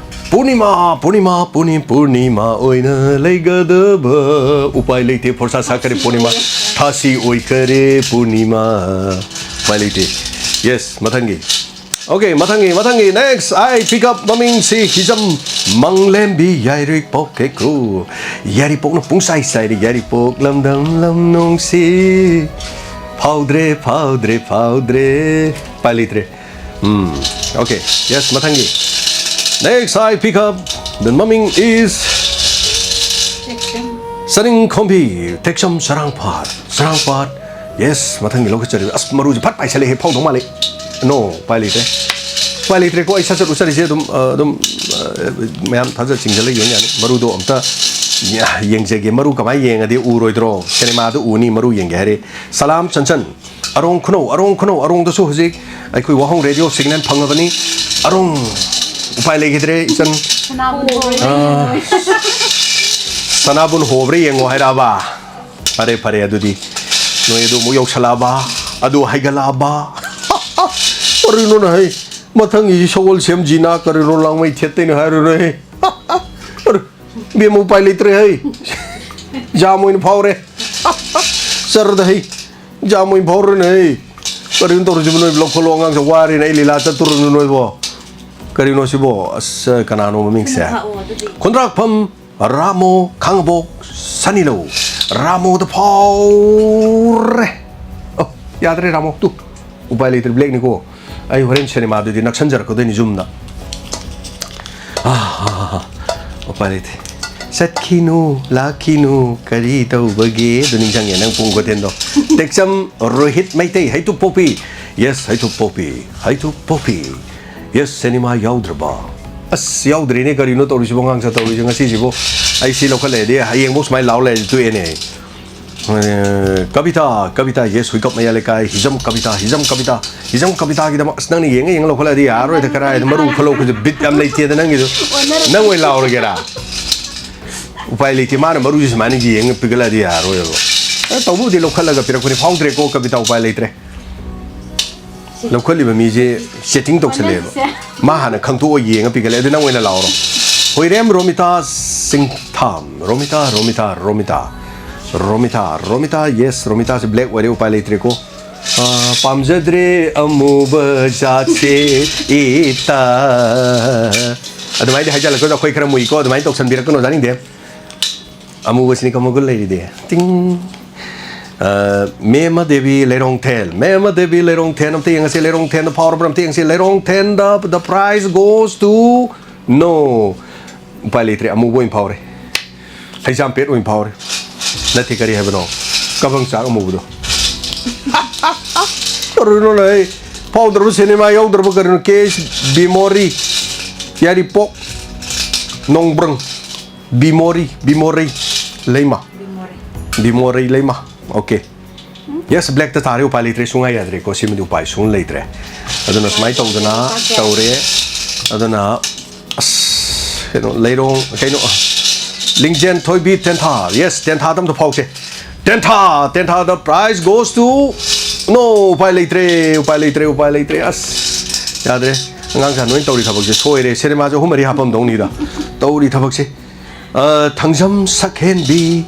ꯄꯨꯔꯅꯤꯃꯥ, ꯄꯨꯔꯅꯤꯃꯥ, ꯄꯨꯅꯤ-, ꯄꯨꯔꯅꯤꯃꯥ ꯑꯣꯏꯅ ꯂꯩꯒꯗꯕ꯫ ꯎꯄꯥꯏ ꯂꯩꯇꯦ, ꯐꯣꯔꯁꯥ ꯁꯥꯀꯔꯤ ꯄꯨꯔꯅꯤꯃꯥ꯫ ꯊꯥꯁꯤ ꯑꯣꯏꯈꯔꯦ ꯄꯨꯔꯅꯤꯃꯥ꯫ ꯎꯄꯥꯏ ꯂꯩꯇꯦ꯫ ꯌꯦꯁ, ꯃꯊꯪꯒꯤ꯫ ꯑꯣꯀꯦ, ꯃꯊꯪꯒꯤ, ꯃꯊꯪꯒꯤ꯫ Next, I pick up ꯃꯃꯤꯡꯁꯤ ꯍꯤꯖꯝ ꯃꯪꯂꯦꯝꯕꯤ ꯌꯥꯏꯔꯤꯛ ꯄꯣꯛꯀꯦꯀ꯭ꯔꯨ꯫ ꯌꯥꯏꯔꯤꯄꯣꯛꯅ ꯄꯨꯡꯆꯥꯏ ꯆꯥꯏꯔꯦ, ꯌꯥꯏꯔꯤꯄꯣꯛ ꯂꯝꯗꯝ ꯂꯝ ꯅꯨꯡꯁꯤ꯫ ꯐꯥꯎꯗ꯭ꯔꯦ, ꯐꯥꯎꯗ꯭ꯔꯦ, ꯐꯥꯎꯗ꯭ꯔꯦ꯫ ꯎꯄꯥꯏ ꯂꯩꯇ꯭ꯔꯦ꯫ ꯎꯝ, ꯑꯣꯀꯦ꯫ ꯌꯦꯁ, ꯃꯊꯪꯒꯤ꯫ Next, I pick up꯫ The ꯃꯃꯤꯡ is ꯆꯅꯤꯡꯈꯣꯝꯕꯤ, ꯇꯦꯛꯆꯝ ꯆꯔꯥꯡꯄꯥꯠ, ꯆꯔꯥꯡꯄꯥꯠ꯫ ꯌꯦꯁ, ꯃꯊꯪꯒꯤ ꯂꯧꯈꯠꯆꯔꯤꯕ꯫ ꯑꯁ, ꯃꯔꯨꯁꯦ ꯐꯠ ꯄꯥꯏꯁꯜꯂꯛꯑꯦ, ꯐꯥꯎꯗꯧ ꯃꯥꯜꯂꯦ꯫ ꯅꯣ, ꯎꯄꯥꯏ ꯂꯩꯇ꯭ꯔꯦ꯫ ꯎꯄꯥꯏ ꯂꯩꯇ꯭ꯔꯦꯀꯣ, ꯑꯩ ꯁꯠ ꯁꯠ ꯎꯠꯆꯔꯤꯁꯦ ꯑꯗꯨꯝ, ꯑ, ꯑꯗꯨꯝ, ꯑ, ꯃꯌꯥꯝ ꯊꯥꯖ ꯆꯤꯡꯖꯜꯂ ꯌꯦꯡ ꯌꯥꯅꯤ꯫ ꯃꯔꯨꯗꯣ ꯑꯝꯇ ꯌꯥ-, ꯌꯦꯡꯖꯒꯦ꯫ ꯃꯔꯨ ꯀꯃꯥꯏꯅ ꯌꯦꯡꯉꯗꯤ ꯎꯔꯣꯏꯗ꯭ꯔꯣ? ꯁꯤꯅꯦꯃꯥꯗ ꯎꯅꯤ, ꯃꯔꯨ ꯌꯦꯡꯒꯦ ꯍꯥꯏꯔꯦ꯫ ꯁꯂꯥꯝ ꯆꯟꯆꯟ, ꯑꯔꯣꯡ ꯈꯨꯅꯧ, ꯑꯔꯣꯡ ꯈꯨꯅꯧ, ꯑꯔꯣꯡꯗꯁꯨ ꯍꯧꯖꯤꯛ ꯑꯩꯈꯣꯏ ꯋꯥꯍꯣꯡ ꯔꯦꯗꯤꯑꯣ ꯁꯤꯒꯅꯦꯜ ꯐꯪꯉꯕꯅꯤ꯫ ꯑꯔꯣꯡ, ꯎꯄꯥꯏ ꯂꯩꯈꯤꯗ꯭ꯔꯦ, ꯏꯆꯟ꯫ ꯁꯅꯥꯕꯨꯟ ꯍꯣꯕ꯭ꯔꯥ ꯑꯥ, ꯌꯦꯡꯉꯣ꯫ ꯁꯅꯥꯕꯨꯟ ꯍꯣꯕ꯭ꯔꯥ ꯌꯦꯡꯉꯣ ꯍꯥꯏꯔꯛꯑꯕ? ꯐꯔꯦ, ꯐꯔꯦ, ꯑꯗꯨꯗꯤ ꯅꯣꯏ ꯑꯗꯨ ꯑꯃꯨꯛ ꯌꯧꯁꯜꯂꯛꯑꯕ, ꯑꯗꯨ ꯍꯥꯏꯒꯠꯂꯛꯑꯕ꯫ ꯀꯔꯤꯅꯣꯅꯦ ꯍꯩ? ꯃꯊꯪꯒꯤ ꯁꯒꯣꯜ ꯁꯦꯝꯁꯤꯅ ꯀꯔꯤꯅꯣ ꯂꯥꯡꯃꯩ ꯊꯦꯠꯇꯣꯏꯅꯣ ꯍꯥꯏꯔꯨꯔꯣꯏ꯫ ꯏꯕꯦꯝꯃ, ꯎꯄꯥꯏ ꯂꯩꯇ꯭ꯔꯦ ꯍꯩ꯫ ꯖꯥꯝ ꯑꯣꯏꯅ ꯐꯥꯎꯔꯦ꯫ ꯆꯔꯗ ꯍꯩ꯫ ꯖꯥꯝ ꯑꯣꯏꯅ ꯐꯥꯎꯔꯦꯅꯦ ꯍꯩ꯫ ꯀꯔꯤꯅꯣ ꯇꯧꯔꯤꯁꯤꯕꯣ? ꯅꯣꯏ ꯂꯧꯈꯠꯂꯣ, ꯑꯉꯥꯡꯁꯦ ꯋꯥꯔꯦꯅꯦ꯫ ꯑꯩ ꯂꯤꯂꯥ ꯆꯠꯇꯣꯔꯕꯅꯤ ꯅꯣꯏꯕꯣ꯫ ꯀꯔꯤꯅꯣ ꯁꯤꯕꯣ? ꯑꯁ, ꯀꯅꯥꯅꯣ ꯃꯃꯤꯡꯁꯦ? ꯊꯥꯛꯑꯣ ꯑꯗꯨꯗꯤ꯫ ꯈꯨꯟꯗ꯭ꯔꯥꯛꯐꯝ ꯔꯥꯃꯣ ꯈꯥꯡꯉꯕꯣꯛ ꯁꯅꯤꯂꯧ꯫ ꯔꯥꯃꯣꯗ ꯐꯥꯎꯔꯦ꯫ ꯑꯣ, ꯌꯥꯗ꯭ꯔꯦ ꯔꯥꯃꯣ, ꯇꯨ꯫ ꯎꯄꯥꯏ ꯂꯩꯇ꯭ꯔꯦ, ꯕ꯭ꯂꯦꯛꯅꯤꯀꯣ꯫ ꯑꯩ ꯍꯣꯔꯦꯟ ꯁꯤꯅꯦꯃꯥꯗꯨꯗꯤ ꯅꯛꯁꯟꯖꯔꯛꯀꯗꯣꯏꯅꯤ ꯌꯨꯝꯗ꯫ ꯑꯥ, ꯑꯥ, ꯑꯥ, ꯑꯥ꯫ ꯎꯄꯥꯏ ꯂꯩꯇꯦ꯫ ꯆꯠꯈꯤꯅꯨ, ꯂꯥꯛꯈꯤꯅꯨ, ꯀꯔꯤ ꯇꯧꯕꯒꯦ? ꯑꯗꯨ ꯅꯤꯡꯁꯤꯡꯉꯦ ꯅꯪ ꯄꯨꯡ ꯈꯣꯇꯦꯟꯗꯣ꯫ ꯇꯦꯛꯆꯝ ꯔꯣꯍꯤꯠ ꯃꯩꯇꯩ, ꯍꯩꯇꯨꯞ ꯄꯣꯛꯄꯤ꯫ Yes, ꯍꯩꯇꯨꯞ ꯄꯣꯛꯄꯤ, ꯍꯩꯇꯨꯞ ꯄꯣꯛꯄꯤ꯫ Yes, ꯁꯤꯅꯦꯃꯥ ꯌꯥꯎꯗ꯭ꯔꯕ? ꯑꯁ, ꯌꯥꯎꯗ꯭ꯔꯦꯅꯦ, ꯀꯔꯤꯅꯣ ꯇꯧꯔꯤꯁꯤꯕꯣ, ꯑꯉꯥꯡꯁꯦ ꯇꯧꯔꯤꯁꯦ ꯉꯁꯤꯁꯤꯕꯣ? ꯑꯩ ꯁꯤ ꯂꯧꯈꯠꯂꯛꯑꯗꯤ ꯍꯌꯦꯡꯐꯧ ꯁꯨꯃꯥꯏꯅ ꯂꯥꯎ ꯂꯩꯔꯗꯤ ꯇꯣꯛꯑꯦꯅꯦ꯫ ꯑꯦ, ꯀꯕꯤꯇꯥ, ꯀꯕꯤꯇꯥ, yes, ꯍꯨꯏꯀꯞ ꯃꯌꯥ ꯂꯩꯀꯥꯏ, ꯍꯤꯖꯝ ꯀꯕꯤꯇꯥ, ꯍꯤꯖꯝ ꯀꯕꯤꯇꯥ, ꯍꯤꯖꯝ ꯀꯕꯤꯇꯥꯒꯤꯗꯃꯛ, ꯑꯁ, ꯅꯪꯅ ꯌꯦꯡꯉ ꯌꯦꯡꯉ ꯂꯧꯈꯠꯂꯛꯑꯗꯤ ꯌꯥꯔꯔꯣꯏꯗ, ꯀꯔꯥꯏꯗ ꯃꯔꯨ ꯈꯨꯂꯧ ꯈꯨꯁꯨ ꯕꯤꯠ ꯌꯥꯝ ꯂꯩꯇꯦꯗ ꯅꯪꯒꯤꯗꯨ꯫ ꯅꯪ ꯑꯣꯏꯅ ꯂꯥꯎꯔꯒꯦꯔꯥ? ꯎꯄꯥꯏ ꯂꯩꯇꯦ, ꯃꯥꯅ ꯃꯔꯨꯁꯤ ꯁꯨꯃꯥꯏꯅ ꯌꯦꯡꯉ ꯄꯤꯒꯠꯂꯛꯑꯗꯤ ꯌꯥꯔꯔꯣꯏꯕ꯫ ꯑꯦ, ꯇꯧꯕꯕꯨꯗꯤ ꯂꯧꯈꯠꯂꯒ ꯄꯤꯔꯛꯄꯅꯤ, ꯐꯥꯎꯗ꯭ꯔꯦꯀꯣ ꯀꯕꯤꯇꯥ, ꯎꯄꯥꯏ ꯂꯩꯇ꯭ꯔꯦ꯫ ꯂꯧꯈꯠꯂꯤꯕ ꯃꯤꯁꯦ ꯆꯦꯇꯤꯡ ꯇꯧꯁꯜꯂꯦꯕ꯫ ꯑꯣꯟꯅꯔꯁꯦ꯫ ꯃꯥ ꯍꯥꯟꯅ ꯈꯪꯇꯣꯛꯑ ꯌꯦꯡꯉ ꯄꯤꯒꯠꯂꯦ꯫ ꯑꯗꯨ ꯅꯪ ꯑꯣꯏꯅ ꯂꯥꯎꯔꯣ꯫ ꯍꯣꯏꯔꯦꯝ ꯔꯣꯃꯤꯇꯥ ꯁꯤꯡꯊꯥꯝ꯫ ꯔꯣꯃꯤꯇꯥ, ꯔꯣꯃꯤꯇꯥ, ꯔꯣꯃꯤꯇꯥ꯫ ꯔꯣꯃꯤꯇꯥ, ꯔꯣꯃꯤꯇꯥ, yes, ꯔꯣꯃꯤꯇꯥꯁꯦ ꯕ꯭ꯂꯦꯛ ꯑꯣꯏꯔꯦ, ꯎꯄꯥꯏ ꯂꯩꯇ꯭ꯔꯦꯀꯣ꯫ ꯑꯥ, ꯄꯥꯝꯖꯗ꯭ꯔꯦ ꯑꯃꯨꯕ ꯖꯥꯠꯁꯦ ꯏꯇꯥ꯫ ꯑꯗꯨꯃꯥꯏꯅꯗꯤ ꯍꯥꯏꯖꯜꯂꯛꯀꯅꯨ, ꯑꯩꯈꯣꯏ ꯈꯔ ꯃꯨꯏꯀꯣ, ꯑꯗꯨꯃꯥꯏꯅ ꯇꯧꯁꯟꯕꯤꯔꯛꯀꯅꯨ, ꯇꯥꯅꯤꯡꯗꯦ꯫ ꯑꯃꯨꯕꯁꯤꯅꯤ ꯀꯃꯒꯨꯜ ꯂꯩꯔꯤꯗꯤ꯫ ꯇꯤꯡ꯫ ꯑ, ꯃꯦꯃ ꯗꯦꯕꯤ ꯂꯩꯔꯣꯡꯊꯦꯟ, ꯃꯦꯃ ꯗꯦꯕꯤ ꯂꯩꯔꯣꯡꯊꯦꯟ ꯑꯝꯇ ꯌꯦꯡꯉꯁꯤ, ꯂꯩꯔꯣꯡꯊꯦꯟꯗ ꯐꯥꯎꯔꯕ꯭ꯔꯥ ꯑꯝꯇ ꯌꯦꯡꯁꯤ, ꯂꯩꯔꯣꯡꯊꯦꯟꯗ the prize goes to, no, ꯎꯄꯥꯏ ꯂꯩꯇ꯭ꯔꯦ, ꯑꯃꯨꯕ ꯑꯣꯏꯅ ꯐꯥꯎꯔꯦ, ꯍꯩꯖꯥꯝꯄꯦꯠ ꯑꯣꯏꯅ ꯐꯥꯎꯔꯦ, ꯅꯠꯇꯦ, ꯀꯔꯤ ꯍꯥꯏꯕꯅꯣ, ꯀꯕꯪ ꯆꯥꯛ ꯑꯃꯨꯕꯗꯣ꯫ ꯀꯔꯤꯅꯣꯅꯦ, ꯐꯥꯎꯗ꯭ꯔꯕ ꯁꯤꯅꯦꯃꯥ ꯌꯥꯎꯗ꯭ꯔꯕ ꯀꯔꯤꯅꯣ? ꯀꯦ ꯑꯦꯁ ꯕꯤꯃꯣꯔꯤ, ꯌꯥꯏꯔꯤꯄꯣꯛ, ꯅꯣꯡꯕ꯭ꯔꯪ꯫ ꯕꯤꯃꯣꯔꯤ, ꯕꯤꯃꯣꯔꯩ ꯂꯩꯃ꯫ ꯕꯤꯃꯣꯔꯩ꯫ ꯕꯤꯃꯣꯔꯩ ꯂꯩꯃ꯫ Okay. Yes, ꯕ꯭ꯂꯦꯛꯇ ꯇꯥꯔꯦ, ꯎꯄꯥꯏ ꯂꯩꯇ꯭ꯔꯦ, ꯁꯨꯡꯌꯥ ꯌꯥꯗ꯭ꯔꯦꯀꯣ, ꯁꯤꯃꯗꯤ ꯎꯄꯥꯏ ꯁꯨꯡ ꯂꯩꯇ꯭ꯔꯦ꯫ ꯑꯗꯨꯅ ꯁꯨꯃꯥꯏꯅ ꯇꯧꯗꯅ ꯇꯧꯔꯦ꯫ ꯑꯗꯨꯅ, ꯑꯁ, ꯀꯩꯅꯣ, ꯂꯩꯔꯣꯡ, ꯀꯩꯅꯣ, ꯂꯤꯡꯖꯦꯟ ꯊꯣꯏꯕꯤ ꯇꯦꯟꯊꯥ꯫ Yes, ꯇꯦꯟꯊꯥꯗ ꯑꯝꯇ ꯐꯥꯎꯁꯦ꯫ ꯇꯦꯟꯊꯥ, ꯇꯦꯟꯊꯥꯗ prize goes to, no, ꯎꯄꯥꯏ ꯂꯩꯇ꯭ꯔꯦ, ꯎꯄꯥꯏ ꯂꯩꯇ꯭ꯔꯦ, ꯎꯄꯥꯏ ꯂꯩꯇ꯭ꯔꯦ꯫ ꯑꯁ, ꯌꯥꯗ꯭ꯔꯦ꯫ ꯑꯉꯥꯡꯁꯥ ꯅꯣꯏꯅ ꯇꯧꯔꯤ ꯊꯕꯛꯁꯦ ꯁꯣꯏꯔꯦ꯫ ꯁꯤꯅꯦꯃꯥꯁꯦ ꯑꯍꯨꯝ ꯃꯔꯤ ꯍꯥꯞꯄꯝꯗꯧꯅꯤꯗ꯫ ꯇꯧꯔꯤ ꯊꯕꯛꯁꯦ꯫ ꯑ, ꯊꯥꯡꯖꯝ ꯁꯛꯍꯦꯟꯕꯤ,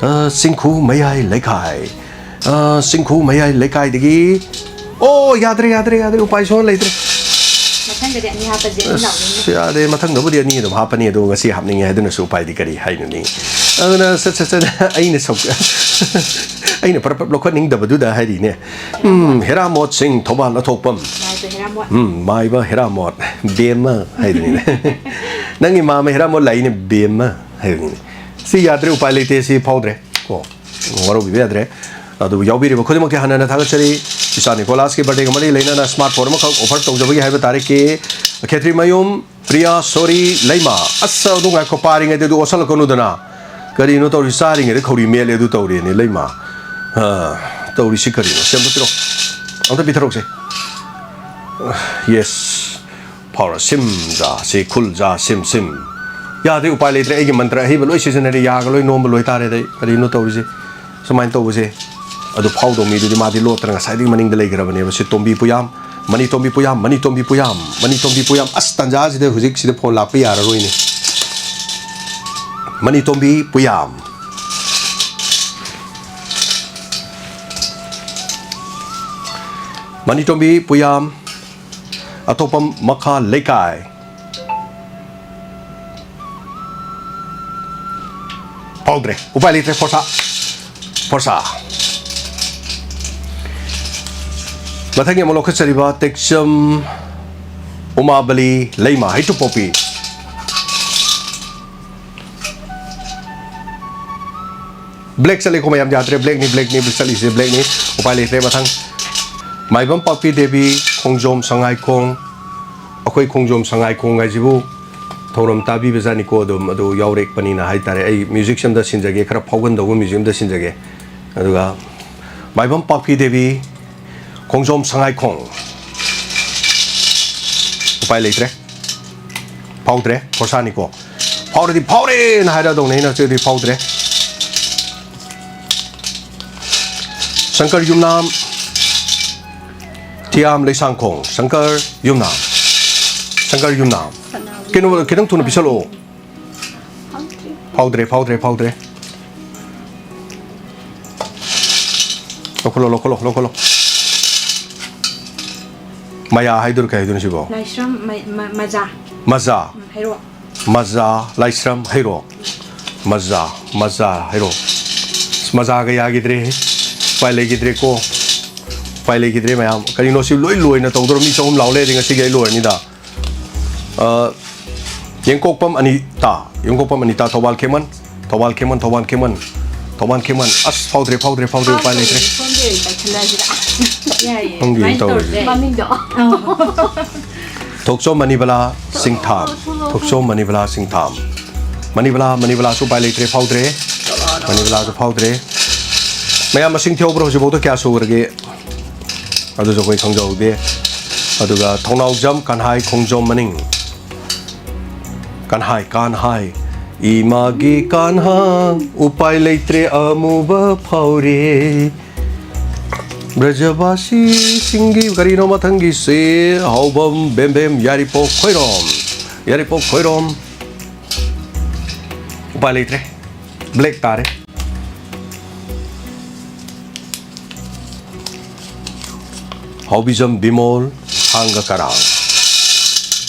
ꯑ, ꯆꯤꯡꯈꯨ ꯃꯌꯥꯏ ꯂꯩꯀꯥꯏ꯫ ꯑ, ꯆꯤꯡꯈꯨ ꯃꯌꯥꯏ ꯂꯩꯀꯥꯏꯗꯒꯤ꯫ ꯑꯣ, ꯌꯥꯗ꯭ꯔꯦ, ꯌꯥꯗ꯭ꯔꯦ, ꯌꯥꯗ꯭ꯔꯦ꯫ ꯎꯄꯥꯏ ꯁꯨꯡꯂꯩ ꯂꯩꯇ꯭ꯔꯦ꯫ ꯃꯊꯪꯗꯗꯤ ꯑꯅꯤ ꯍꯥꯞꯄꯁꯦ, ꯑꯗꯨꯝ ꯂꯥꯎꯅꯤꯡꯉꯦ꯫ ꯑꯁ, ꯌꯥꯗꯦ꯫ ꯃꯊꯪꯗꯕꯨꯗꯤ ꯑꯅꯤ ꯑꯗꯨꯝ ꯍꯥꯞꯄꯅꯤ, ꯑꯗꯣ ꯉꯁꯤ ꯍꯥꯞꯅꯤꯡꯉꯦ ꯍꯥꯏꯗꯨꯅꯁꯨ ꯎꯄꯥꯏꯗꯤ ꯀꯔꯤ ꯍꯥꯏꯅꯨꯅꯤ? ꯑꯗꯨꯅ ꯁꯠ, ꯁꯠ, ꯁꯠ, ꯑꯩꯅ ꯁꯧ-, ꯑꯩꯅ ꯄꯔꯞ ꯄꯔꯞ ꯂꯧꯈꯠꯅꯤꯡꯗꯕꯗꯨꯗ ꯍꯥꯏꯔꯤꯅꯦ꯫ ꯎꯝ, ꯍꯦꯔꯥꯃꯣꯠ ꯁꯤꯡ, ꯊꯧꯕꯥꯜ ꯑꯊꯣꯛꯄꯝ꯫ ꯃꯥꯏꯕ ꯍꯦꯔꯥꯃꯣꯠ꯫ ꯎꯝ, ꯃꯥꯏꯕ ꯍꯦꯔꯥꯃꯣꯠ꯫ ꯕꯦꯝꯃ ꯍꯥꯏꯗꯨꯅꯤꯅꯦ꯫ ꯅꯪꯒꯤ ꯃꯥꯃ ꯍꯦꯔꯥꯃꯣꯠ ꯂꯥꯛꯏꯅꯦ, ꯕꯦꯝꯃ ꯍꯥꯏꯗꯨꯅꯤꯅꯦ꯫ ꯁꯤ ꯌꯥꯗ꯭ꯔꯦ, ꯎꯄꯥꯏ ꯂꯩꯇꯦ, ꯁꯤ ꯐꯥꯎꯗ꯭ꯔꯦ꯫ ꯀꯣ, ꯋꯥꯔꯧꯕꯤꯕ ꯌꯥꯗ꯭ꯔꯦ꯫ ꯑꯗꯨꯕꯨ ꯌꯥꯎꯕꯤꯔꯤꯕ ꯈꯨꯗꯤꯡꯃꯛꯀꯤ ꯍꯟꯅ ꯍꯟꯅ ꯊꯥꯒꯠꯆꯔꯤ꯫ ꯏꯆꯥ ꯅꯤꯀꯣꯂꯥꯁꯀꯤ ꯕꯥꯔꯗꯦꯒ ꯃꯔꯤ ꯂꯩꯅꯅ ꯁ꯭ꯃꯥꯔꯠ ꯐꯣꯟ ꯑꯃꯈꯛ ꯑꯣꯐꯔ ꯇꯧꯖꯕꯒꯤ ꯍꯥꯏꯕ ꯇꯥꯔꯦ꯫ ꯀꯦ ꯈꯦꯇ꯭ꯔꯤꯃꯌꯨꯝ ꯄ꯭ꯔꯤꯌꯥ ꯁꯣꯔꯤ ꯂꯩꯃ꯫ ꯑꯁ, ꯑꯗꯨ ꯉꯥꯏꯈꯣ, ꯄꯥꯔꯤꯉꯩꯗ ꯑꯗꯨ ꯑꯣꯠꯁꯜꯂꯛꯀꯅꯨꯗꯅ꯫ ꯀꯔꯤꯅꯣ ꯇꯧꯔꯤ? ꯆꯥꯔꯤꯉꯩꯗ ꯈꯧꯔꯤ ꯃꯦꯠꯂꯦ ꯑꯗꯨ ꯇꯧꯔꯦꯅꯦ ꯂꯩꯃ꯫ ꯑ, ꯇꯧꯔꯤꯁꯤ ꯀꯔꯤꯅꯣ? ꯁꯤ ꯑꯝꯇ ꯄꯤꯔꯛꯑꯣ꯫ ꯑꯝꯇ ꯄꯤꯊꯔꯛꯁꯦ꯫ ꯌꯦꯁ꯫ ꯐꯥꯎꯔ ꯁꯤꯝ ꯖꯥ ꯁꯤ ꯈꯨꯜ ꯖꯥ ꯁꯤꯝ ꯁꯤꯝ꯫ ꯌꯥꯗ꯭ꯔꯦ, ꯎꯄꯥꯏ ꯂꯩꯇ꯭ꯔꯦ꯫ ꯑꯩꯒꯤ ꯃꯟꯇ꯭ꯔ ꯑꯍꯩꯕ ꯂꯣꯏ ꯁꯤꯖꯤꯟꯅꯔꯦ, ꯌꯥꯒ ꯂꯣꯏ ꯅꯣꯝꯕ ꯂꯣꯏ ꯇꯥꯔꯦ꯫ ꯑꯗꯩ ꯀꯔꯤꯅꯣ ꯇꯧꯔꯤꯁꯦ? ꯁꯨꯃꯥꯏꯅ ꯇꯧꯕꯁꯦ꯫ ꯑꯗꯨ ꯐꯥꯎꯗꯧ ꯃꯤꯗꯨꯗꯤ ꯃꯥꯗꯤ ꯂꯣꯠꯇꯅ ꯉꯁꯥꯏꯗꯒꯤ ꯃꯅꯤꯡꯗ ꯂꯩꯈ꯭ꯔꯕꯅꯦꯕ꯫ ꯁꯤ ꯇꯣꯝꯕꯤ ꯄꯨꯌꯥꯝ, ꯃꯅꯤ ꯇꯣꯝꯕꯤ ꯄꯨꯌꯥꯝ, ꯃꯅꯤ ꯇꯣꯝꯕꯤ ꯄꯨꯌꯥꯝ, ꯃꯅꯤ ꯇꯣꯝꯕꯤ ꯄꯨꯌꯥꯝ꯫ ꯑꯁ, ꯇꯥꯟꯖꯥꯁꯤꯗ ꯍꯧꯖꯤꯛ ꯁꯤꯗ ꯐꯣꯟ ꯂꯥꯛꯄ ꯌꯥꯔꯔꯣꯏꯅꯦ꯫ ꯃꯅꯤ ꯇꯣꯝꯕꯤ ꯄꯨꯌꯥꯝ꯫ ꯃꯅꯤ ꯇꯣꯝꯕꯤ ꯄꯨꯌꯥꯝ꯫ ꯑꯇꯣꯞꯄ ꯃꯈꯥ ꯂꯩꯀꯥꯏ꯫ ꯐꯥꯎꯗ꯭ꯔꯦ꯫ ꯎꯄꯥꯏ ꯂꯩꯇ꯭ꯔꯦ꯫ ꯐꯣꯔꯁꯥ꯫ ꯐꯣꯔꯁꯥ꯫ ꯃꯊꯪꯒꯤ ꯑꯃꯨꯛ ꯂꯧꯈꯠꯆꯔꯤꯕ ꯇꯦꯛꯆꯝ ꯎꯃꯥꯕꯂꯤ ꯂꯩꯃ ꯍꯩꯇꯨꯞꯄꯣꯛꯄꯤ꯫ ꯕ꯭ꯂꯦꯛ ꯆꯠꯂꯤꯀꯣ ꯃꯌꯥꯝ, ꯌꯥꯗ꯭ꯔꯦ꯫ ꯕ꯭ꯂꯦꯛꯅꯤ, ꯕ꯭ꯂꯦꯛꯅꯤ, ꯆꯠꯂꯤꯁꯦ ꯕ꯭ꯂꯦꯛꯅꯤ꯫ ꯎꯄꯥꯏ ꯂꯩꯇ꯭ꯔꯦ꯫ ꯃꯊꯪ ꯃꯥꯏꯕꯝ ꯄꯥꯛꯄꯤ ꯗꯦꯕꯤ, ꯈꯣꯡꯖꯣꯝ ꯁꯉꯥꯏꯈꯣꯡ꯫ ꯑꯩꯈꯣꯏ ꯈꯣꯡꯖꯣꯝ ꯁꯉꯥꯏꯈꯣꯡ ꯍꯥꯏꯁꯤꯕꯨ ꯊꯧꯔꯝ ꯇꯥꯕꯤꯕꯖꯥꯠꯅꯤꯀꯣ꯫ ꯑꯗꯨꯝ ꯑꯗꯨ ꯌꯥꯎꯔꯛꯄꯅꯤꯅ ꯍꯥꯏꯇꯥꯔꯦ꯫ ꯑꯩ ꯃ꯭ꯌꯨꯖꯤꯛꯁꯦ ꯑꯝꯇ ꯁꯤꯟꯖꯒꯦ, ꯈꯔ ꯐꯥꯎꯒꯟꯗꯧꯕ ꯃ꯭ꯌꯨꯖꯤꯛ ꯑꯝꯇ ꯁꯤꯟꯖꯒꯦ꯫ ꯑꯗꯨꯒ ꯃꯥꯏꯕꯝ ꯄꯥꯛꯄꯤ ꯗꯦꯕꯤ, ꯈꯣꯡꯖꯣꯝ ꯁꯉꯥꯏꯈꯣꯡ꯫ ꯎꯄꯥꯏ ꯂꯩꯇ꯭ꯔꯦ꯫ ꯐꯥꯎꯗ꯭ꯔꯦ꯫ ꯐꯣꯔꯁꯥꯅꯤꯀꯣ꯫ ꯐꯥꯎꯔꯗꯤ ꯐꯥꯎꯔꯦꯅ ꯍꯥꯏꯔꯗꯧꯅꯦ, ꯑꯩꯅ ꯍꯧꯖꯤꯛ ꯍꯧꯖꯤꯛ ꯐꯥꯎꯗ꯭ꯔꯦ꯫ ꯁꯪꯀꯔ ꯌꯨꯝꯅꯥꯝ, ꯊꯤꯌꯥꯝ ꯂꯩꯁꯥꯡꯈꯣꯡ, ꯁꯪꯀꯔ ꯌꯨꯝꯅꯥꯝ, ꯁꯪꯀꯔ ꯌꯨꯝꯅꯥꯝ꯫ ꯀꯩꯅꯣ, ꯈꯤꯇꯪ ꯊꯨꯅ ꯄꯤꯁꯜꯂꯛꯑꯣ꯫ ꯐꯥꯎꯗ꯭ꯔꯦ, ꯐꯥꯎꯗ꯭ꯔꯦ, ꯐꯥꯎꯗ꯭ꯔꯦ꯫ ꯂꯧꯈꯠꯂꯣ, ꯂꯧꯈꯠꯂꯣ, ꯂꯧꯈꯠꯂꯣ꯫ ꯃꯌꯥ ꯍꯥꯏꯗꯣꯏꯔꯣ, ꯀꯩ ꯍꯥꯏꯗꯣꯏꯅꯣ ꯁꯤꯕꯣ? ꯂꯥꯏꯁ꯭ꯔꯝ ꯃ-, ꯃ-, ꯃꯖꯥ꯫ ꯃꯖꯥ꯫ ꯎꯝ, ꯍꯩꯔꯣꯛ꯫ ꯃꯖꯥ, ꯂꯥꯏꯁ꯭ꯔꯝ ꯍꯩꯔꯣꯛ꯫ ꯃꯖꯥ, ꯃꯖꯥ ꯍꯩꯔꯣꯛ꯫ ꯑꯁ, ꯃꯖꯥꯒ ꯌꯥꯈꯤꯗ꯭ꯔꯦꯍꯦ꯫ ꯎꯄꯥꯏ ꯂꯩꯈꯤꯗ꯭ꯔꯦꯀꯣ꯫ ꯎꯄꯥꯏ ꯂꯩꯈꯤꯗ꯭ꯔꯦ ꯃꯌꯥꯝ꯫ ꯀꯔꯤꯅꯣ ꯁꯤ ꯂꯣꯏ ꯂꯣꯏꯅ ꯇꯧꯗꯣꯔꯣ? ꯃꯤ ꯆꯍꯨꯝ ꯂꯥꯎ ꯂꯩꯔꯗꯤ ꯉꯁꯤꯒꯤ ꯑꯩ ꯂꯣꯏꯔꯅꯤꯗ꯫ ꯑ, ꯌꯦꯡꯀꯣꯛꯄꯝ ꯑꯅꯤꯇꯥ꯫ ꯌꯦꯡꯀꯣꯛꯄꯝ ꯑꯅꯤꯇꯥ, ꯊꯧꯕꯥꯜ ꯈꯦꯃꯟ꯫ ꯊꯧꯕꯥꯜ ꯈꯦꯃꯟ, ꯊꯧꯕꯥꯜ ꯈꯦꯃꯟ꯫ ꯊꯧꯕꯥꯜ ꯈꯦꯃꯟ꯫ ꯑꯁ, ꯐꯥꯎꯗ꯭ꯔꯦ, ꯐꯥꯎꯗ꯭ꯔꯦ, ꯐꯥꯎꯗ꯭ꯔꯦ, ꯎꯄꯥꯏ ꯂꯩꯇ꯭ꯔꯦ꯫ ꯁꯣꯝꯗ ꯑꯣꯏꯅ ꯄꯥꯏꯈꯠꯂꯛꯑꯁꯤꯔꯥ? ꯌꯥꯏꯌꯦ, ꯈꯪꯗꯦ, ꯑꯗꯨꯃꯥꯏꯅ ꯇꯧꯔꯁꯦ꯫ ꯇꯧꯔꯁꯦ꯫ ꯃꯃꯤꯡꯗꯣ꯫ ꯊꯣꯛꯆꯣꯝ ꯃꯅꯤꯕꯂꯥ ꯁꯤꯡꯊꯥꯝ꯫ ꯊꯣꯛꯆꯣꯝ ꯃꯅꯤꯕꯂꯥ ꯁꯤꯡꯊꯥꯝ꯫ ꯃꯅꯤꯕꯂꯥ, ꯃꯅꯤꯕꯂꯥꯁꯨ ꯎꯄꯥꯏ ꯂꯩꯇ꯭ꯔꯦ, ꯐꯥꯎꯗ꯭ꯔꯦ꯫ ꯃꯅꯤꯕꯂꯥꯁꯨ ꯐꯥꯎꯗ꯭ꯔꯦ꯫ ꯃꯌꯥꯝ ꯃꯁꯤꯡ ꯊꯤꯍꯧꯕ꯭ꯔꯣ? ꯍꯧꯖꯤꯛꯐꯥꯎꯗ ꯀꯌꯥ ꯁꯨꯈ꯭ꯔꯒꯦ? ꯑꯗꯨꯁꯨ ꯑꯩꯈꯣꯏ ꯈꯪꯖꯍꯧꯗꯦ꯫ ꯑꯗꯨꯒ ꯊꯧꯅꯥꯎꯖꯝ ꯀꯟꯍꯥꯏ ꯈꯣꯡꯖꯣꯝ ꯃꯅꯤꯡ꯫ ꯀꯟꯍꯥꯏ, ꯀꯟꯍꯥꯏ꯫ ꯏꯃꯥꯒꯤ ꯀꯟꯍꯥ, ꯎꯄꯥꯏ ꯂꯩꯇ꯭ꯔꯦ, ꯑꯃꯨꯕ ꯐꯥꯎꯔꯦ꯫ ꯕ꯭ꯔꯖꯕꯥꯁꯤꯁꯤꯡꯒꯤ ꯀꯔꯤꯅꯣ ꯃꯊꯪꯒꯤꯁꯦ? ꯍꯥꯎꯕꯝ ꯕꯦꯝꯕꯦꯝ ꯌꯥꯏꯔꯤꯄꯣꯛ ꯈꯣꯏꯔꯣꯝ꯫ ꯌꯥꯏꯔꯤꯄꯣꯛ ꯈꯣꯏꯔꯣꯝ꯫ ꯎꯄꯥꯏ ꯂꯩꯇ꯭ꯔꯦ꯫ ꯕ꯭ꯂꯦꯛ ꯇꯥꯔꯦ꯫ ꯍꯥꯎꯕꯤꯖꯝ ꯕꯤꯃꯣꯜ, ꯊꯥꯡꯒ ꯀꯔꯥꯡ꯫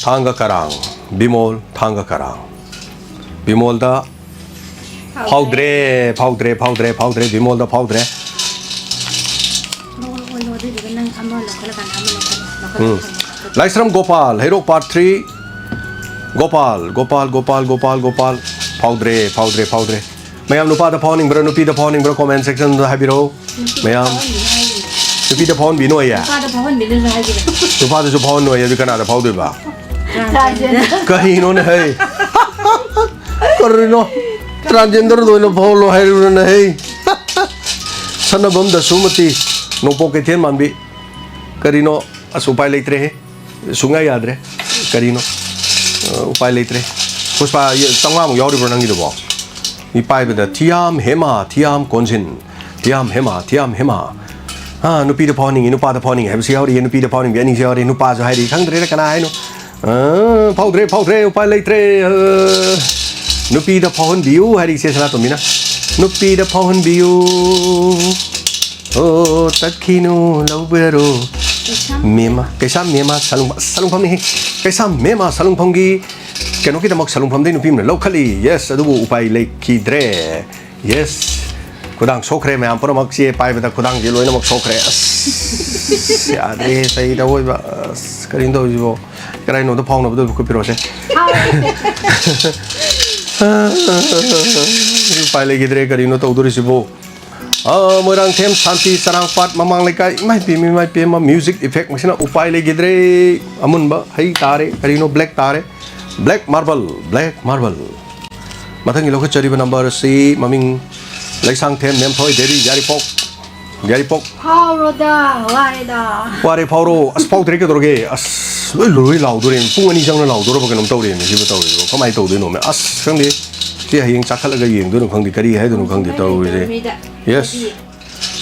ꯊꯥꯡꯒ ꯀꯔꯥꯡ꯫ ꯕꯤꯃꯣꯜ, ꯊꯥꯡꯒ ꯀꯔꯥꯡ꯫ ꯕꯤꯃꯣꯜꯗ ꯐꯥꯎꯗ꯭ꯔꯦ, ꯐꯥꯎꯗ꯭ꯔꯦ, ꯐꯥꯎꯗ꯭ꯔꯦ, ꯐꯥꯎꯗ꯭ꯔꯦ, ꯕꯤꯃꯣꯜꯗ ꯐꯥꯎꯗ꯭ꯔꯦ꯫ ꯂꯧꯔꯣ, ꯑꯣꯜꯂꯣ, ꯑꯗꯨꯏꯗꯨꯒ ꯅꯪ ꯑꯃ ꯂꯧꯈꯠꯂꯀꯥꯟꯗ ꯑꯃ ꯂꯧꯈꯠꯂꯣ, ꯂꯧꯈꯠꯂꯣ, ꯎꯝ꯫ ꯂꯧꯈꯠꯂꯣ꯫ ꯂꯥꯏꯁ꯭ꯔꯝ ꯒꯣꯄꯥꯜ, ꯍꯩꯔꯣꯛ ꯄꯥꯔꯠ ꯊ꯭ꯔꯤ꯫ ꯒꯣꯄꯥꯜ, ꯒꯣꯄꯥꯜ, ꯒꯣꯄꯥꯜ, ꯒꯣꯄꯥꯜ, ꯒꯣꯄꯥꯜ꯫ ꯐꯥꯎꯗ꯭ꯔꯦ, ꯐꯥꯎꯗ꯭ꯔꯦ, ꯐꯥꯎꯗ꯭ꯔꯦ꯫ ꯃꯌꯥꯝ ꯅꯨꯄꯥꯗ ꯐꯥꯎꯍꯟꯅꯤꯡꯕ꯭ꯔꯥ, ꯅꯨꯄꯤꯗ ꯐꯥꯎꯍꯟꯅꯤꯡꯕ꯭ꯔꯥ? ꯀꯣꯃꯦꯟ ꯁꯦꯛꯁꯟꯗ ꯍꯥꯏꯕꯤꯔꯛꯎ꯫ ꯅꯨꯄꯤꯗ ꯃꯌꯥꯝ꯫ ꯐꯥꯎꯍꯟꯕꯤꯅꯨ ꯍꯥꯏꯌꯦ꯫ ꯅꯨꯄꯤꯗ ꯐꯥꯎꯍꯟꯕꯤꯅꯨ ꯍꯥꯏꯌꯦ꯫ ꯅꯨꯄꯥꯗ ꯐꯥꯎꯍꯟꯕꯤꯅꯨꯁꯨ ꯍꯥꯏꯈꯤꯕꯅꯦ꯫ ꯅꯨꯄꯥꯗꯁꯨ ꯐꯥꯎꯍꯟꯅꯨ ꯍꯥꯏꯌꯦ, ꯑꯗꯨ ꯀꯅꯥꯗ ꯐꯥꯎꯗꯣꯏꯕ? ꯇ꯭ꯔꯥꯟꯁꯖꯦꯟꯗꯔ꯫ ꯀꯔꯤꯅꯣꯅꯦ ꯍꯩ? ꯀꯔꯤꯅꯣ? ꯇ꯭ꯔꯥꯟꯖꯦꯟꯗꯔꯗ ꯑꯣꯏꯅ ꯐꯥꯎꯍꯜꯂꯣ ꯍꯥꯏꯔꯤꯕꯅꯦ ꯍꯩ? ꯁꯅꯕꯝ ꯗꯁꯨꯃꯇꯤ, ꯅꯣꯡꯄꯣꯛ ꯀꯩꯊꯦꯜ ꯃꯥꯟꯕꯤ꯫ ꯀꯔꯤꯅꯣ? ꯑꯁ, ꯎꯄꯥꯏ ꯂꯩꯇ꯭ꯔꯦꯍꯦ꯫ ꯁꯨꯡꯌꯥ ꯌꯥꯗ꯭ꯔꯦ꯫ ꯀꯔꯤꯅꯣ? ꯑ, ꯎꯄꯥꯏ ꯂꯩꯇ꯭ꯔꯦ꯫ ꯄꯨꯁꯄꯥ, ꯆꯥꯝꯃꯉꯥꯃꯨꯛ ꯌꯥꯎꯔꯤꯕ꯭ꯔꯣ ꯅꯪꯒꯤꯗꯨꯕꯣ? ꯃꯤ ꯄꯥꯏꯕꯗ ꯊꯤꯌꯥꯝ ꯍꯦꯃꯥ, ꯊꯤꯌꯥꯝ ꯀꯣꯟꯖꯤꯟ, ꯊꯤꯌꯥꯝ ꯍꯦꯃꯥ, ꯊꯤꯌꯥꯝ ꯍꯦꯃꯥ꯫ ꯑꯥ, ꯅꯨꯄꯤꯗ ꯐꯥꯎꯍꯟꯅꯤꯡꯉꯤ, ꯅꯨꯄꯥꯗ ꯐꯥꯎꯍꯟꯅꯤꯡꯉꯤ ꯍꯥꯏꯕꯁꯨ ꯌꯥꯎꯔꯤ, ꯅꯨꯄꯤꯗ ꯐꯥꯎꯍꯟꯅꯤꯡꯕꯤ ꯑꯅꯤꯁꯨ ꯌꯥꯎꯔꯤ, ꯅꯨꯄꯥꯁꯨ ꯍꯥꯏꯔꯤ, ꯈꯪꯗ꯭ꯔꯦꯗ ꯀꯅꯥ ꯍꯥꯏꯅꯣ꯫ ꯑꯥ, ꯐꯥꯎꯗ꯭ꯔꯦ, ꯐꯥꯎꯗ꯭ꯔꯦ, ꯎꯄꯥꯏ ꯂꯩꯇ꯭ꯔꯦ꯫ ꯑꯥ, ꯅꯨꯄꯤꯗ ꯐꯥꯎꯍꯟꯕꯤꯌꯨ ꯍꯥꯏꯔꯤ ꯏꯆꯦ ꯁꯅꯥꯇꯣꯝꯕꯤꯅ꯫ ꯅꯨꯄꯤꯗ ꯐꯥꯎꯍꯟꯕꯤꯌꯨ꯫ ꯑꯣ, ꯇꯠꯈꯤꯅꯨ, ꯂꯧꯕꯤꯔꯣ꯫ ꯀꯩꯁꯥꯝ ꯃꯦꯃꯥ, ꯀꯩꯁꯥꯝ ꯃꯦꯃꯥ ꯁꯂꯨꯡ-, ꯑꯁ, ꯁꯂꯨꯡꯐꯝꯅꯤꯍꯦ꯫ ꯀꯩꯁꯥꯝ ꯃꯦꯃꯥ ꯁꯂꯨꯡꯐꯝꯒꯤ ꯀꯩꯅꯣꯒꯤꯗꯃꯛ ꯁꯂꯨꯡꯐꯝꯗꯩ ꯅꯨꯄꯤ ꯑꯃꯅ ꯂꯧꯈꯠꯂꯤ꯫ Yes, ꯑꯗꯨꯕꯨ ꯎꯄꯥꯏ ꯂꯩꯈꯤꯗ꯭ꯔꯦ꯫ Yes꯫ ꯈꯨꯗꯥꯡ ꯁꯣꯛꯈ꯭ꯔꯦ ꯃꯌꯥꯝ ꯄꯨꯝꯅꯃꯛ, ꯆꯦ ꯄꯥꯏꯕꯗ ꯈꯨꯗꯥꯡꯁꯦ ꯂꯣꯏꯅꯃꯛ ꯁꯣꯛꯈ꯭ꯔꯦ꯫ ꯑꯁ, ꯌꯥꯗ꯭ꯔꯦ, ꯆꯩꯗ ꯑꯣꯏꯕ꯫ ꯑꯁ, ꯀꯔꯤꯅꯣ ꯇꯧꯔꯤꯁꯤꯕꯣ? ꯀꯗꯥꯏꯅꯣꯗ ꯐꯥꯎꯅꯕꯗꯣ ꯈꯨꯠ ꯄꯤꯔꯛꯑꯣꯁꯦ꯫ ꯎꯄꯥꯏ ꯂꯩꯈꯤꯗ꯭ꯔꯦ, ꯀꯔꯤꯅꯣ ꯇꯧꯗꯣꯔꯤꯁꯤꯕꯣ? ꯑꯥ, ꯃꯣꯏꯔꯥꯡꯊꯦꯝ ꯁꯥꯟꯇꯤ ꯆꯔꯥꯡꯄꯥꯠ ꯃꯃꯥꯡ ꯂꯩꯀꯥꯏ, ꯏꯃꯥꯏ ꯄꯦꯝꯃ, ꯏꯃꯥꯏ ꯄꯦꯝꯃ, music effect ꯃꯁꯤꯅ ꯎꯄꯥꯏ ꯂꯩꯈꯤꯗ꯭ꯔꯦ꯫ ꯑꯃꯨꯟꯕ ꯍꯩ ꯇꯥꯔꯦ, ꯀꯔꯤꯅꯣ, black ꯇꯥꯔꯦ, black marble, black marble꯫ ꯃꯊꯪꯒꯤ ꯂꯧꯈꯠꯆꯔꯤꯕ number ꯑꯁꯤ ꯃꯃꯤꯡ ꯂꯩꯁꯥꯡꯊꯦꯝ ꯃꯦꯝꯊꯣꯏ ꯗꯦꯕꯤ ꯌꯥꯏꯔꯤꯄꯣꯛ, ꯌꯥꯏꯔꯤꯄꯣꯛ꯫ ꯐꯥꯎꯔꯣꯗ, ꯋꯥꯔꯦꯗ꯫ ꯋꯥꯔꯦ, ꯐꯥꯎꯔꯣ꯫ ꯑꯁ, ꯐꯥꯎꯗ꯭ꯔꯦ ꯀꯩꯗꯧꯔꯒꯦ? ꯑꯁ, ꯂꯣꯏ ꯂꯣꯏ ꯂꯥꯎꯗꯣꯔꯦ꯫ ꯄꯨꯡ ꯑꯅꯤ ꯆꯪꯅ ꯂꯥꯎꯗꯣꯔꯕ ꯀꯩꯅꯣꯝ ꯇꯧꯔꯦꯃꯤ ꯁꯤꯕꯨ ꯇꯧꯔꯤꯁꯤꯕꯣ꯫ ꯀꯃꯥꯏꯅ ꯇꯧꯗꯣꯏꯅꯣꯃꯤ? ꯑꯁ, ꯈꯪꯗꯦ꯫ ꯁꯤ ꯍꯌꯦꯡ ꯆꯥꯈꯠꯂꯒ ꯌꯦꯡꯗꯣꯏꯅꯣ ꯈꯪꯗꯦ, ꯀꯔꯤ ꯍꯥꯏꯗꯣꯏꯅꯣ ꯈꯪꯗꯦ ꯇꯧꯔꯤꯁꯦ꯫ ꯃꯤꯗ꯫ Yes꯫ ꯍꯥꯏꯗꯤ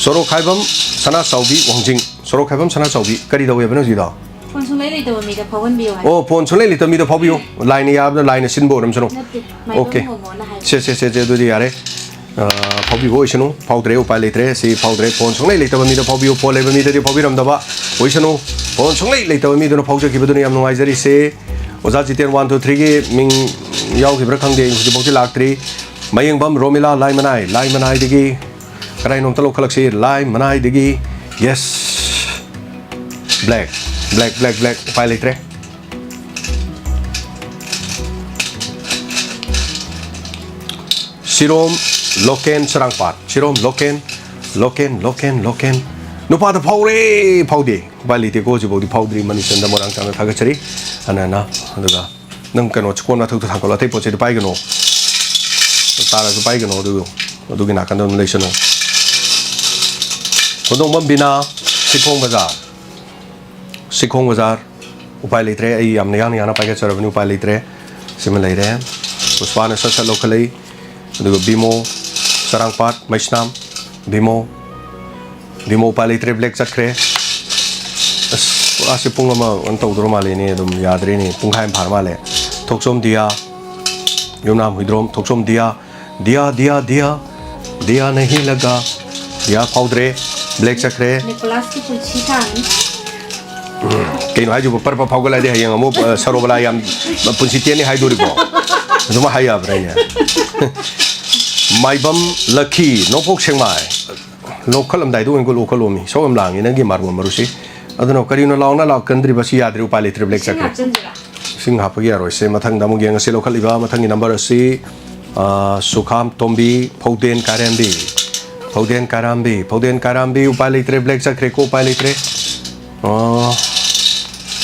ꯁꯣꯔꯣꯛꯈꯥꯏꯕꯝ ꯁꯅꯥꯆꯥꯎꯕꯤ ꯋꯥꯡꯖꯤꯡ꯫ ꯁꯣꯔꯣꯛꯈꯥꯏꯕꯝ ꯁꯅꯥꯆꯥꯎꯕꯤ꯫ ꯀꯔꯤ ꯇꯧꯋꯦꯕ ꯅꯪ ꯍꯧꯖꯤꯛꯀꯤꯗꯣ? ꯐꯣꯟ ꯁꯨꯡꯂꯩ ꯂꯩꯇꯕ ꯃꯤꯗ ꯐꯥꯎꯍꯟꯕꯤꯌꯨ ꯍꯥꯏ꯫ ꯑꯣ, ꯐꯣꯟ ꯁꯨꯡꯂꯩ ꯂꯩꯇꯕ ꯃꯤꯗ ꯐꯥꯎꯕꯤꯌꯨ꯫ ꯂꯥꯏꯅ ꯌꯥꯕꯗ ꯂꯥꯏꯅ ꯁꯤꯟꯕ ꯑꯣꯏꯔꯝꯁꯅꯨ꯫ ꯅꯠꯇꯦ, ꯃꯥꯏꯕꯝ OK꯫ ꯃꯣꯃꯣꯅ ꯍꯥꯏꯕ꯫ ꯁꯦ, ꯁꯦ, ꯁꯦ, ꯁꯦ, ꯑꯗꯨꯗꯤ ꯌꯥꯔꯦ꯫ ꯑ, ꯐꯥꯎꯕꯤꯕ ꯑꯣꯏꯁꯅꯨ꯫ ꯐꯥꯎꯗ꯭ꯔꯦ, ꯎꯄꯥꯏ ꯂꯩꯇ꯭ꯔꯦ꯫ ꯁꯤ ꯐꯥꯎꯗ꯭ꯔꯦ꯫ ꯐꯣꯟ ꯁꯨꯡꯂꯩ ꯂꯩꯇꯕ ꯃꯤꯗ ꯐꯥꯎꯕꯤꯌꯨ꯫ ꯐꯣꯟ ꯂꯩꯕ ꯃꯤꯗꯗꯤ ꯐꯥꯎꯕꯤꯔꯝꯗꯕ ꯑꯣꯏꯁꯅꯨ꯫ ꯐꯣꯟ ꯁꯨꯡꯂꯩ ꯂꯩꯇꯕ ꯃꯤꯗꯨꯅ ꯐꯥꯎꯖꯈꯤꯕꯗꯨꯅ ꯌꯥꯝ ꯅꯨꯡꯉꯥꯏꯖꯔꯤꯁꯦ꯫ ꯑꯣꯖꯥ ꯖꯤꯇꯦꯟ one two three ꯒꯤ ꯃꯤꯡ ꯌꯥꯎꯈꯤꯕ꯭ꯔꯥ ꯈꯪꯗꯦ, ꯍꯧꯖꯤꯛꯐꯥꯎꯗꯤ ꯂꯥꯛꯇ꯭ꯔꯤ꯫ ꯃꯌꯦꯡꯕꯝ Romila ꯂꯥꯏꯃꯅꯥꯏ, ꯂꯥꯏꯃꯅꯥꯏꯗꯒꯤ ꯀꯗꯥꯏꯅꯣꯝꯇ ꯂꯧꯈꯠꯂꯛꯁꯤ, ꯂꯥꯏꯃꯅꯥꯏꯗꯒꯤ꯫ Yes꯫ Black, black, black, black꯫ ꯎꯄꯥꯏ ꯂꯩꯇ꯭ꯔꯦ꯫ ꯁꯤꯔꯣꯝ ꯂꯣꯀꯦꯟ ꯆꯔꯥꯡꯄꯥꯠ꯫ ꯁꯤꯔꯣꯝ ꯂꯣꯀꯦꯟ, ꯂꯣꯀꯦꯟ, ꯂꯣꯀꯦꯟ, ꯂꯣꯀꯦꯟ꯫ ꯅꯨꯄꯥꯗ ꯐꯥꯎꯔꯦ, ꯐꯥꯎꯗꯦ꯫ ꯎꯄꯥꯏ ꯂꯩꯇꯦꯀꯣ, ꯍꯧꯖꯤꯛꯐꯥꯎꯗꯤ ꯐꯥꯎꯗ꯭ꯔꯤ꯫ ꯃꯅꯤꯆꯟꯗ ꯃꯣꯏꯔꯥꯡ ꯆꯥꯝꯅ ꯊꯥꯒꯠꯆꯔꯤ꯫ ꯑꯅ, ꯑꯅ, ꯑꯗꯨꯒ ꯅꯪ ꯀꯩꯅꯣ ꯀꯣꯟ ꯃꯊꯛꯇ ꯊꯥꯡꯒꯠꯂꯣ, ꯑꯇꯩ ꯄꯣꯠ ꯆꯩꯗꯤ ꯄꯥꯏꯒꯅꯣ꯫ ꯇꯥꯔꯁꯨ ꯄꯥꯏꯒꯅꯣ, ꯑꯗꯨ, ꯑꯗꯨꯒꯤ ꯅꯥꯀꯟꯗ ꯑꯗꯨꯝ ꯂꯩꯁꯅꯨ꯫ ꯍꯣꯟꯗꯣꯡꯕꯝ ꯕꯤꯅꯥ, ꯁꯤꯈꯣꯡ ꯕꯖꯥꯔ꯫ ꯁꯤꯈꯣꯡ ꯕꯖꯥꯔ꯫ ꯎꯄꯥꯏ ꯂꯩꯇ꯭ꯔꯦ, ꯑꯩ ꯌꯥꯝꯅ ꯌꯥꯡꯅ ꯌꯥꯡꯅ ꯄꯥꯏꯈꯠꯆꯔꯕꯅꯤ, ꯎꯄꯥꯏ ꯂꯩꯇ꯭ꯔꯦ꯫ ꯁꯤꯃ ꯂꯩꯔꯦ꯫ ꯄꯨꯁꯄꯥꯅ ꯁꯠ ꯁꯠ ꯂꯧꯈꯠꯂꯛꯏ꯫ ꯑꯗꯨꯒ ꯕꯤꯃꯣ, ꯆꯔꯥꯡꯄꯥꯠ, ꯃꯩꯁꯅꯥꯝ꯫ ꯕꯤꯃꯣ, ꯕꯤꯃꯣ ꯎꯄꯥꯏ ꯂꯩꯇ꯭ꯔꯦ, ꯕ꯭ꯂꯦꯛ ꯆꯠꯈ꯭ꯔꯦ꯫ ꯑꯁ, ꯄꯨꯔꯥꯁꯦ ꯄꯨꯡ ꯑꯃ ꯀꯩꯅꯣ ꯇꯧꯗꯧꯔ ꯃꯥꯜꯂꯦꯅꯦ, ꯑꯗꯨꯝ ꯌꯥꯗ꯭ꯔꯦꯅꯦ, ꯄꯨꯡꯈꯥꯏ ꯑꯃ ꯐꯥꯔ ꯃꯥꯜꯂꯦ꯫ ꯊꯣꯛꯆꯣꯝ ꯗꯤꯌꯥ, ꯌꯨꯝꯅꯥꯝ ꯍꯨꯏꯗ꯭ꯔꯣꯝ, ꯊꯣꯛꯆꯣꯝ ꯗꯤꯌꯥ, ꯗꯤꯌꯥ, ꯗꯤꯌꯥ, ꯗꯤꯌꯥ, ꯗꯤꯌꯥ ꯅꯍꯤ ꯂꯒꯥ, ꯗꯤꯌꯥ ꯐꯥꯎꯗ꯭ꯔꯦ, ꯕ꯭ꯂꯦꯛ ꯆꯠꯈ꯭ꯔꯦ꯫ ꯅꯤꯀꯣꯂꯥꯁꯀꯤ ꯄꯨꯟꯁꯤ ꯁꯥꯡꯉꯤ꯫ ꯀꯩꯅꯣ ꯍꯥꯏꯁꯤꯕꯣ? ꯄꯔ ꯄꯔ ꯐꯥꯎꯒꯠꯂꯗꯤ ꯍꯌꯦꯡ ꯑꯃꯨꯛ, ꯑ, ꯁꯔꯣꯕꯂꯥ ꯌꯥꯝ ꯄꯨꯟꯁꯤ ꯇꯦꯟꯅꯤ ꯍꯥꯏꯗꯣꯔꯤꯕꯣ? ꯑꯗꯨꯃꯥꯏ ꯍꯥꯏ ꯌꯥꯕ꯭ꯔꯥꯅꯦ? ꯃꯥꯏꯕꯝ ꯂꯛꯈꯤ, ꯅꯣꯡꯄꯣꯛ ꯁꯦꯛꯃꯥꯏ꯫ ꯂꯧꯈꯠꯂꯝꯗꯥꯏꯗ ꯑꯣꯏꯅ ꯂꯧꯈꯠꯂꯣꯃꯤ꯫ ꯏꯁꯧ ꯌꯥꯝ ꯂꯥꯡꯉꯤ ꯅꯪꯒꯤ ꯃꯥꯔꯕꯣꯜ ꯃꯔꯨꯁꯤ꯫ ꯑꯗꯨꯅ ꯀꯔꯤꯅꯣ ꯂꯥꯎꯅ ꯂꯥꯛꯀꯟꯗ꯭ꯔꯤꯕꯁꯤ? ꯌꯥꯗ꯭ꯔꯦ, ꯎꯄꯥꯏ ꯂꯩꯇ꯭ꯔꯦ, ꯕ꯭ꯂꯦꯛ ꯏꯁꯤꯡ ꯆꯠꯈ꯭ꯔꯦ꯫ ꯍꯥꯞꯆꯤꯟꯁꯤꯔꯥ? ꯏꯁꯤꯡ ꯍꯥꯞꯄꯒꯤ ꯌꯥꯔꯣꯏꯁꯦ꯫ ꯃꯊꯪꯗ ꯑꯃꯨꯛ ꯌꯦꯡꯉꯁꯤ꯫ ꯂꯧꯈꯠꯂꯤꯕ ꯃꯊꯪꯒꯤ ꯅꯝꯕꯔ ꯑꯁꯤ, ꯑ, ꯁꯨꯈꯥꯝ ꯇꯣꯝꯕꯤ, ꯐꯧꯗꯦꯟ ꯀꯥꯏꯔꯦꯝꯕꯤ꯫ ꯐꯧꯗꯦꯟ ꯀꯥꯏꯔꯥꯝꯕꯤ, ꯐꯧꯗꯦꯟ ꯀꯥꯏꯔꯥꯝꯕꯤ, ꯎꯄꯥꯏ ꯂꯩꯇ꯭ꯔꯦ, ꯕ꯭ꯂꯦꯛ ꯆꯠꯈ꯭ꯔꯦꯀꯣ, ꯎꯄꯥꯏ ꯂꯩꯇ꯭ꯔꯦ꯫ ꯑꯣ,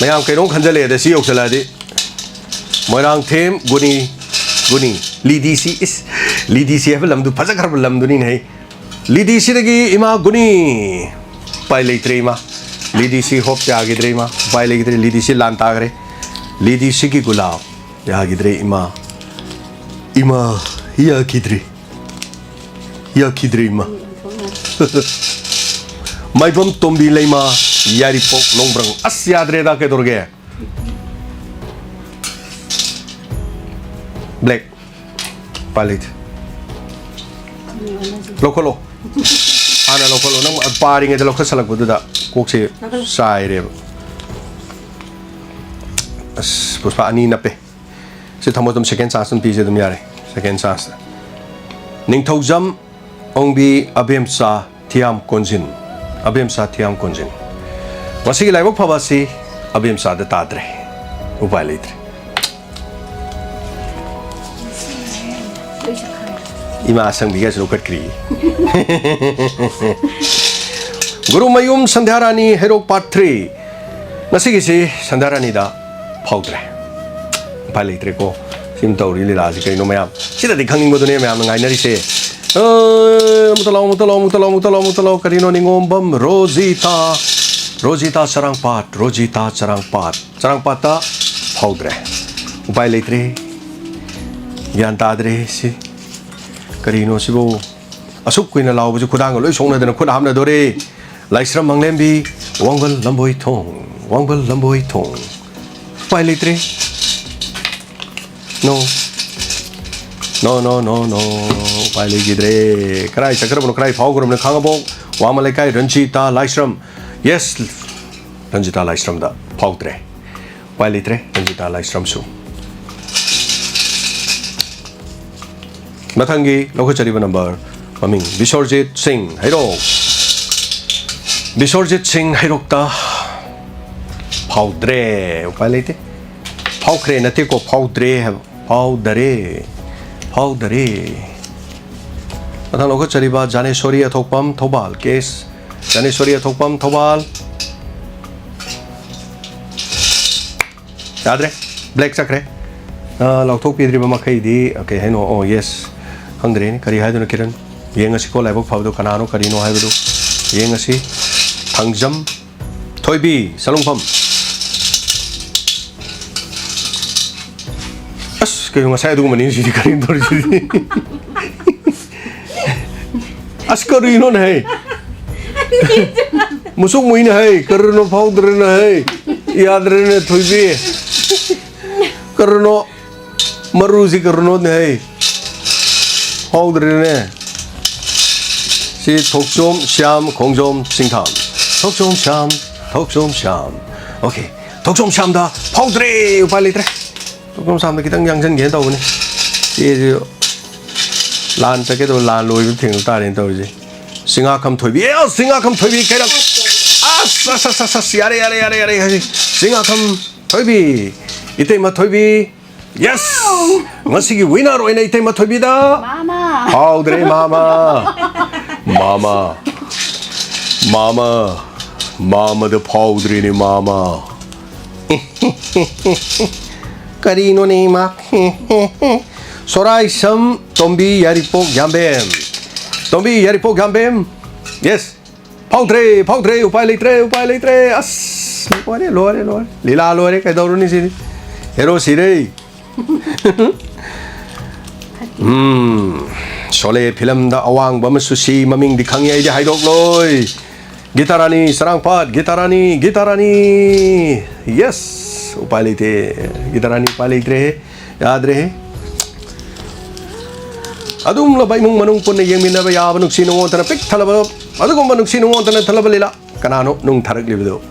ꯃꯌꯥꯝ ꯀꯩꯅꯣꯝ ꯈꯟꯖꯜꯂꯛꯑꯦꯗ ꯁꯤ ꯌꯧꯁꯜꯂꯛꯑꯗꯤ꯫ ꯃꯣꯏꯔꯥꯡꯊꯦꯝ ꯒꯨꯅꯤ, ꯒꯨꯅꯤ꯫ ꯂꯤꯗꯤꯁꯤ, ꯏꯁ, ꯂꯤꯗꯤꯁꯤ ꯍꯥꯏꯕ ꯂꯝꯗꯨ ꯐꯖꯈ꯭ꯔꯕ ꯂꯝꯗꯨꯅꯤꯅꯦ ꯍꯩ꯫ ꯂꯤꯗꯤꯁꯤꯗꯒꯤ ꯏꯃꯥ ꯒꯨꯅꯤ꯫ ꯎꯄꯥꯏ ꯂꯩꯇ꯭ꯔꯦ ꯏꯃꯥ꯫ ꯂꯤꯗꯤꯁꯤ ꯍꯣꯞ ꯌꯥꯈꯤꯗ꯭ꯔꯦ ꯏꯃꯥ꯫ ꯎꯄꯥꯏ ꯂꯩꯈꯤꯗ꯭ꯔꯦ, ꯂꯤꯗꯤꯁꯤ ꯂꯥꯟ ꯇꯥꯈ꯭ꯔꯦ꯫ ꯂꯤꯗꯤꯁꯤꯒꯤ ꯒꯨꯂꯥꯞ ꯌꯥꯈꯤꯗ꯭ꯔꯦ ꯏꯃꯥ꯫ ꯏꯃꯥ, ꯌꯥꯈꯤꯗ꯭ꯔꯦ꯫ ꯌꯥꯈꯤꯗ꯭ꯔꯦ ꯏꯃꯥ꯫ ꯃꯥꯏꯕꯝ ꯇꯣꯝꯕꯤ ꯂꯩꯃ, ꯌꯥꯏꯔꯤꯄꯣꯛ ꯅꯣꯡꯕ꯭ꯔꯪ꯫ ꯑꯁ, ꯌꯥꯗ꯭ꯔꯦꯗ, ꯀꯩꯗꯧꯔꯒꯦ? ꯕ꯭ꯂꯦꯛ꯫ ꯎꯄꯥꯏ ꯂꯩꯇꯦ꯫ ꯂꯧꯈꯠꯂꯣ꯫ ꯍꯥꯟꯅ ꯂꯧꯈꯠꯂꯣ꯫ ꯅꯪ ꯄꯥꯔꯤꯉꯩꯗ ꯂꯧꯈꯠꯁꯜꯂꯛꯄꯗꯨꯗ ꯀꯣꯛꯁꯦ ꯂꯧꯈꯠꯂꯣ꯫ ꯆꯥꯏꯔꯦꯕ꯫ ꯑꯁ, ꯄꯨꯁꯄꯥ ꯑꯅꯤ ꯅꯞꯄꯦ꯫ ꯁꯤ ꯊꯝꯃꯣ ꯑꯗꯨꯝ, ꯁꯦꯀꯦꯟ ꯆꯥꯟꯁ ꯑꯗꯨꯝ ꯄꯤꯁꯦ ꯑꯗꯨꯝ ꯌꯥꯔꯦ꯫ ꯁꯦꯀꯦꯟ ꯆꯥꯟꯁꯇ꯫ ꯅꯤꯡꯊꯧꯖꯝ ꯑꯣꯡꯕꯤ ꯑꯕꯦꯝꯆꯥ ꯊꯤꯌꯥꯝ ꯀꯣꯟꯖꯤꯟ꯫ ꯑꯕꯦꯝꯆꯥ ꯊꯤꯌꯥꯝ ꯀꯣꯟꯖꯤꯟ꯫ ꯉꯁꯤꯒꯤ ꯂꯥꯏꯕꯛ ꯐꯕ ꯑꯁꯤ ꯑꯕꯦꯝꯆꯥꯗ ꯇꯥꯗ꯭ꯔꯦ꯫ ꯎꯄꯥꯏ ꯂꯩꯇ꯭ꯔꯦ꯫ ꯏꯃꯥ ꯑꯁꯪꯕꯤꯒꯁꯨ ꯂꯧꯈꯠꯈ꯭ꯔꯤ꯫ ꯒꯨꯔꯨꯃꯌꯨꯝ ꯁꯟꯙ꯭ꯌꯥꯔꯥꯅꯤ, ꯍꯩꯔꯣꯛ ꯄꯥꯔꯠ ꯊ꯭ꯔꯤ꯫ ꯉꯁꯤꯒꯤꯁꯤ ꯁꯟꯙ꯭ꯌꯥꯔꯥꯅꯤꯗ ꯐꯥꯎꯗ꯭ꯔꯦ꯫ ꯎꯄꯥꯏ ꯂꯩꯇ꯭ꯔꯦꯀꯣ꯫ ꯁꯤꯝ ꯇꯧꯔꯤ ꯂꯤꯂꯥꯁꯤ ꯀꯩꯅꯣ ꯃꯌꯥꯝ? ꯁꯤꯗꯗꯤ ꯈꯪꯅꯤꯡꯕꯗꯨꯅꯦ ꯃꯌꯥꯝꯅ ꯉꯥꯏꯅꯔꯤꯁꯦ꯫ ꯑ, ꯑꯃꯨꯛꯇ ꯂꯥꯎ, ꯑꯃꯨꯛꯇ ꯂꯥꯎ, ꯑꯃꯨꯛꯇ ꯂꯥꯎ, ꯑꯃꯨꯛꯇ ꯂꯥꯎ, ꯑꯃꯨꯛꯇ ꯂꯥꯎ꯫ ꯀꯔꯤꯅꯣ? ꯅꯤꯉꯣꯝꯕꯝ ꯔꯣꯖꯤꯇꯥ, ꯔꯣꯖꯤꯇꯥ ꯆꯔꯥꯡꯄꯥꯠ, ꯔꯣꯖꯤꯇꯥ ꯆꯔꯥꯡꯄꯥꯠ꯫ ꯆꯔꯥꯡꯄꯥꯠꯇ ꯐꯥꯎꯗ꯭ꯔꯦ꯫ ꯎꯄꯥꯏ ꯂꯩꯇ꯭ꯔꯦ꯫ ꯒ꯭ꯌꯥꯟ ꯇꯥꯗ꯭ꯔꯦ ꯁꯤ꯫ ꯀꯔꯤꯅꯣ ꯁꯤꯕꯨ? ꯑꯁꯨꯛ ꯀꯨꯏꯅ ꯂꯥꯎꯕꯁꯤ ꯈꯨꯗꯥꯡꯒ ꯂꯣꯏ ꯁꯣꯛꯅꯗꯅ ꯈꯨꯠ ꯍꯥꯝꯅꯗꯣꯔꯦ꯫ ꯂꯥꯏꯁ꯭ꯔꯝ ꯃꯪꯂꯦꯝꯕꯤ, ꯋꯥꯡꯕꯜ ꯂꯝꯕꯣꯏ ꯊꯣꯡ, ꯋꯥꯡꯕꯜ ꯂꯝꯕꯣꯏ ꯊꯣꯡ꯫ ꯎꯄꯥꯏ ꯂꯩꯇ꯭ꯔꯦ꯫ No. No, no, no, no. ꯎꯄꯥꯏ ꯂꯩꯈꯤꯗ꯭ꯔꯦ꯫ ꯀꯔꯥꯏ ꯆꯠꯈ꯭ꯔꯕꯅꯣ, ꯀꯔꯥꯏ ꯐꯥꯎꯈ꯭ꯔꯕꯅꯣ? ꯈꯥꯡꯉꯕꯣꯛ ꯋꯥꯃ ꯂꯩꯀꯥꯏ ꯔꯟꯖꯤꯇꯥ ꯂꯥꯏꯁ꯭ꯔꯝ꯫ Yes, ꯔꯟꯖꯤꯇꯥ ꯂꯥꯏꯁ꯭ꯔꯝꯗ ꯐꯥꯎꯗ꯭ꯔꯦ꯫ ꯎꯄꯥꯏ ꯂꯩꯇ꯭ꯔꯦ, ꯔꯟꯖꯤꯇꯥ ꯂꯥꯏꯁ꯭ꯔꯝꯁꯨ꯫ ꯃꯊꯪꯒꯤ ꯂꯧꯈꯠꯆꯔꯤꯕ ꯅꯝꯕꯔ ꯃꯃꯤꯡ ꯕꯤꯁ꯭ꯋꯔꯖꯤꯠ ꯁꯤꯡ ꯍꯩꯔꯣꯛ꯫ ꯕꯤꯁ꯭ꯋꯔꯖꯤꯠ ꯁꯤꯡ ꯍꯩꯔꯣꯛꯇ ꯐꯥꯎꯗ꯭ꯔꯦ꯫ ꯎꯄꯥꯏ ꯂꯩꯇꯦ꯫ ꯐꯥꯎꯈ꯭ꯔꯦ ꯅꯠꯇꯦꯀꯣ, ꯐꯥꯎꯗ꯭ꯔꯦ ꯍꯥꯏꯕ꯫ ꯐꯥꯎꯗꯔꯦ꯫ ꯐꯥꯎꯗꯔꯦ꯫ ꯃꯊꯪ ꯂꯧꯈꯠꯆꯔꯤꯕ ꯖꯥꯅꯦꯁꯣꯔꯤ ꯑꯊꯣꯛꯄꯝ ꯊꯧꯕꯥꯜ꯫ ꯀꯦꯁ ꯖꯥꯅꯦꯁꯣꯔꯤ ꯑꯊꯣꯛꯄꯝ ꯊꯧꯕꯥꯜ꯫ ꯌꯥꯗ꯭ꯔꯦ꯫ ꯕ꯭ꯂꯦꯛ ꯆꯠꯈ꯭ꯔꯦ꯫ ꯑ, ꯂꯥꯎꯊꯣꯛꯄꯤꯗ꯭ꯔꯤꯕ ꯃꯈꯩꯗꯤ, ꯑ, ꯀꯩ ꯍꯥꯏꯅꯣ? ꯑꯣ, ꯌꯦꯁ꯫ ꯈꯪꯗ꯭ꯔꯦꯅꯦ꯫ ꯀꯔꯤ ꯍꯥꯏꯗꯣꯏꯅꯣ, ꯀꯤꯔꯟ? ꯌꯦꯡꯉꯁꯤꯀꯣ, ꯂꯥꯏꯕꯛ ꯐꯕꯗꯣ ꯀꯅꯥꯅꯣ, ꯀꯔꯤꯅꯣ ꯍꯥꯏꯕꯗꯨ꯫ ꯌꯦꯡꯉꯁꯤ꯫ ꯊꯥꯡꯖꯝ ꯊꯣꯏꯕꯤ, ꯁꯂꯨꯡꯐꯝ꯫ ꯑꯁ, ꯀꯩꯅꯣ, ꯉꯁꯥꯏ ꯑꯗꯨꯒꯨꯝꯕꯅꯤ, ꯁꯤꯗꯤ ꯀꯔꯤꯅꯣ ꯇꯧꯔꯤꯁꯤꯗꯤ? ꯑꯁ, ꯀꯔꯤꯅꯣꯅꯦ ꯍꯦ? ꯃꯨꯁꯨꯛ ꯃꯨꯏꯅꯦ ꯍꯦ, ꯀꯔꯤꯅꯣ ꯐꯥꯎꯗ꯭ꯔꯦꯅꯦ ꯍꯦ? ꯌꯥꯗ꯭ꯔꯦꯅꯦ, ꯊꯣꯏꯕꯤ꯫ ꯀꯔꯤꯅꯣ? ꯃꯔꯨꯁꯤ ꯀꯔꯤꯅꯣꯅꯦ ꯍꯦ? ꯐꯥꯎꯗ꯭ꯔꯦꯅꯦ꯫ ꯁꯤ ꯊꯣꯛꯆꯣꯝ ꯁ꯭ꯌꯥꯝ, ꯈꯣꯡꯖꯣꯝ ꯁꯤꯡꯊꯥꯝ꯫ ꯊꯣꯛꯆꯣꯝ ꯁ꯭ꯌꯥꯝ, ꯊꯣꯛꯆꯣꯝ ꯁ꯭ꯌꯥꯝ꯫ ꯑꯣꯀꯦ꯫ ꯊꯣꯛꯆꯣꯝ ꯁ꯭ꯌꯥꯝꯗ ꯐꯥꯎꯗ꯭ꯔꯦ, ꯎꯄꯥꯏ ꯂꯩꯇ꯭ꯔꯦ꯫ ꯊꯣꯛꯆꯣꯝ ꯁ꯭ꯌꯥꯝꯗ ꯈꯤꯇꯪ ꯌꯥꯡꯁꯤꯟꯒꯦꯅ ꯇꯧꯕꯅꯤ꯫ ꯆꯦꯁꯤ ꯂꯥꯟ ꯆꯠꯀꯦ ꯇꯧꯕ, ꯂꯥꯟ ꯂꯣꯏꯕ ꯊꯦꯡꯅ ꯇꯥꯔꯦꯅ ꯇꯧꯔꯤꯁꯦ꯫ ꯆꯤꯡꯉꯥꯈꯝ ꯊꯣꯏꯕꯤ, ꯑꯦ, ꯆꯤꯡꯉꯥꯈꯝ ꯊꯣꯏꯕꯤ ꯀꯩꯔꯛ꯫ ꯑꯁ, ꯑꯁ, ꯑꯁ, ꯑꯁ, ꯑꯁ, ꯌꯥꯔꯦ, ꯌꯥꯔꯦ, ꯌꯥꯔꯦ, ꯌꯥꯔꯦ, ꯌꯥꯔꯦ꯫ ꯆꯤꯡꯉꯥꯈꯝ ꯊꯣꯏꯕꯤ, ꯏꯇꯩꯃ ꯊꯣꯏꯕꯤ, ꯌꯦꯁ! ꯉꯁꯤꯒꯤ ꯋꯤꯅꯔ ꯑꯣꯏꯅ ꯏꯇꯩꯃ ꯊꯣꯏꯕꯤꯗ ꯃꯥꯃ꯫ ꯐꯥꯎꯗ꯭ꯔꯦ, ꯃꯥꯃ꯫ ꯃꯥꯃ꯫ ꯃꯥꯃ꯫ ꯃꯥꯃꯗ ꯐꯥꯎꯗ꯭ꯔꯦꯅꯦ, ꯃꯥꯃ꯫ ꯀꯔꯤꯅꯣꯅꯦ, ꯃꯥ? ꯁꯣꯔꯥꯏꯁꯝ ꯇꯣꯝꯕꯤ ꯌꯥꯏꯔꯤꯄꯣꯛ ꯌꯥꯝꯕꯦꯝ꯫ ꯇꯣꯝꯕꯤ ꯌꯥꯏꯔꯤꯄꯣꯛ ꯌꯥꯝꯕꯦꯝ꯫ ꯌꯦꯁ꯫ ꯐꯥꯎꯗ꯭ꯔꯦ, ꯐꯥꯎꯗ꯭ꯔꯦ, ꯎꯄꯥꯏ ꯂꯩꯇ꯭ꯔꯦ, ꯎꯄꯥꯏ ꯂꯩꯇ꯭ꯔꯦ꯫ ꯑꯁ, ꯂꯣꯏꯔꯦ, ꯂꯣꯏꯔꯦ, ꯂꯣꯏꯔꯦ꯫ ꯂꯤꯂꯥ ꯂꯣꯏꯔꯦ, ꯀꯩꯗꯧꯔꯨꯅꯤ ꯁꯤꯗꯤ? ꯍꯦꯔꯣ ꯁꯤꯔꯦ꯫ ꯎꯝ꯫ ꯁꯣꯂꯦ ꯐꯤꯂꯝꯗ ꯑꯋꯥꯡꯕ ꯑꯃꯁꯨ ꯁꯤ, ꯃꯃꯤꯡꯗꯤ ꯈꯪꯉꯤ, ꯑꯩꯗꯤ ꯍꯥꯏꯗꯣꯛꯂꯣꯏ꯫ ꯒꯤꯇꯥꯔꯥꯅꯤ ꯆꯔꯥꯡꯄꯥꯠ, ꯒꯤꯇꯥꯔꯥꯅꯤ, ꯒꯤꯇꯥꯔꯥꯅꯤ꯫ ꯌꯦꯁ, ꯎꯄꯥꯏ ꯂꯩꯇꯦ꯫ ꯒꯤꯇꯥꯔꯥꯅꯤ ꯎꯄꯥꯏ ꯂꯩꯇ꯭ꯔꯦꯍꯦ꯫ ꯌꯥꯗ꯭ꯔꯦꯍꯦ꯫ ꯑꯗꯨꯒꯨꯝꯂꯕ ꯏꯃꯨꯡ ꯃꯅꯨꯡ ꯄꯨꯟꯅ ꯌꯦꯡꯃꯤꯟꯅꯕ ꯌꯥꯕ ꯅꯨꯡꯁꯤ ꯅꯨꯡꯉꯣꯟꯇꯅ ꯄꯤꯛ ꯊꯜꯂꯕ, ꯑꯗꯨꯒꯨꯝꯕ ꯅꯨꯡꯁꯤ ꯅꯨꯡꯉꯣꯟꯇꯅ ꯊꯜꯂꯕ ꯂꯤꯂꯥ꯫ ꯀꯅꯥꯅꯣ ꯅꯨꯡ ꯊꯥꯔꯛꯂꯤꯕꯗꯨ?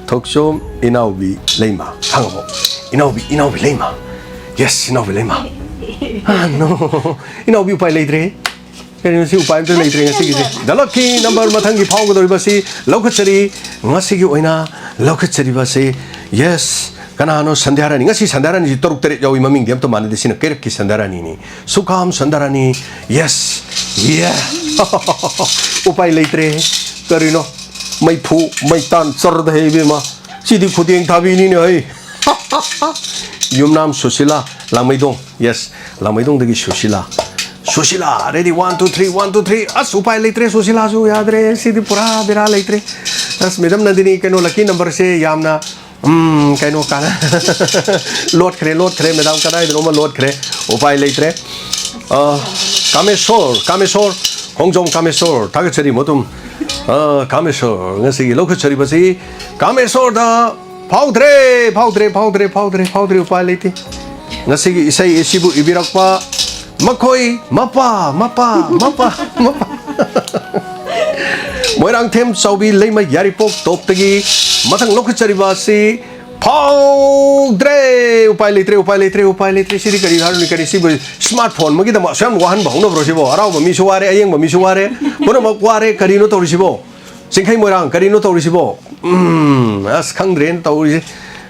ꯊꯣꯛꯆꯣꯝ ꯏꯅꯥꯎꯕꯤ ꯂꯩꯃ꯫ ꯍꯪꯉꯕꯣ? ꯏꯅꯥꯎꯕꯤ, ꯏꯅꯥꯎꯕꯤ ꯂꯩꯃ꯫ ꯌꯦꯁ, ꯏꯅꯥꯎꯕꯤ ꯂꯩꯃ꯫ ꯑꯥ, ꯅꯣ꯫ ꯏꯅꯥꯎꯕꯤ ꯎꯄꯥꯏ ꯂꯩꯇ꯭ꯔꯦ꯫ ꯀꯩꯅꯣ ꯁꯤ ꯎꯄꯥꯏ ꯑꯝꯇ ꯂꯩꯇ꯭ꯔꯦ ꯉꯁꯤꯒꯤꯁꯦ꯫ The lucky number ꯃꯊꯪꯒꯤ ꯐꯥꯎꯒꯗꯧꯔꯤꯕꯁꯤ ꯂꯧꯈꯠꯆꯔꯤ꯫ ꯉꯁꯤꯒꯤ ꯑꯣꯏꯅ ꯂꯧꯈꯠꯆꯔꯤꯕꯁꯤ, ꯌꯦꯁ, ꯀꯅꯥꯅꯣ? ꯁꯟꯙ꯭ꯌꯥꯔꯥꯅꯤ꯫ ꯉꯁꯤ ꯁꯟꯙ꯭ꯌꯥꯔꯥꯅꯤꯁꯤ ꯇꯔꯨꯛ ꯇꯔꯦꯠ ꯌꯥꯎꯏ, ꯃꯃꯤꯡꯗꯤ ꯑꯝꯇ ꯃꯥꯟꯅꯗꯦ꯫ ꯁꯤꯅ ꯀꯩꯔꯛꯀꯤ ꯁꯟꯙ꯭ꯌꯥꯔꯥꯅꯤꯅꯤ꯫ ꯁꯨꯀꯥꯝ ꯁꯟꯙ꯭ꯌꯥꯔꯥꯅꯤ꯫ ꯌꯦꯁ, ꯌꯦ꯫ ꯎꯄꯥꯏ ꯂꯩꯇ꯭ꯔꯦ꯫ ꯀꯔꯤꯅꯣ? ꯃꯩꯐꯨ, ꯃꯩꯇꯥꯟ ꯆꯔꯗ ꯍꯩ ꯏꯕꯦꯝꯃ꯫ ꯁꯤꯗꯤ ꯈꯨꯗꯦꯡ ꯊꯥꯕꯤꯅꯤꯅꯦ ꯍꯩ꯫ ꯌꯨꯝꯅꯥꯝ Sushila ꯂꯥꯡꯃꯩꯗꯣꯡ꯫ Yes, ꯂꯥꯡꯃꯩꯗꯣꯡꯗꯒꯤ Sushila. Sushila, ready, one, two, three, one, two, three꯫ ꯑꯁ, ꯎꯄꯥꯏ ꯂꯩꯇ꯭ꯔꯦ, ꯁꯨꯁꯤꯂꯥꯁꯨ ꯌꯥꯗ꯭ꯔꯦ꯫ ꯁꯤꯗꯤ ꯄꯨꯔꯥ ꯕꯦꯔꯥ ꯂꯩꯇ꯭ꯔꯦ꯫ ꯑꯁ, ꯃꯦꯗꯝ ꯅꯟꯗꯤꯅꯤ, ꯀꯩꯅꯣ, lucky numberꯁꯦ ꯌꯥꯝꯅ, ꯎꯝ, ꯀꯩꯅꯣ, ꯀꯥꯟꯅ-, ꯂꯣꯠꯈ꯭ꯔꯦ, ꯂꯣꯠꯈ꯭ꯔꯦ, ꯃꯦꯗꯥꯝ ꯀꯗꯥꯏꯗꯅꯣꯃ ꯂꯣꯠꯈ꯭ꯔꯦ꯫ ꯎꯄꯥꯏ ꯂꯩꯇ꯭ꯔꯦ꯫ ꯑ, ꯀꯥꯃꯦꯁꯣꯔ, ꯀꯥꯃꯦꯁꯣꯔ, ꯈꯣꯡꯖꯣꯝ ꯀꯥꯃꯦꯁꯣꯔ, ꯊꯥꯒꯠꯆꯔꯤ ꯃꯇꯨꯝ꯫ ꯑ, ꯀꯥꯃꯦꯁꯣꯔ, ꯉꯁꯤꯒꯤ ꯂꯧꯈꯠꯆꯔꯤꯕꯁꯤ ꯀꯥꯃꯦꯁꯣꯔꯗ ꯐꯥꯎꯗ꯭ꯔꯦ, ꯐꯥꯎꯗ꯭ꯔꯦ, ꯐꯥꯎꯗ꯭ꯔꯦ, ꯐꯥꯎꯗ꯭ꯔꯦ, ꯐꯥꯎꯗ꯭ꯔꯦ, ꯎꯄꯥꯏ ꯂꯩꯇꯦ꯫ ꯉꯁꯤꯒꯤ ꯏꯁꯩ ꯑꯁꯤꯕꯨ ꯏꯕꯤꯔꯛꯄ ꯃꯈꯣꯏ, ꯃꯄꯥ, ꯃꯄꯥ, ꯃꯄꯥ, ꯃꯄꯥ꯫ ꯃꯣꯏꯔꯥꯡꯊꯦꯝ ꯆꯥꯎꯕꯤ ꯂꯩꯃ ꯌꯥꯏꯔꯤꯄꯣꯛ ꯇꯣꯞꯇꯒꯤ ꯃꯊꯪ ꯂꯧꯈꯠꯆꯔꯤꯕ ꯑꯁꯤ ꯐꯥꯎꯗ꯭ꯔꯦ꯫ ꯎꯄꯥꯏ ꯂꯩꯇ꯭ꯔꯦ, ꯎꯄꯥꯏ ꯂꯩꯇ꯭ꯔꯦ, ꯎꯄꯥꯏ ꯂꯩꯇ꯭ꯔꯦ꯫ ꯁꯤꯗꯤ ꯀꯔꯤ ꯍꯥꯏꯔꯨꯅꯤ? ꯀꯔꯤ ꯁꯤꯕꯨ smartphone ꯑꯃꯒꯤꯗꯃꯛ ꯑꯁꯨꯛ ꯌꯥꯝ ꯋꯥꯍꯟꯕ ꯍꯧꯅꯕ꯭ꯔꯣ ꯁꯤꯕꯣ? ꯍꯔꯥꯎꯕ ꯃꯤꯁꯨ ꯋꯥꯔꯦ, ꯑꯌꯦꯡꯕ ꯃꯤꯁꯨ ꯋꯥꯔꯦ, ꯄꯨꯝꯅꯃꯛ ꯋꯥꯔꯦ꯫ ꯀꯔꯤꯅꯣ ꯇꯧꯔꯤꯁꯤꯕꯣ? ꯆꯤꯡꯈꯩ ꯃꯣꯏꯔꯥꯡ, ꯀꯔꯤꯅꯣ ꯇꯧꯔꯤꯁꯤꯕꯣ? ꯎꯝ, ꯑꯁ, ꯈꯪꯗ꯭ꯔꯦꯅ ꯇꯧꯔꯤꯁꯦ꯫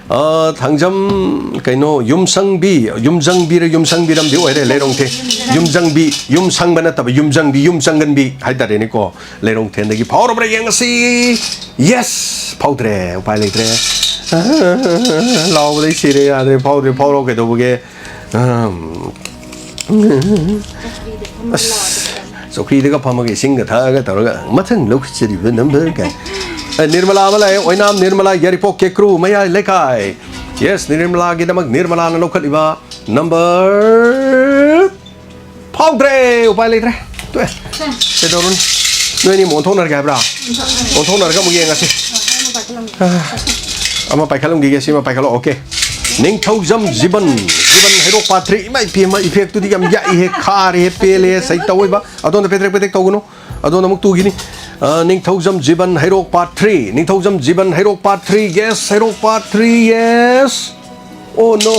ꯑ, ꯊꯥꯡꯖꯝ, ꯀꯩꯅꯣ, ꯌꯨꯝꯁꯪꯕꯤ, ꯌꯨꯝꯖꯪꯕꯤꯔ ꯌꯨꯝꯁꯪꯕꯤꯔꯝꯗꯤ ꯑꯣꯏꯔꯦ, ꯂꯩꯔꯣꯡꯊꯦꯝ꯫ ꯌꯨꯝꯖꯪꯕꯤ, ꯌꯨꯝ ꯁꯪꯕ ꯅꯠꯇꯕ, ꯌꯨꯝꯖꯪꯕꯤ, ꯌꯨꯝ ꯆꯪꯒꯟꯕꯤ ꯍꯥꯏꯇꯥꯔꯦꯅꯦꯀꯣ꯫ ꯂꯩꯔꯣꯡꯊꯦꯝꯗꯒꯤ ꯐꯥꯎꯔꯕ꯭ꯔꯥ ꯌꯦꯡꯉꯁꯤ꯫ ꯌꯦꯁ! ꯐꯥꯎꯗ꯭ꯔꯦ, ꯎꯄꯥꯏ ꯂꯩꯇ꯭ꯔꯦ꯫ ꯂꯥꯎꯕꯗꯩ ꯁꯤꯔꯦ, ꯌꯥꯗ꯭ꯔꯦ, ꯐꯥꯎꯗ꯭ꯔꯦ, ꯐꯥꯎꯔꯣ, ꯀꯩꯗꯧꯕꯒꯦ? ꯑꯝ, ꯑꯁ, ꯆꯧꯀ꯭ꯔꯤꯗꯒ ꯐꯝꯃꯒ ꯏꯁꯤꯡꯒ ꯊꯛꯑꯒ ꯇꯧꯔꯒ ꯃꯊꯪ ꯂꯧꯈꯠꯆꯔꯤꯕ number ꯀꯥꯏ꯫ ꯑꯦ, ꯅꯤꯔꯃꯂꯥ ꯑꯃ ꯂꯥꯛꯑꯦ, ꯑꯣꯏꯅꯥꯝ ꯅꯤꯔꯃꯂꯥ, ꯌꯥꯏꯔꯤꯄꯣꯛ ꯀꯦꯀ꯭ꯔꯨ ꯃꯌꯥꯏ ꯂꯩꯀꯥꯏ꯫ ꯌꯦꯁ, ꯅꯤꯔꯃꯂꯥꯒꯤꯗꯃꯛ ꯅꯤꯔꯃꯂꯥꯅ ꯂꯧꯈꯠꯂꯤꯕ number ꯐꯥꯎꯗ꯭ꯔꯦ, ꯎꯄꯥꯏ ꯂꯩꯇ꯭ꯔꯦ꯫ ꯇꯣꯛꯑꯦ꯫ ꯀꯩꯗꯧꯔꯨꯅꯤ? ꯅꯣꯏ ꯑꯅꯤ ꯑꯃꯨꯛ ꯑꯣꯟꯊꯣꯛꯅꯔꯒꯦ ꯍꯥꯏꯕ꯭ꯔꯥ? ꯑꯣꯟꯊꯣꯛꯅꯔꯒ ꯑꯃꯨꯛ ꯌꯦꯡꯉꯁꯤ꯫ ꯑꯃ ꯄꯥꯏꯈꯠꯂꯝꯈꯤꯒꯦ, ꯁꯤꯃ ꯄꯥꯏꯈꯠꯂꯣ꯫ ꯑꯣꯀꯦ꯫ ꯅꯤꯡꯊꯧꯖꯝ ꯖꯤꯕꯟ, ꯖꯤꯕꯟ ꯍꯩꯔꯣꯛ part three꯫ ꯏꯃꯥ ꯏꯄꯦꯝꯃ, effect ꯇꯨꯗꯤ ꯌꯥꯝ ꯌꯥꯛꯏꯍꯦ, ꯈꯥꯔꯦꯍꯦ, ꯄꯦꯜꯂꯦꯍꯦ, ꯁꯩ ꯇꯧꯑꯣꯏꯕ꯫ ꯑꯗꯣꯝꯗ ꯄꯦꯗ꯭ꯔꯦꯛ ꯄꯦꯗ꯭ꯔꯦꯛ ꯇꯧꯒꯅꯨ꯫ ꯑꯗꯣꯝꯗ ꯑꯃꯨꯛ ꯇꯨꯈꯤꯅꯤ꯫ ꯑ, ꯅꯤꯡꯊꯧꯖꯝ ꯖꯤꯕꯟ ꯍꯩꯔꯣꯛ part three꯫ ꯅꯤꯡꯊꯧꯖꯝ ꯖꯤꯕꯟ ꯍꯩꯔꯣꯛ part three꯫ Yes, ꯍꯩꯔꯣꯛ part three꯫ Yes꯫ Oh no!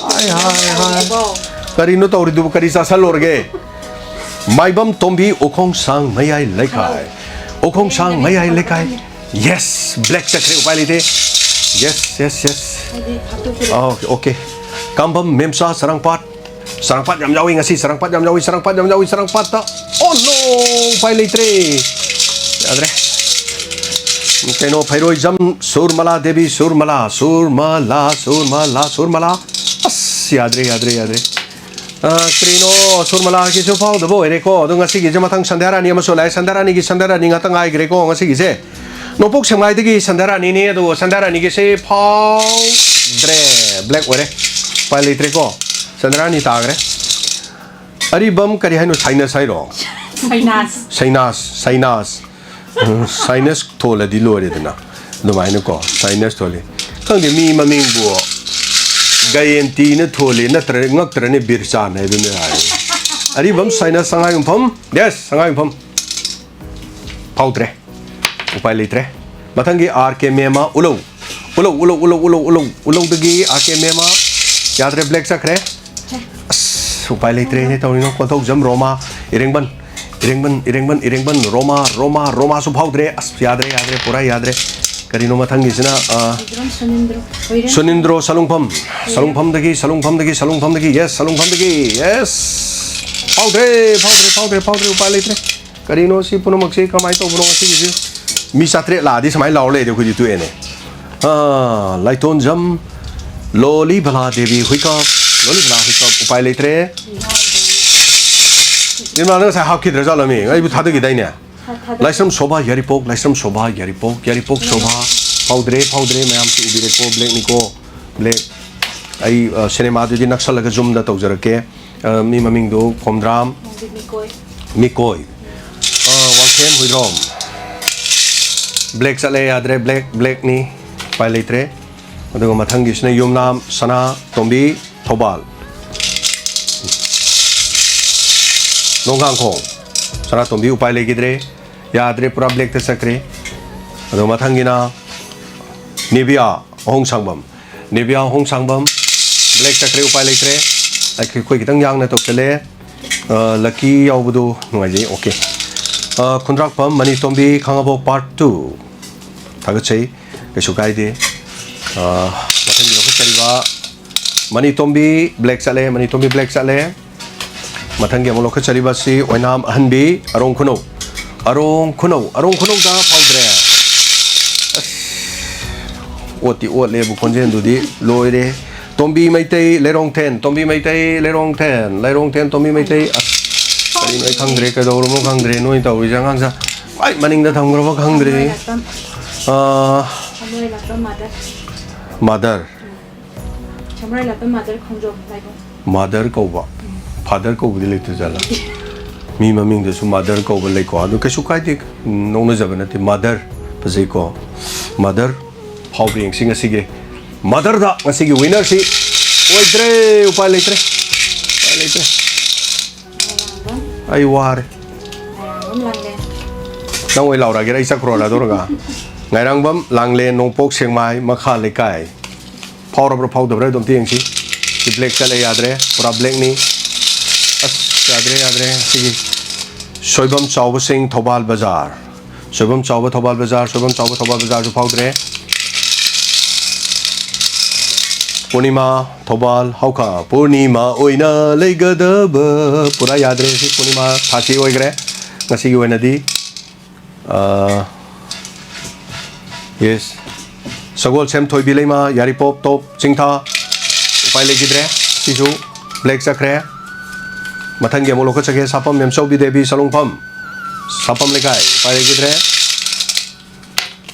ꯍꯥꯏ, ꯍꯥꯏ, ꯍꯥꯏ꯫ ꯀꯔꯤꯅꯣ ꯇꯧꯔꯤꯗꯨꯕꯨ? ꯀꯔꯤ ꯆꯥꯁꯜꯂꯨꯔꯒꯦ? ꯃꯥꯏꯕꯝ ꯇꯣꯝꯕꯤ, ꯎꯈꯣꯡꯁꯥꯡ ꯃꯌꯥꯏ ꯂꯩꯀꯥꯏ꯫ ꯎꯈꯣꯡꯁꯥꯡ ꯃꯌꯥꯏ ꯂꯩꯀꯥꯏ꯫ Yes, black ꯆꯠꯈ꯭ꯔꯦ, ꯎꯄꯥꯏ ꯂꯩꯇꯦ꯫ Yes, yes, yes꯫ ꯑꯣ, okay꯫ ꯀꯥꯝꯕꯝ ꯃꯦꯝꯆꯥ, ꯆꯔꯥꯡꯄꯥꯠ꯫ ꯆꯔꯥꯡꯄꯥꯠ ꯌꯥꯝ ꯌꯥꯎꯏ ꯉꯁꯤ, ꯆꯔꯥꯡꯄꯥꯠ ꯌꯥꯝ ꯌꯥꯎꯏ, ꯆꯔꯥꯡꯄꯥꯠ ꯌꯥꯝ ꯌꯥꯎꯏ, ꯆꯔꯥꯡꯄꯥꯠꯇ꯫ Oh no! ꯎꯄꯥꯏ ꯂꯩꯇ꯭ꯔꯦ꯫ ꯌꯥꯗ꯭ꯔꯦ꯫ ꯀꯩꯅꯣ, ꯐꯩꯔꯣꯏꯖꯝ ꯁꯨꯔꯃꯂꯥ ꯗꯦꯕꯤ, ꯁꯨꯔꯃꯂꯥ, ꯁꯨꯔꯃꯂꯥ, ꯁꯨꯔꯃꯂꯥ, ꯁꯨꯔꯃꯂꯥ꯫ ꯑꯁ, ꯌꯥꯗ꯭ꯔꯦ, ꯌꯥꯗ꯭ꯔꯦ, ꯌꯥꯗ꯭ꯔꯦ꯫ ꯑ, ꯀꯔꯤꯅꯣ, ꯁꯨꯔꯃꯂꯥꯒꯤꯁꯨ ꯐꯥꯎꯗꯕ ꯑꯣꯏꯔꯦꯀꯣ꯫ ꯑꯗꯣ ꯉꯁꯤꯒꯤꯁꯦ ꯃꯊꯪ ꯁꯟꯙ꯭ꯌꯥꯔꯥꯅꯤ ꯑꯃꯁꯨ ꯂꯥꯛꯑꯦ꯫ ꯁꯟꯙ꯭ꯌꯥꯔꯥꯅꯤꯒꯤ, ꯁꯟꯙ꯭ꯌꯥꯔꯥꯅꯤ ꯉꯥꯛꯇ ꯉꯥꯏꯈ꯭ꯔꯦꯀꯣ ꯉꯁꯤꯒꯤꯁꯦ꯫ ꯅꯣꯡꯄꯣꯛ ꯁꯦꯛꯃꯥꯏꯗꯒꯤ ꯁꯟꯙ꯭ꯌꯥꯔꯥꯅꯤꯅꯦ, ꯑꯗꯨꯕꯨ ꯁꯟꯙ꯭ꯌꯥꯔꯥꯅꯤꯒꯤꯁꯦ ꯐꯥꯎꯗ꯭ꯔꯦ꯫ Black ꯑꯣꯏꯔꯦ꯫ ꯎꯄꯥꯏ ꯂꯩꯇ꯭ꯔꯦꯀꯣ꯫ ꯁꯟꯙ꯭ꯌꯥꯔꯥꯅꯤ ꯇꯥꯈ꯭ꯔꯦ꯫ ꯑꯔꯤꯕꯝ ꯀꯔꯤ ꯍꯥꯏꯅꯣ? ꯁꯥꯏꯅꯁ ꯍꯥꯏꯔꯣ? ꯁꯥꯏꯅꯥꯁ꯫ ꯁꯥꯏꯅꯥꯁ, ꯁꯥꯏꯅꯥꯁ꯫ ꯎꯝ, ꯁꯥꯏꯅꯁ ꯊꯣꯜꯂꯗꯤ ꯂꯣꯏꯔꯦꯗꯅ꯫ ꯑꯗꯨꯃꯥꯏꯅꯀꯣ, ꯁꯥꯏꯅꯁ ꯊꯣꯜꯂꯤ꯫ ꯈꯪꯗꯦ, ꯃꯤ ꯃꯃꯤꯡꯕꯨ ꯒꯌꯦꯟꯇꯤꯅ ꯊꯣꯜꯂꯤ ꯅꯠꯇ꯭ꯔ-, ꯉꯛꯇ꯭ꯔꯅꯦ ꯕꯤꯔꯆꯥꯟ ꯍꯥꯏꯗꯨꯅ ꯍꯥꯏ꯫ ꯑꯔꯤꯕꯝ ꯁꯥꯏꯅꯁ ꯁꯉꯥꯏꯌꯨꯝꯐꯝ꯫ Yes, ꯁꯉꯥꯏꯌꯨꯝꯐꯝ꯫ ꯐꯥꯎꯗ꯭ꯔꯦ꯫ ꯎꯄꯥꯏ ꯂꯩꯇ꯭ꯔꯦ꯫ ꯃꯊꯪꯒꯤ ꯑꯥꯔ ꯀꯦ ꯃꯦꯃ ꯎꯂꯧ꯫ ꯎꯂꯧ, ꯎꯂꯧ, ꯎꯂꯧ, ꯎꯂꯧ, ꯎꯂꯧ, ꯎꯂꯧꯗꯒꯤ ꯑꯥꯔ ꯀꯦ ꯃꯦꯃ꯫ ꯌꯥꯗ꯭ꯔꯦ, black ꯆꯠꯈ꯭ꯔꯦ꯫ ꯑꯁ, ꯎꯄꯥꯏ ꯂꯩꯇ꯭ꯔꯦꯅꯦ ꯇꯧꯔꯤꯅꯣ꯫ ꯀꯣꯟꯊꯧꯖꯝ ꯔꯣꯃꯥ, ꯏꯔꯦꯡꯕꯟ, ꯏꯔꯦꯡꯕꯟ, ꯏꯔꯦꯡꯕꯟ, ꯏꯔꯦꯡꯕꯟ, ꯔꯣꯃꯥ, ꯔꯣꯃꯥ, ꯔꯣꯃꯥꯁꯨ ꯐꯥꯎꯗ꯭ꯔꯦ꯫ ꯑꯁ, ꯌꯥꯗ꯭ꯔꯦ, ꯌꯥꯗ꯭ꯔꯦ, ꯄꯨꯔꯥ ꯌꯥꯗ꯭ꯔꯦ꯫ ꯀꯔꯤꯅꯣ ꯃꯊꯪꯒꯤꯁꯤꯅ? ꯑ, ꯁꯨꯅꯤꯟꯗ꯭ꯔꯣ꯫ ꯁꯨꯅꯤꯟꯗ꯭ꯔꯣ ꯁꯂꯨꯡꯐꯝ, ꯁꯂꯨꯡꯐꯝꯗꯒꯤ, ꯁꯂꯨꯡꯐꯝꯗꯒꯤ, ꯁꯂꯨꯡꯐꯝꯗꯒꯤ, yes, ꯁꯂꯨꯡꯐꯝꯗꯒꯤ, yes꯫ ꯐꯥꯎꯗ꯭ꯔꯦ, ꯐꯥꯎꯗ꯭ꯔꯦ, ꯐꯥꯎꯗ꯭ꯔꯦ, ꯐꯥꯎꯗ꯭ꯔꯦ, ꯎꯄꯥꯏ ꯂꯩꯇ꯭ꯔꯦ꯫ ꯀꯔꯤꯅꯣ ꯁꯤ ꯄꯨꯝꯅꯃꯛꯁꯦ? ꯀꯃꯥꯏꯅ ꯇꯧꯕꯅꯣ ꯉꯁꯤꯒꯤꯁꯦ? ꯃꯤ ꯆꯥꯇ꯭ꯔꯦꯠ ꯂꯥꯛꯑꯗꯤ ꯁꯨꯃꯥꯏꯅ ꯂꯥꯎꯔ ꯂꯩꯔꯗꯤ ꯑꯩꯈꯣꯏꯗꯤ ꯇꯣꯛꯑꯦꯅꯦ꯫ ꯑꯥ, ꯂꯥꯏꯇꯣꯟꯖꯝ, ꯂꯣꯂꯤ ꯕꯂꯥ ꯗꯦꯕꯤ ꯍꯨꯏꯀꯞ, ꯂꯣꯂꯤ ꯕꯂꯥ ꯍꯨꯏꯀꯞ, ꯎꯄꯥꯏ ꯂꯩꯇ꯭ꯔꯦ꯫ ꯅꯤꯔꯃꯂꯥ, ꯅꯪ ꯉꯁꯥꯏ ꯍꯥꯞꯈꯤꯗ꯭ꯔꯖꯥꯠꯂꯣ ꯃꯤ? ꯑꯩꯕꯨ ꯊꯥꯗꯈꯤꯗꯥꯏꯅꯦ? ꯂꯥꯏꯁ꯭ꯔꯝ ꯁꯣꯚꯥ ꯌꯥꯏꯔꯤꯄꯣꯛ, ꯂꯥꯏꯁ꯭ꯔꯝ ꯁꯣꯚꯥ ꯌꯥꯏꯔꯤꯄꯣꯛ, ꯌꯥꯏꯔꯤꯄꯣꯛ ꯁꯣꯚꯥ꯫ ꯐꯥꯎꯗ꯭ꯔꯦ, ꯐꯥꯎꯗ꯭ꯔꯦ, ꯃꯌꯥꯝꯁꯨ ꯎꯕꯤꯔꯦꯀꯣ, blackꯅꯤꯀꯣ, black꯫ ꯑꯩ, ꯑ, ꯁꯤꯅꯦꯃꯥꯗꯨꯗꯤ ꯅꯛꯁꯜꯂꯒ ꯖꯨꯝꯗ ꯇꯧꯖꯔꯛꯀꯦ꯫ ꯑ, ꯃꯤ ꯃꯃꯤꯡꯗꯨ ꯈꯣꯝꯗ꯭ꯔꯥꯝ꯫ ꯅꯪꯗꯤ ꯃꯤꯀꯣꯏ꯫ ꯃꯤꯀꯣꯏ꯫ ꯑ, ꯋꯥꯡꯈꯦꯝ ꯍꯨꯏꯗ꯭ꯔꯣꯝ꯫ ꯕ꯭ꯂꯦꯛ ꯆꯠꯂꯦ, ꯌꯥꯗ꯭ꯔꯦ꯫ ꯕ꯭ꯂꯦꯛ, ꯕ꯭ꯂꯦꯛꯅꯤ꯫ ꯎꯄꯥꯏ ꯂꯩꯇ꯭ꯔꯦ꯫ ꯑꯗꯨꯒ ꯃꯊꯪꯒꯤꯁꯤꯅ ꯌꯨꯝꯅꯥꯝ ꯁꯅꯥ ꯇꯣꯝꯕꯤ ꯊꯧꯕꯥꯜ꯫ ꯅꯣꯡꯒꯥꯡꯈꯣꯡ꯫ ꯁꯅꯥ ꯇꯣꯝꯕꯤ ꯎꯄꯥꯏ ꯂꯩꯈꯤꯗ꯭ꯔꯦ꯫ ꯌꯥꯗ꯭ꯔꯦ, ꯄꯨꯔꯥ ꯕ꯭ꯂꯦꯛꯇ ꯆꯠꯈ꯭ꯔꯦ꯫ ꯑꯗꯣ ꯃꯊꯪꯒꯤꯅ ꯅꯤꯕꯤꯌꯥ ꯑꯍꯣꯡꯁꯥꯡꯕꯝ꯫ ꯅꯤꯕꯤꯌꯥ ꯑꯍꯣꯡꯁꯥꯡꯕꯝ꯫ ꯕ꯭ꯂꯦꯛ ꯆꯠꯈ꯭ꯔꯦ, ꯎꯄꯥꯏ ꯂꯩꯇ꯭ꯔꯦ꯫ ꯑꯩꯈꯣꯏ, ꯑꯩꯈꯣꯏ ꯈꯤꯇꯪ ꯌꯥꯡꯅ ꯇꯧꯁꯜꯂꯦ꯫ ꯑ, ꯂꯛꯀꯤ ꯌꯥꯎꯕꯗꯣ ꯅꯨꯡꯉꯥꯏꯖꯩ꯫ ꯑꯣꯀꯦ꯫ ꯑ, ꯈꯨꯟꯗ꯭ꯔꯥꯛꯄꯝ ꯃꯅꯤꯇꯣꯝꯕꯤ ꯈꯥꯉꯕꯣꯛ ꯄꯥꯔꯠ ꯇꯨ꯫ ꯊꯥꯒꯠꯆꯩ꯫ ꯀꯩꯁꯨ ꯀꯥꯏꯗꯦ꯫ ꯑ, ꯃꯊꯪꯒꯤ ꯂꯧꯈꯠꯆꯔꯤꯕ ꯃꯅꯤꯇꯣꯝꯕꯤ ꯕ꯭ꯂꯦꯛ ꯆꯠꯂꯦ, ꯃꯅꯤꯇꯣꯝꯕꯤ ꯕ꯭ꯂꯦꯛ ꯆꯠꯂꯦ꯫ ꯃꯊꯪꯒꯤ ꯑꯃꯨꯛ ꯂꯧꯈꯠꯆꯔꯤꯕꯁꯤ ꯑꯣꯏꯅꯥꯝ ꯑꯍꯟꯕꯤ ꯑꯔꯣꯡ ꯈꯨꯅꯧ꯫ ꯑꯔꯣꯡ ꯈꯨꯅꯧ, ꯑꯔꯣꯡ ꯈꯨꯅꯧꯗ ꯐꯥꯎꯗ꯭ꯔꯦ꯫ ꯑꯁ, ꯑꯣꯠꯇꯤ ꯑꯣꯠꯂꯦꯕꯨ ꯈꯣꯟꯖꯦꯜꯗꯨꯗꯤ ꯂꯣꯏꯔꯦ꯫ ꯇꯣꯝꯕꯤ ꯃꯩꯇꯩ ꯂꯩꯔꯣꯡꯊꯦꯟ, ꯇꯣꯝꯕꯤ ꯃꯩꯇꯩ ꯂꯩꯔꯣꯡꯊꯦꯟ, ꯂꯩꯔꯣꯡꯊꯦꯟ ꯇꯣꯝꯕꯤ ꯃꯩꯇꯩ꯫ ꯑꯁ, ꯀꯔꯤꯅꯣ ꯑꯩ ꯈꯪꯗ꯭ꯔꯦ, ꯀꯩꯗꯧꯔꯃꯣ ꯈꯪꯗ꯭ꯔꯦ ꯅꯣꯏ ꯇꯧꯔꯤꯁꯦ ꯑꯉꯥꯡꯁꯦ꯫ ꯑꯩ ꯃꯅꯤꯡꯗ ꯊꯝꯈ꯭ꯔꯕ ꯈꯪꯗ꯭ꯔꯦ꯫ ꯁꯝꯔꯥꯏꯂꯥꯛꯄꯝ꯫ ꯑꯥ, ꯁꯝꯔꯥꯏꯂꯥꯛꯄꯝ ꯃꯥꯗꯔ꯫ ꯃꯥꯗꯔ꯫ ꯁꯝꯔꯥꯏꯂꯥꯛꯄꯝ ꯃꯥꯗꯔ ꯈꯣꯡꯖꯣꯝ ꯂꯥꯏꯕꯨꯡ꯫ ꯃꯥꯗꯔ ꯀꯧꯕ꯫ ꯐꯥꯗꯔ ꯀꯧꯕꯗꯤ ꯂꯩꯇ꯭ꯔꯖꯥꯠꯂꯥ? ꯃꯤ ꯃꯃꯤꯡꯗꯁꯨ ꯃꯥꯗꯔ ꯀꯧꯕ ꯂꯩꯀꯣ꯫ ꯑꯗꯨ ꯀꯩꯁꯨ ꯀꯥꯏꯗꯦ, ꯅꯣꯛꯅꯖꯕ ꯅꯠꯇꯦ꯫ ꯃꯥꯗꯔ ꯐꯖꯩꯀꯣ꯫ ꯃꯥꯗꯔ ꯐꯥꯎꯕ ꯌꯦꯡꯁꯤ ꯉꯁꯤꯒꯤ꯫ ꯃꯥꯗꯔꯗ ꯉꯁꯤꯒꯤ ꯋꯤꯅꯔꯁꯤ ꯑꯣꯏꯗ꯭ꯔꯦ꯫ ꯎꯄꯥꯏ ꯂꯩꯇ꯭ꯔꯦ꯫ ꯎꯄꯥꯏ ꯂꯩꯇ꯭ꯔꯦ꯫ ꯑꯩ ꯋꯥꯔꯦ꯫ ꯅꯪ ꯑꯣꯏ ꯂꯥꯎꯔꯛꯑꯒꯦꯔꯥ? ꯑꯩ ꯆꯠꯈ꯭ꯔꯣꯔꯥ ꯑꯗꯨꯔꯒ? ꯉꯥꯏꯔꯥꯡꯕꯝ, ꯂꯥꯡꯂꯦꯟ, ꯅꯣꯡꯄꯣꯛ ꯁꯦꯛꯃꯥꯏ, ꯃꯈꯥ ꯂꯩꯀꯥꯏ꯫ ꯐꯥꯎꯔꯕ꯭ꯔꯥ ꯐꯥꯎꯗꯕ꯭ꯔꯥ ꯑꯗꯨꯝ ꯑꯝꯇ ꯌꯦꯡꯁꯤ꯫ ꯁꯤ ꯕ꯭ꯂꯦꯛ ꯆꯠꯂꯦ, ꯌꯥꯗ꯭ꯔꯦ꯫ ꯄꯨꯔꯥ ꯕ꯭ꯂꯦꯛꯅꯤ꯫ ꯑꯁ, ꯌꯥꯗ꯭ꯔꯦ, ꯌꯥꯗ꯭ꯔꯦ꯫ ꯁꯤꯒꯤ ꯁꯣꯏꯕꯝ ꯆꯥꯎꯕꯁꯤꯡ, ꯊꯧꯕꯥꯜ ꯕꯖꯥꯔ꯫ ꯁꯣꯏꯕꯝ ꯆꯥꯎꯕ, ꯊꯧꯕꯥꯜ ꯕꯖꯥꯔ, ꯁꯣꯏꯕꯝ ꯆꯥꯎꯕ, ꯊꯧꯕꯥꯜ ꯕꯖꯥꯔꯁꯨ ꯐꯥꯎꯗ꯭ꯔꯦ꯫ ꯄꯨꯔꯅꯤꯃꯥ, ꯊꯧꯕꯥꯜ, ꯍꯧꯈꯥ꯫ ꯄꯨꯔꯅꯤꯃꯥ ꯑꯣꯏꯅ ꯂꯩꯒꯗꯕ꯫ ꯄꯨꯔꯥ ꯌꯥꯗ꯭ꯔꯦ ꯁꯤ, ꯄꯨꯔꯅꯤꯃꯥ ꯊꯥꯁꯤ ꯑꯣꯏꯈ꯭ꯔꯦ ꯉꯁꯤꯒꯤ ꯑꯣꯏꯅꯗꯤ꯫ ꯑꯥ, ꯌꯦꯁ꯫ ꯁꯒꯣꯜꯁꯦꯝ ꯊꯣꯏꯕꯤ ꯂꯩꯃ, ꯌꯥꯔꯤꯄꯣꯛ ꯇꯣꯞ ꯆꯤꯡꯊꯥ꯫ ꯎꯄꯥꯏ ꯂꯩꯈꯤꯗ꯭ꯔꯦ꯫ ꯁꯤꯁꯨ ꯕ꯭ꯂꯦꯛ ꯆꯠꯈ꯭ꯔꯦ꯫ ꯃꯊꯪꯒꯤ ꯑꯃꯨꯛ ꯂꯧꯈꯠꯆꯒꯦ꯫ ꯁꯥꯄꯝ ꯃꯦꯝꯆꯧꯕꯤ ꯗꯦꯕꯤ ꯁꯂꯨꯡꯐꯝ꯫ ꯁꯥꯄꯝ ꯂꯩꯀꯥꯏ꯫ ꯎꯄꯥꯏ ꯂꯩꯈꯤꯗ꯭ꯔꯦ꯫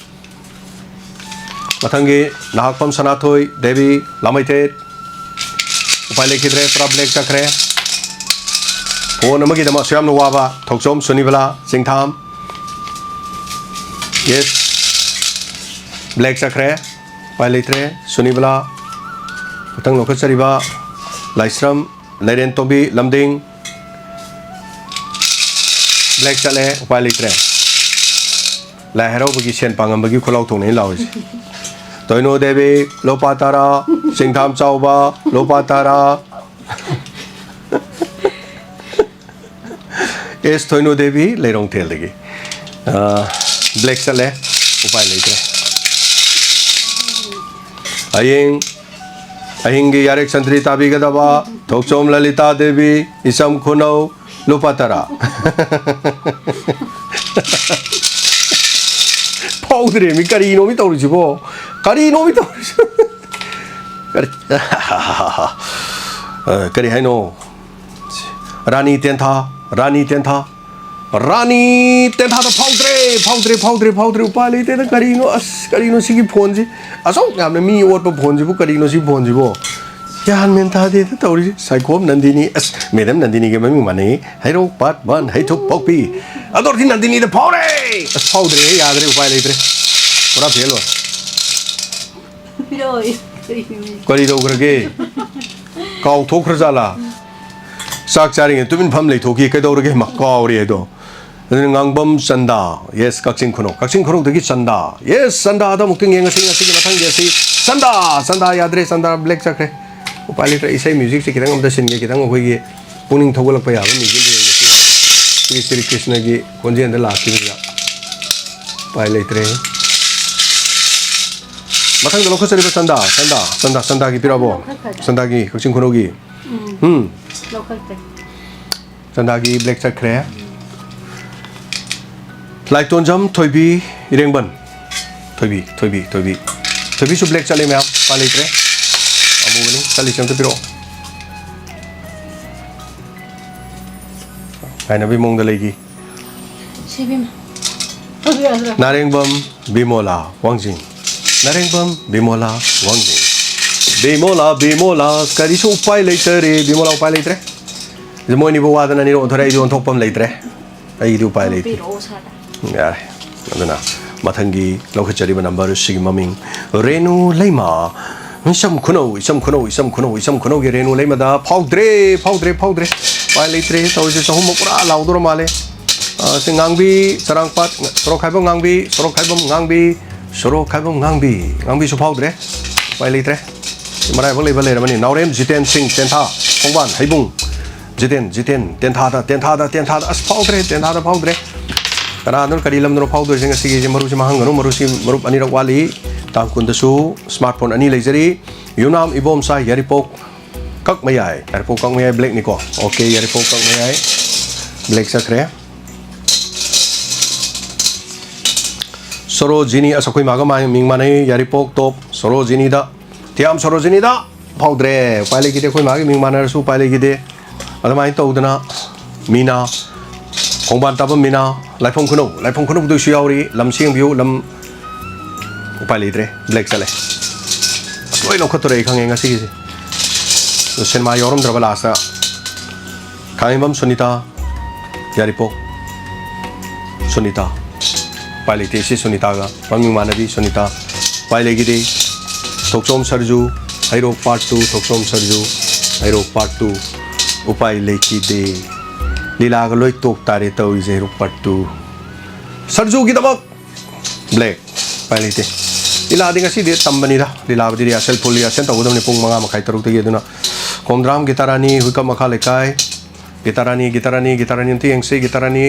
ꯃꯊꯪꯒꯤ ꯅꯍꯥꯛꯄꯝ ꯁꯅꯥꯊꯣꯏ ꯗꯦꯕꯤ ꯂꯥꯃꯩꯊꯦꯠ꯫ ꯎꯄꯥꯏ ꯂꯩꯈꯤꯗ꯭ꯔꯦ, ꯄꯨꯔꯥ ꯕ꯭ꯂꯦꯛ ꯆꯠꯈ꯭ꯔꯦ꯫ ꯐꯣꯟ ꯑꯃꯒꯤꯗꯃꯛ ꯑꯁꯨꯛ ꯌꯥꯝꯅ ꯋꯥꯕ ꯊꯧꯆꯣꯝ ꯁꯨꯅꯤꯕꯂꯥ ꯆꯤꯡꯊꯥꯝ꯫ ꯌꯦꯁ, ꯕ꯭ꯂꯦꯛ ꯆꯠꯈ꯭ꯔꯦ, ꯎꯄꯥꯏ ꯂꯩꯇ꯭ꯔꯦ꯫ ꯁꯨꯅꯤꯕꯂꯥ, ꯃꯊꯪ ꯂꯧꯈꯠꯆꯔꯤꯕ ꯂꯥꯏꯁ꯭ꯔꯝ ꯂꯩꯔꯦꯟꯇꯣꯝꯕꯤ ꯂꯝꯗꯤꯡ꯫ ꯕ꯭ꯂꯦꯛ ꯆꯠꯂꯦ, ꯎꯄꯥꯏ ꯂꯩꯇ꯭ꯔꯦ꯫ ꯂꯥꯏ ꯍꯔꯥꯎꯕꯒꯤ ꯁꯦꯟ ꯄꯥꯡꯉꯝꯕꯒꯤ ꯈꯨꯂꯥꯎ ꯊꯣꯡꯅꯦ ꯑꯩꯅ ꯂꯥꯎꯔꯤꯁꯦ꯫ ꯇꯣꯏꯅꯣ ꯗꯦꯕꯤ, ꯂꯨꯄꯥ ꯇꯔꯥ꯫ ꯆꯤꯡꯊꯥꯝ ꯆꯥꯎꯕ, ꯂꯨꯄꯥ ꯇꯔꯥ꯫ ꯑꯦꯁ ꯊꯣꯏꯅꯣ ꯗꯦꯕꯤ, ꯂꯩꯔꯣꯡꯊꯦꯜꯗꯒꯤ꯫ ꯑꯥ, ꯕ꯭ꯂꯦꯛ ꯆꯠꯂꯦ, ꯎꯄꯥꯏ ꯂꯩꯇ꯭ꯔꯦ꯫ ꯍꯌꯦꯡ ꯑꯍꯤꯡꯒꯤ ꯌꯥꯔꯦꯛ ꯁꯟꯇ꯭ꯔꯤ ꯇꯥꯕꯤꯒꯗꯕ ꯊꯣꯛꯆꯣꯝ ꯂꯂꯤꯇꯥ ꯗꯦꯕꯤ, ꯏꯆꯝ ꯈꯨꯅꯧ, ꯂꯨꯄꯥ ꯇꯔꯥ꯫ ꯐꯥꯎꯗ꯭ꯔꯦꯃꯤ, ꯀꯔꯤꯅꯣꯃꯤ ꯇꯧꯔꯤꯁꯤꯕꯣ? ꯀꯔꯤꯅꯣꯃꯤ ꯇꯧꯔꯤꯁꯤꯕꯣ? ꯀꯔꯤ, ꯑ, ꯀꯔꯤ ꯍꯥꯏꯅꯣ? ꯔꯥꯅꯤ ꯇꯦꯟꯊꯥ, ꯔꯥꯅꯤ ꯇꯦꯟꯊꯥ, ꯔꯥꯅꯤ ꯇꯦꯟꯊꯥꯗ ꯐꯥꯎꯗ꯭ꯔꯦ, ꯐꯥꯎꯗ꯭ꯔꯦ, ꯐꯥꯎꯗ꯭ꯔꯦ, ꯐꯥꯎꯗ꯭ꯔꯦ꯫ ꯎꯄꯥꯏ ꯂꯩꯇꯦꯗ꯫ ꯀꯔꯤꯅꯣ? ꯑꯁ, ꯀꯔꯤꯅꯣ ꯁꯤꯒꯤ ꯐꯣꯟꯁꯤ? ꯑꯁꯨꯛ ꯌꯥꯝꯅ ꯃꯤ ꯑꯣꯠꯄ ꯐꯣꯟꯁꯤꯕꯨ ꯀꯔꯤꯅꯣ ꯁꯤ ꯐꯣꯟꯁꯤꯕꯣ? ꯒ꯭ꯌꯥꯟ ꯃꯦꯟ ꯇꯥꯗꯦꯗ ꯇꯧꯔꯤꯁꯤ꯫ ꯁꯥꯏꯈꯣꯝ ꯅꯟꯗꯤꯅꯤ, ꯑꯁ, ꯃꯦꯗꯝ ꯅꯟꯗꯤꯅꯤꯒ ꯃꯃꯤꯡ ꯃꯥꯟꯅꯩ꯫ ꯍꯩꯔꯣꯛ ꯄꯥꯔꯠ ꯋꯥꯟ, ꯍꯩꯊꯨꯞ ꯄꯣꯛꯄꯤ꯫ ꯑꯗꯣ ꯁꯤ ꯅꯟꯗꯤꯅꯤꯗ ꯐꯥꯎꯔꯦ꯫ ꯑꯁ, ꯐꯥꯎꯗ꯭ꯔꯦ, ꯌꯥꯗ꯭ꯔꯦ, ꯎꯄꯥꯏ ꯂꯩꯇ꯭ꯔꯦ꯫ ꯄꯨꯔꯥ ꯐꯦꯜ ꯑꯣꯏ꯫ ꯄꯤꯔꯛꯑꯣꯏ꯫ ꯀꯔꯤ ꯇꯧꯈ꯭ꯔꯒꯦ? ꯀꯥꯎꯊꯣꯛꯈ꯭ꯔꯖꯥꯠꯂꯥ? ꯆꯥꯛ ꯆꯥꯔꯤꯉꯩ ꯇꯨꯃꯤꯟ ꯐꯝ ꯂꯩꯊꯣꯛꯈꯤ꯫ ꯀꯩꯗꯧꯔꯒꯦ? ꯍꯩꯃꯥ, ꯀꯥꯎꯔꯦ ꯍꯥꯏꯗꯣ꯫ ꯑꯗꯨꯅ ꯉꯥꯡꯕꯝ ꯆꯟꯗꯥ꯫ ꯌꯦꯁ, ꯀꯛꯆꯤꯡ ꯈꯨꯅꯧ꯫ ꯀꯛꯆꯤꯡ ꯈꯨꯅꯧꯗꯒꯤ ꯆꯟꯗꯥ꯫ ꯌꯦꯁ, ꯆꯟꯗꯥꯗ ꯑꯃꯨꯛꯇꯪ ꯌꯦꯡꯉꯁꯤ ꯉꯁꯤꯒꯤ ꯃꯊꯪꯒꯤ ꯑꯁꯤ꯫ ꯆꯟꯗꯥ! ꯆꯟꯗꯥ ꯌꯥꯗ꯭ꯔꯦ, ꯆꯟꯗꯥ ꯕ꯭ꯂꯦꯛ ꯆꯠꯈ꯭ꯔꯦ꯫ ꯎꯄꯥꯏ ꯂꯩꯇ꯭ꯔꯦ, ꯏꯁꯩ ꯃ꯭ꯌꯨꯖꯤꯛꯁꯦ ꯈꯤꯇꯪ ꯑꯝꯇ ꯁꯤꯟꯒꯦ, ꯈꯤꯇꯪ ꯑꯩꯈꯣꯏꯒꯤ ꯄꯨꯛꯅꯤꯡ ꯊꯧꯒꯠꯂꯛꯄ ꯌꯥꯕ ꯃ꯭ꯌꯨꯖꯤꯛ ꯌꯦꯡꯒꯦ꯫ ꯁ꯭ꯔꯤ ꯁ꯭ꯔꯤ ꯀ꯭ꯔꯤꯁꯅꯒꯤ ꯈꯣꯟꯖꯦꯜꯗ ꯂꯥꯛꯈꯤꯕꯁꯤꯗ ꯎꯄꯥꯏ ꯂꯩꯇ꯭ꯔꯦ꯫ ꯃꯊꯪꯗ ꯂꯧꯈꯠꯆꯔꯤꯕ ꯆꯟꯗꯥ, ꯆꯟꯗꯥ, ꯆꯟꯗꯥ, ꯆꯟꯗꯥꯒꯤ ꯄꯤꯔꯛꯑꯕꯣ? ꯂꯧꯈꯠꯈ꯭ꯔꯦ꯫ ꯆꯟꯗꯥꯒꯤ, ꯀꯛꯆꯤꯡ ꯈꯨꯅꯧꯒꯤ꯫ ꯎꯝ꯫ ꯎꯝ꯫ ꯂꯧꯈꯠꯈ꯭ꯔꯦ꯫ ꯆꯟꯗꯥꯒꯤ ꯕ꯭ꯂꯦꯛ ꯆꯠꯈ꯭ꯔꯦ꯫ ꯂꯥꯏꯇꯣꯟꯖꯝ ꯊꯣꯏꯕꯤ ꯏꯔꯦꯡꯕꯟ꯫ ꯊꯣꯏꯕꯤ, ꯊꯣꯏꯕꯤ, ꯊꯣꯏꯕꯤ꯫ ꯊꯣꯏꯕꯤꯁꯨ ꯕ꯭ꯂꯦꯛ ꯆꯠꯂꯦ ꯃꯌꯥꯝ, ꯎꯄꯥꯏ ꯂꯩꯇ꯭ꯔꯦ꯫ ꯑꯃꯨꯕꯅꯤ ꯆꯠꯂꯤꯁꯦ, ꯑꯝꯇ ꯄꯤꯔꯛꯑꯣ꯫ ꯉꯥꯏꯅꯕꯒꯤ ꯃꯑꯣꯡꯗ ꯂꯩꯈꯤ꯫ ꯁꯤ ꯏꯕꯦꯝꯃ꯫ ꯑꯗꯨ ꯌꯥꯗ꯭ꯔꯥ? ꯅꯥꯔꯦꯡꯕꯝ ꯕꯤꯃꯣꯂꯥ ꯋꯥꯡꯖꯤꯡ꯫ ꯅꯥꯔꯦꯡꯕꯝ ꯕꯤꯃꯣꯂꯥ ꯋꯥꯡꯖꯤꯡ꯫ ꯕꯤꯃꯣꯂꯥ, ꯕꯤꯃꯣꯂꯥ, ꯀꯔꯤꯁꯨ ꯎꯄꯥꯏ ꯂꯩꯇꯔꯦ꯫ ꯕꯤꯃꯣꯂꯥ ꯎꯄꯥꯏ ꯂꯩꯇ꯭ꯔꯦ꯫ ꯃꯣꯏꯅꯤꯕꯨ ꯋꯥꯗꯅ ꯑꯅꯤꯔꯛ ꯑꯣꯟꯊꯣꯔꯛꯑꯦ, ꯑꯩꯗꯤ ꯑꯣꯟꯊꯣꯛꯄ ꯑꯃ ꯂꯩꯇ꯭ꯔꯦ꯫ ꯑꯩꯒꯤꯗꯤ ꯎꯄꯥꯏ ꯂꯩꯇꯦ꯫ ꯄꯤꯔꯛꯑꯣ, ꯁꯥꯔ꯫ ꯌꯥꯔꯦ꯫ ꯑꯗꯨꯅ ꯃꯊꯪꯒꯤ ꯂꯧꯈꯠꯆꯔꯤꯕ ꯅꯝꯕꯔ ꯁꯤꯒꯤ ꯃꯃꯤꯡ ꯔꯦꯅꯨ ꯂꯩꯃ꯫ ꯏꯆꯝ ꯈꯨꯅꯧ, ꯏꯆꯝ ꯈꯨꯅꯧ, ꯏꯆꯝ ꯈꯨꯅꯧ, ꯏꯆꯝ ꯈꯨꯅꯧꯒꯤ ꯔꯦꯅꯨ ꯂꯩꯃꯗ ꯐꯥꯎꯗ꯭ꯔꯦ, ꯐꯥꯎꯗ꯭ꯔꯦ, ꯐꯥꯎꯗ꯭ꯔꯦ꯫ ꯎꯄꯥꯏ ꯂꯩꯇ꯭ꯔꯦ꯫ ꯇꯧꯔꯤꯁꯦ ꯆꯍꯨꯝꯃꯨꯛ ꯄꯨꯔꯥ ꯂꯥꯎꯗꯣꯔ ꯃꯥꯜꯂꯦ꯫ ꯑ, ꯁꯤ ꯉꯥꯡꯕꯤ, ꯆꯔꯥꯡꯄꯥꯠ, ꯁꯣꯔꯣꯛꯈꯥꯏꯕꯝ ꯉꯥꯡꯕꯤ, ꯁꯣꯔꯣꯛꯈꯥꯏꯕꯝ ꯉꯥꯡꯕꯤ, ꯁꯣꯔꯣꯛꯈꯥꯏꯕꯝ ꯉꯥꯡꯕꯤ꯫ ꯉꯥꯡꯕꯤꯁꯨ ꯐꯥꯎꯗ꯭ꯔꯦ꯫ ꯎꯄꯥꯏ ꯂꯩꯇ꯭ꯔꯦ꯫ ꯃꯔꯥꯏꯕꯛ ꯂꯩꯕ ꯂꯩꯔꯝꯃꯅꯤ꯫ ꯅꯥꯎꯔꯦꯝ ꯖꯤꯇꯦꯟ ꯁꯤꯡ, ꯇꯦꯟꯊꯥ, ꯈꯣꯡꯕꯥꯟ, ꯍꯩꯕꯨꯡ꯫ ꯖꯤꯇꯦꯟ, ꯖꯤꯇꯦꯟ, ꯇꯦꯟꯊꯥꯗ, ꯇꯦꯟꯊꯥꯗ, ꯇꯦꯟꯊꯥꯗ꯫ ꯑꯁ, ꯐꯥꯎꯗ꯭ꯔꯦ, ꯇꯦꯟꯊꯥꯗ ꯐꯥꯎꯗ꯭ꯔꯦ꯫ ꯀꯅꯥꯗꯅꯣ, ꯀꯔꯤ ꯂꯝꯗꯅꯣ ꯐꯥꯎꯗꯣꯏꯁꯦ ꯉꯁꯤꯒꯤꯁꯦ? ꯃꯔꯨꯁꯤ ꯃꯥꯡꯍꯟꯒꯅꯨ, ꯃꯔꯨꯁꯤ ꯃꯔꯨꯞ ꯑꯅꯤꯔꯛ ꯋꯥꯠꯂꯤ꯫ ꯇꯥꯡ ꯀꯨꯟꯗꯁꯨ ꯁ꯭ꯃꯥꯔꯠ ꯐꯣꯟ ꯑꯅꯤ ꯂꯩꯖꯔꯤ꯫ ꯌꯨꯝꯅꯥꯝ ꯏꯕꯣꯝꯆꯥ, ꯌꯥꯏꯔꯤꯄꯣꯛ ꯀꯛꯃꯌꯥꯏ, ꯌꯥꯏꯔꯤꯄꯣꯛ ꯀꯛꯃꯌꯥꯏ ꯕ꯭ꯂꯦꯛꯅꯤꯀꯣ꯫ ꯑꯣꯀꯦ, ꯌꯥꯏꯔꯤꯄꯣꯛ ꯀꯛꯃꯌꯥꯏ ꯕ꯭ꯂꯦꯛ ꯆꯠꯈ꯭ꯔꯦ꯫ ꯁꯣꯔꯣꯖꯤꯅꯤ, ꯑꯁ, ꯑꯩꯈꯣꯏ ꯃꯥꯒ ꯃꯥ-, ꯃꯤꯡ ꯃꯥꯟꯅꯩ, ꯌꯥꯏꯔꯤꯄꯣꯛ ꯇꯣꯞ ꯁꯣꯔꯣꯖꯤꯅꯤꯗ꯫ ꯊꯤꯌꯥꯝ ꯁꯣꯔꯣꯖꯤꯅꯤꯗ꯫ ꯐꯥꯎꯗ꯭ꯔꯦ꯫ ꯎꯄꯥꯏ ꯂꯩꯈꯤꯗꯦ꯫ ꯑꯩꯈꯣꯏ ꯃꯥꯒꯤ ꯃꯤꯡ ꯃꯥꯟꯅꯔꯁꯨ ꯎꯄꯥꯏ ꯂꯩꯈꯤꯗꯦ꯫ ꯑꯗꯨꯃꯥꯏꯅ ꯇꯧꯗꯅ ꯃꯤꯅꯥ, ꯈꯣꯡꯕꯥꯟ ꯇꯥꯕꯝ ꯃꯤꯅꯥ, ꯂꯥꯏꯐꯝ ꯈꯨꯅꯧ, ꯂꯥꯏꯐꯝ ꯈꯨꯅꯧꯗꯁꯨ ꯌꯥꯎꯔꯤ, ꯂꯝ ꯁꯦꯝꯕꯤꯌꯨ, ꯂꯝ, ꯎꯄꯥꯏ ꯂꯩꯇ꯭ꯔꯦ, ꯕ꯭ꯂꯦꯛ ꯆꯠꯂꯦ꯫ ꯑꯁ, ꯂꯣꯏ ꯂꯧꯈꯠꯇꯣꯔꯦ ꯑꯩ ꯈꯪꯉꯦ ꯉꯁꯤꯒꯤꯁꯦ꯫ ꯑꯗꯣ ꯁꯤꯅꯦꯃꯥ ꯌꯥꯎꯔꯝꯗ꯭ꯔꯕ ꯂꯥꯁꯇ꯫ ꯈꯥꯉꯦꯝꯕꯝ ꯁꯨꯅꯤꯇꯥ, ꯌꯥꯏꯔꯤꯄꯣꯛ ꯁꯨꯅꯤꯇꯥ꯫ ꯎꯄꯥꯏ ꯂꯩꯇꯦ ꯁꯤ ꯁꯨꯅꯤꯇꯥꯒ꯫ ꯃꯃꯤꯡ ꯃꯥꯟꯅꯕꯤ ꯁꯨꯅꯤꯇꯥ꯫ ꯎꯄꯥꯏ ꯂꯩꯈꯤꯗꯦ꯫ ꯊꯣꯛꯆꯣꯝ ꯁꯔꯖꯨ, ꯍꯩꯔꯣꯛ ꯄꯥꯔꯠ ꯇꯨ, ꯊꯣꯛꯆꯣꯝ ꯁꯔꯖꯨ, ꯍꯩꯔꯣꯛ ꯄꯥꯔꯠ ꯇꯨ꯫ ꯎꯄꯥꯏ ꯂꯩꯈꯤꯗꯦ꯫ ꯂꯤꯂꯥꯒ ꯂꯣꯏ ꯇꯣꯛ ꯇꯥꯔꯦ ꯇꯧꯔꯤꯁꯦ, ꯍꯩꯔꯣꯛ ꯄꯥꯔꯠ ꯇꯨ꯫ ꯁꯔꯖꯨꯒꯤꯗꯃꯛ ꯕ꯭ꯂꯦꯛ꯫ ꯎꯄꯥꯏ ꯂꯩꯇꯦ꯫ ꯂꯤꯂꯥꯗꯤ ꯉꯁꯤꯗꯤ ꯇꯝꯕꯅꯤꯗ꯫ ꯂꯤꯂꯥꯕꯨꯗꯤ ꯔꯤꯍꯥꯔꯁꯦꯜ, ꯐꯨꯜ ꯔꯤꯍꯥꯔꯁꯦꯜ ꯇꯧꯒꯗꯕꯅꯤ ꯄꯨꯡ ꯃꯉꯥ ꯃꯈꯥꯏ, ꯇꯔꯨꯛꯇꯒꯤ꯫ ꯑꯗꯨꯅ ꯈꯣꯡꯗ꯭ꯔꯥꯝ, ꯒꯤꯇꯥꯔꯥꯅꯤ, ꯍꯨꯏꯀꯞ ꯃꯈꯥ ꯂꯩꯀꯥꯏ, ꯒꯤꯇꯥꯔꯥꯅꯤ, ꯒꯤꯇꯥꯔꯥꯅꯤ, ꯒꯤꯇꯥꯔꯥꯅꯤ ꯑꯝꯇ ꯌꯦꯡꯁꯤ, ꯒꯤꯇꯥꯔꯥꯅꯤ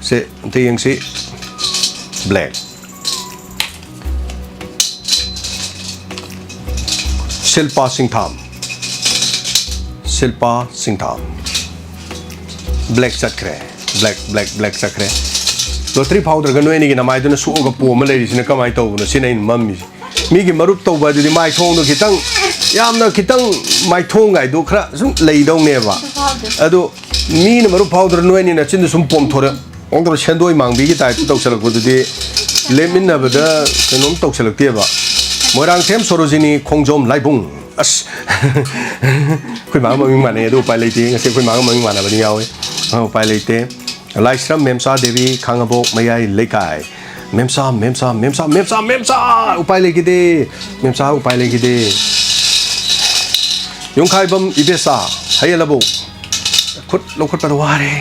ꯁꯦ ꯑꯝꯇ ꯌꯦꯡꯁꯤ꯫ ꯕ꯭ꯂꯦꯛ꯫ ꯁꯤꯜꯄꯥ ꯁꯤꯡꯊꯥꯝ꯫ ꯁꯤꯜꯄꯥ ꯁꯤꯡꯊꯥꯝ꯫ ꯕ꯭ꯂꯦꯛ ꯆꯠꯈ꯭ꯔꯦ꯫ ꯕ꯭ꯂꯦꯛ, ꯕ꯭ꯂꯦꯛ, ꯕ꯭ꯂꯦꯛ ꯆꯠꯈ꯭ꯔꯦ꯫ ꯂꯣꯇ꯭ꯔꯤ ꯐꯥꯎꯗ꯭ꯔꯒ ꯅꯣꯏ ꯑꯅꯤꯒꯤ ꯅꯃꯥꯏꯗꯨꯅ ꯁꯣꯛꯑꯒ ꯄꯣꯝꯃ ꯂꯩꯔꯤꯁꯤꯅ ꯀꯃꯥꯏꯅ ꯇꯧꯕꯅꯣ? ꯁꯤꯅ ꯑꯩꯅ ꯃꯝꯃꯤꯁꯦ꯫ ꯃꯤꯒꯤ ꯃꯔꯨꯞ ꯇꯧꯕ ꯑꯗꯨꯗꯤ ꯃꯥꯏꯊꯣꯡꯗꯣ ꯈꯤꯇꯪ, ꯌꯥꯝꯅ ꯈꯤꯇꯪ ꯃꯥꯏꯊꯣꯡ ꯍꯥꯏꯗꯣ ꯈꯔ ꯁꯨꯝ ꯂꯩꯗꯧꯅꯦꯕ꯫ ꯑꯗꯨ ꯐꯥꯎꯗꯦ꯫ ꯑꯗꯣ ꯃꯤꯅ ꯃꯔꯨꯞ ꯐꯥꯎꯗ꯭ꯔ ꯅꯣꯏ ꯑꯅꯤ ꯅꯆꯤꯟꯗ ꯁꯨꯝ ꯄꯣꯝꯊꯣꯔꯛ꯫ ꯀꯃꯥꯏꯅ ꯇꯧꯔ ꯁꯦꯟꯗꯣꯏ ꯃꯥꯡꯕꯤꯒꯤ ꯇꯥꯏꯞꯇ ꯇꯧꯁꯜꯂꯛꯄꯗꯨꯗꯤ ꯂꯦꯞꯃꯤꯟꯅꯕꯗ ꯀꯩꯅꯣꯝ ꯇꯧꯁꯜꯂꯛꯇꯦꯕ꯫ ꯃꯣꯏꯔꯥꯡꯊꯦꯝ ꯁꯣꯔꯣꯖꯤꯅꯤ, ꯈꯣꯡꯖꯣꯝ ꯂꯥꯏꯕꯨꯡ꯫ ꯑꯁ, ꯑꯩꯈꯣꯏ ꯃꯥꯒ ꯃꯃꯤꯡ ꯃꯥꯟꯅꯩ, ꯑꯗꯨ ꯎꯄꯥꯏ ꯂꯩꯇꯦ꯫ ꯉꯁꯤ ꯑꯩꯈꯣꯏ ꯃꯥꯒ ꯃꯃꯤꯡ ꯃꯥꯟꯅꯕꯅꯤ ꯌꯥꯎꯋꯦ꯫ ꯑ, ꯎꯄꯥꯏ ꯂꯩꯇꯦ꯫ ꯂꯥꯏꯁ꯭ꯔꯝ ꯃꯦꯝꯆꯥ ꯗꯦꯕꯤ, ꯈꯥꯉꯕꯣꯛ ꯃꯌꯥꯏ ꯂꯩꯀꯥꯏ꯫ ꯃꯦꯝꯆꯥ, ꯃꯦꯝꯆꯥ, ꯃꯦꯝꯆꯥ, ꯃꯦꯝꯆꯥ, ꯃꯦꯝꯆꯥ! ꯎꯄꯥꯏ ꯂꯩꯈꯤꯗꯦ꯫ ꯃꯦꯝꯆꯥ, ꯎꯄꯥꯏ ꯂꯩꯈꯤꯗꯦ꯫ ꯌꯨꯝꯈꯥꯏꯕꯝ ꯏꯕꯦꯆꯥ, ꯍꯌꯦꯜ ꯂꯕꯨꯛ꯫ ꯈꯨꯠ ꯂꯧꯈꯠꯄꯗ ꯋꯥꯔꯦ꯫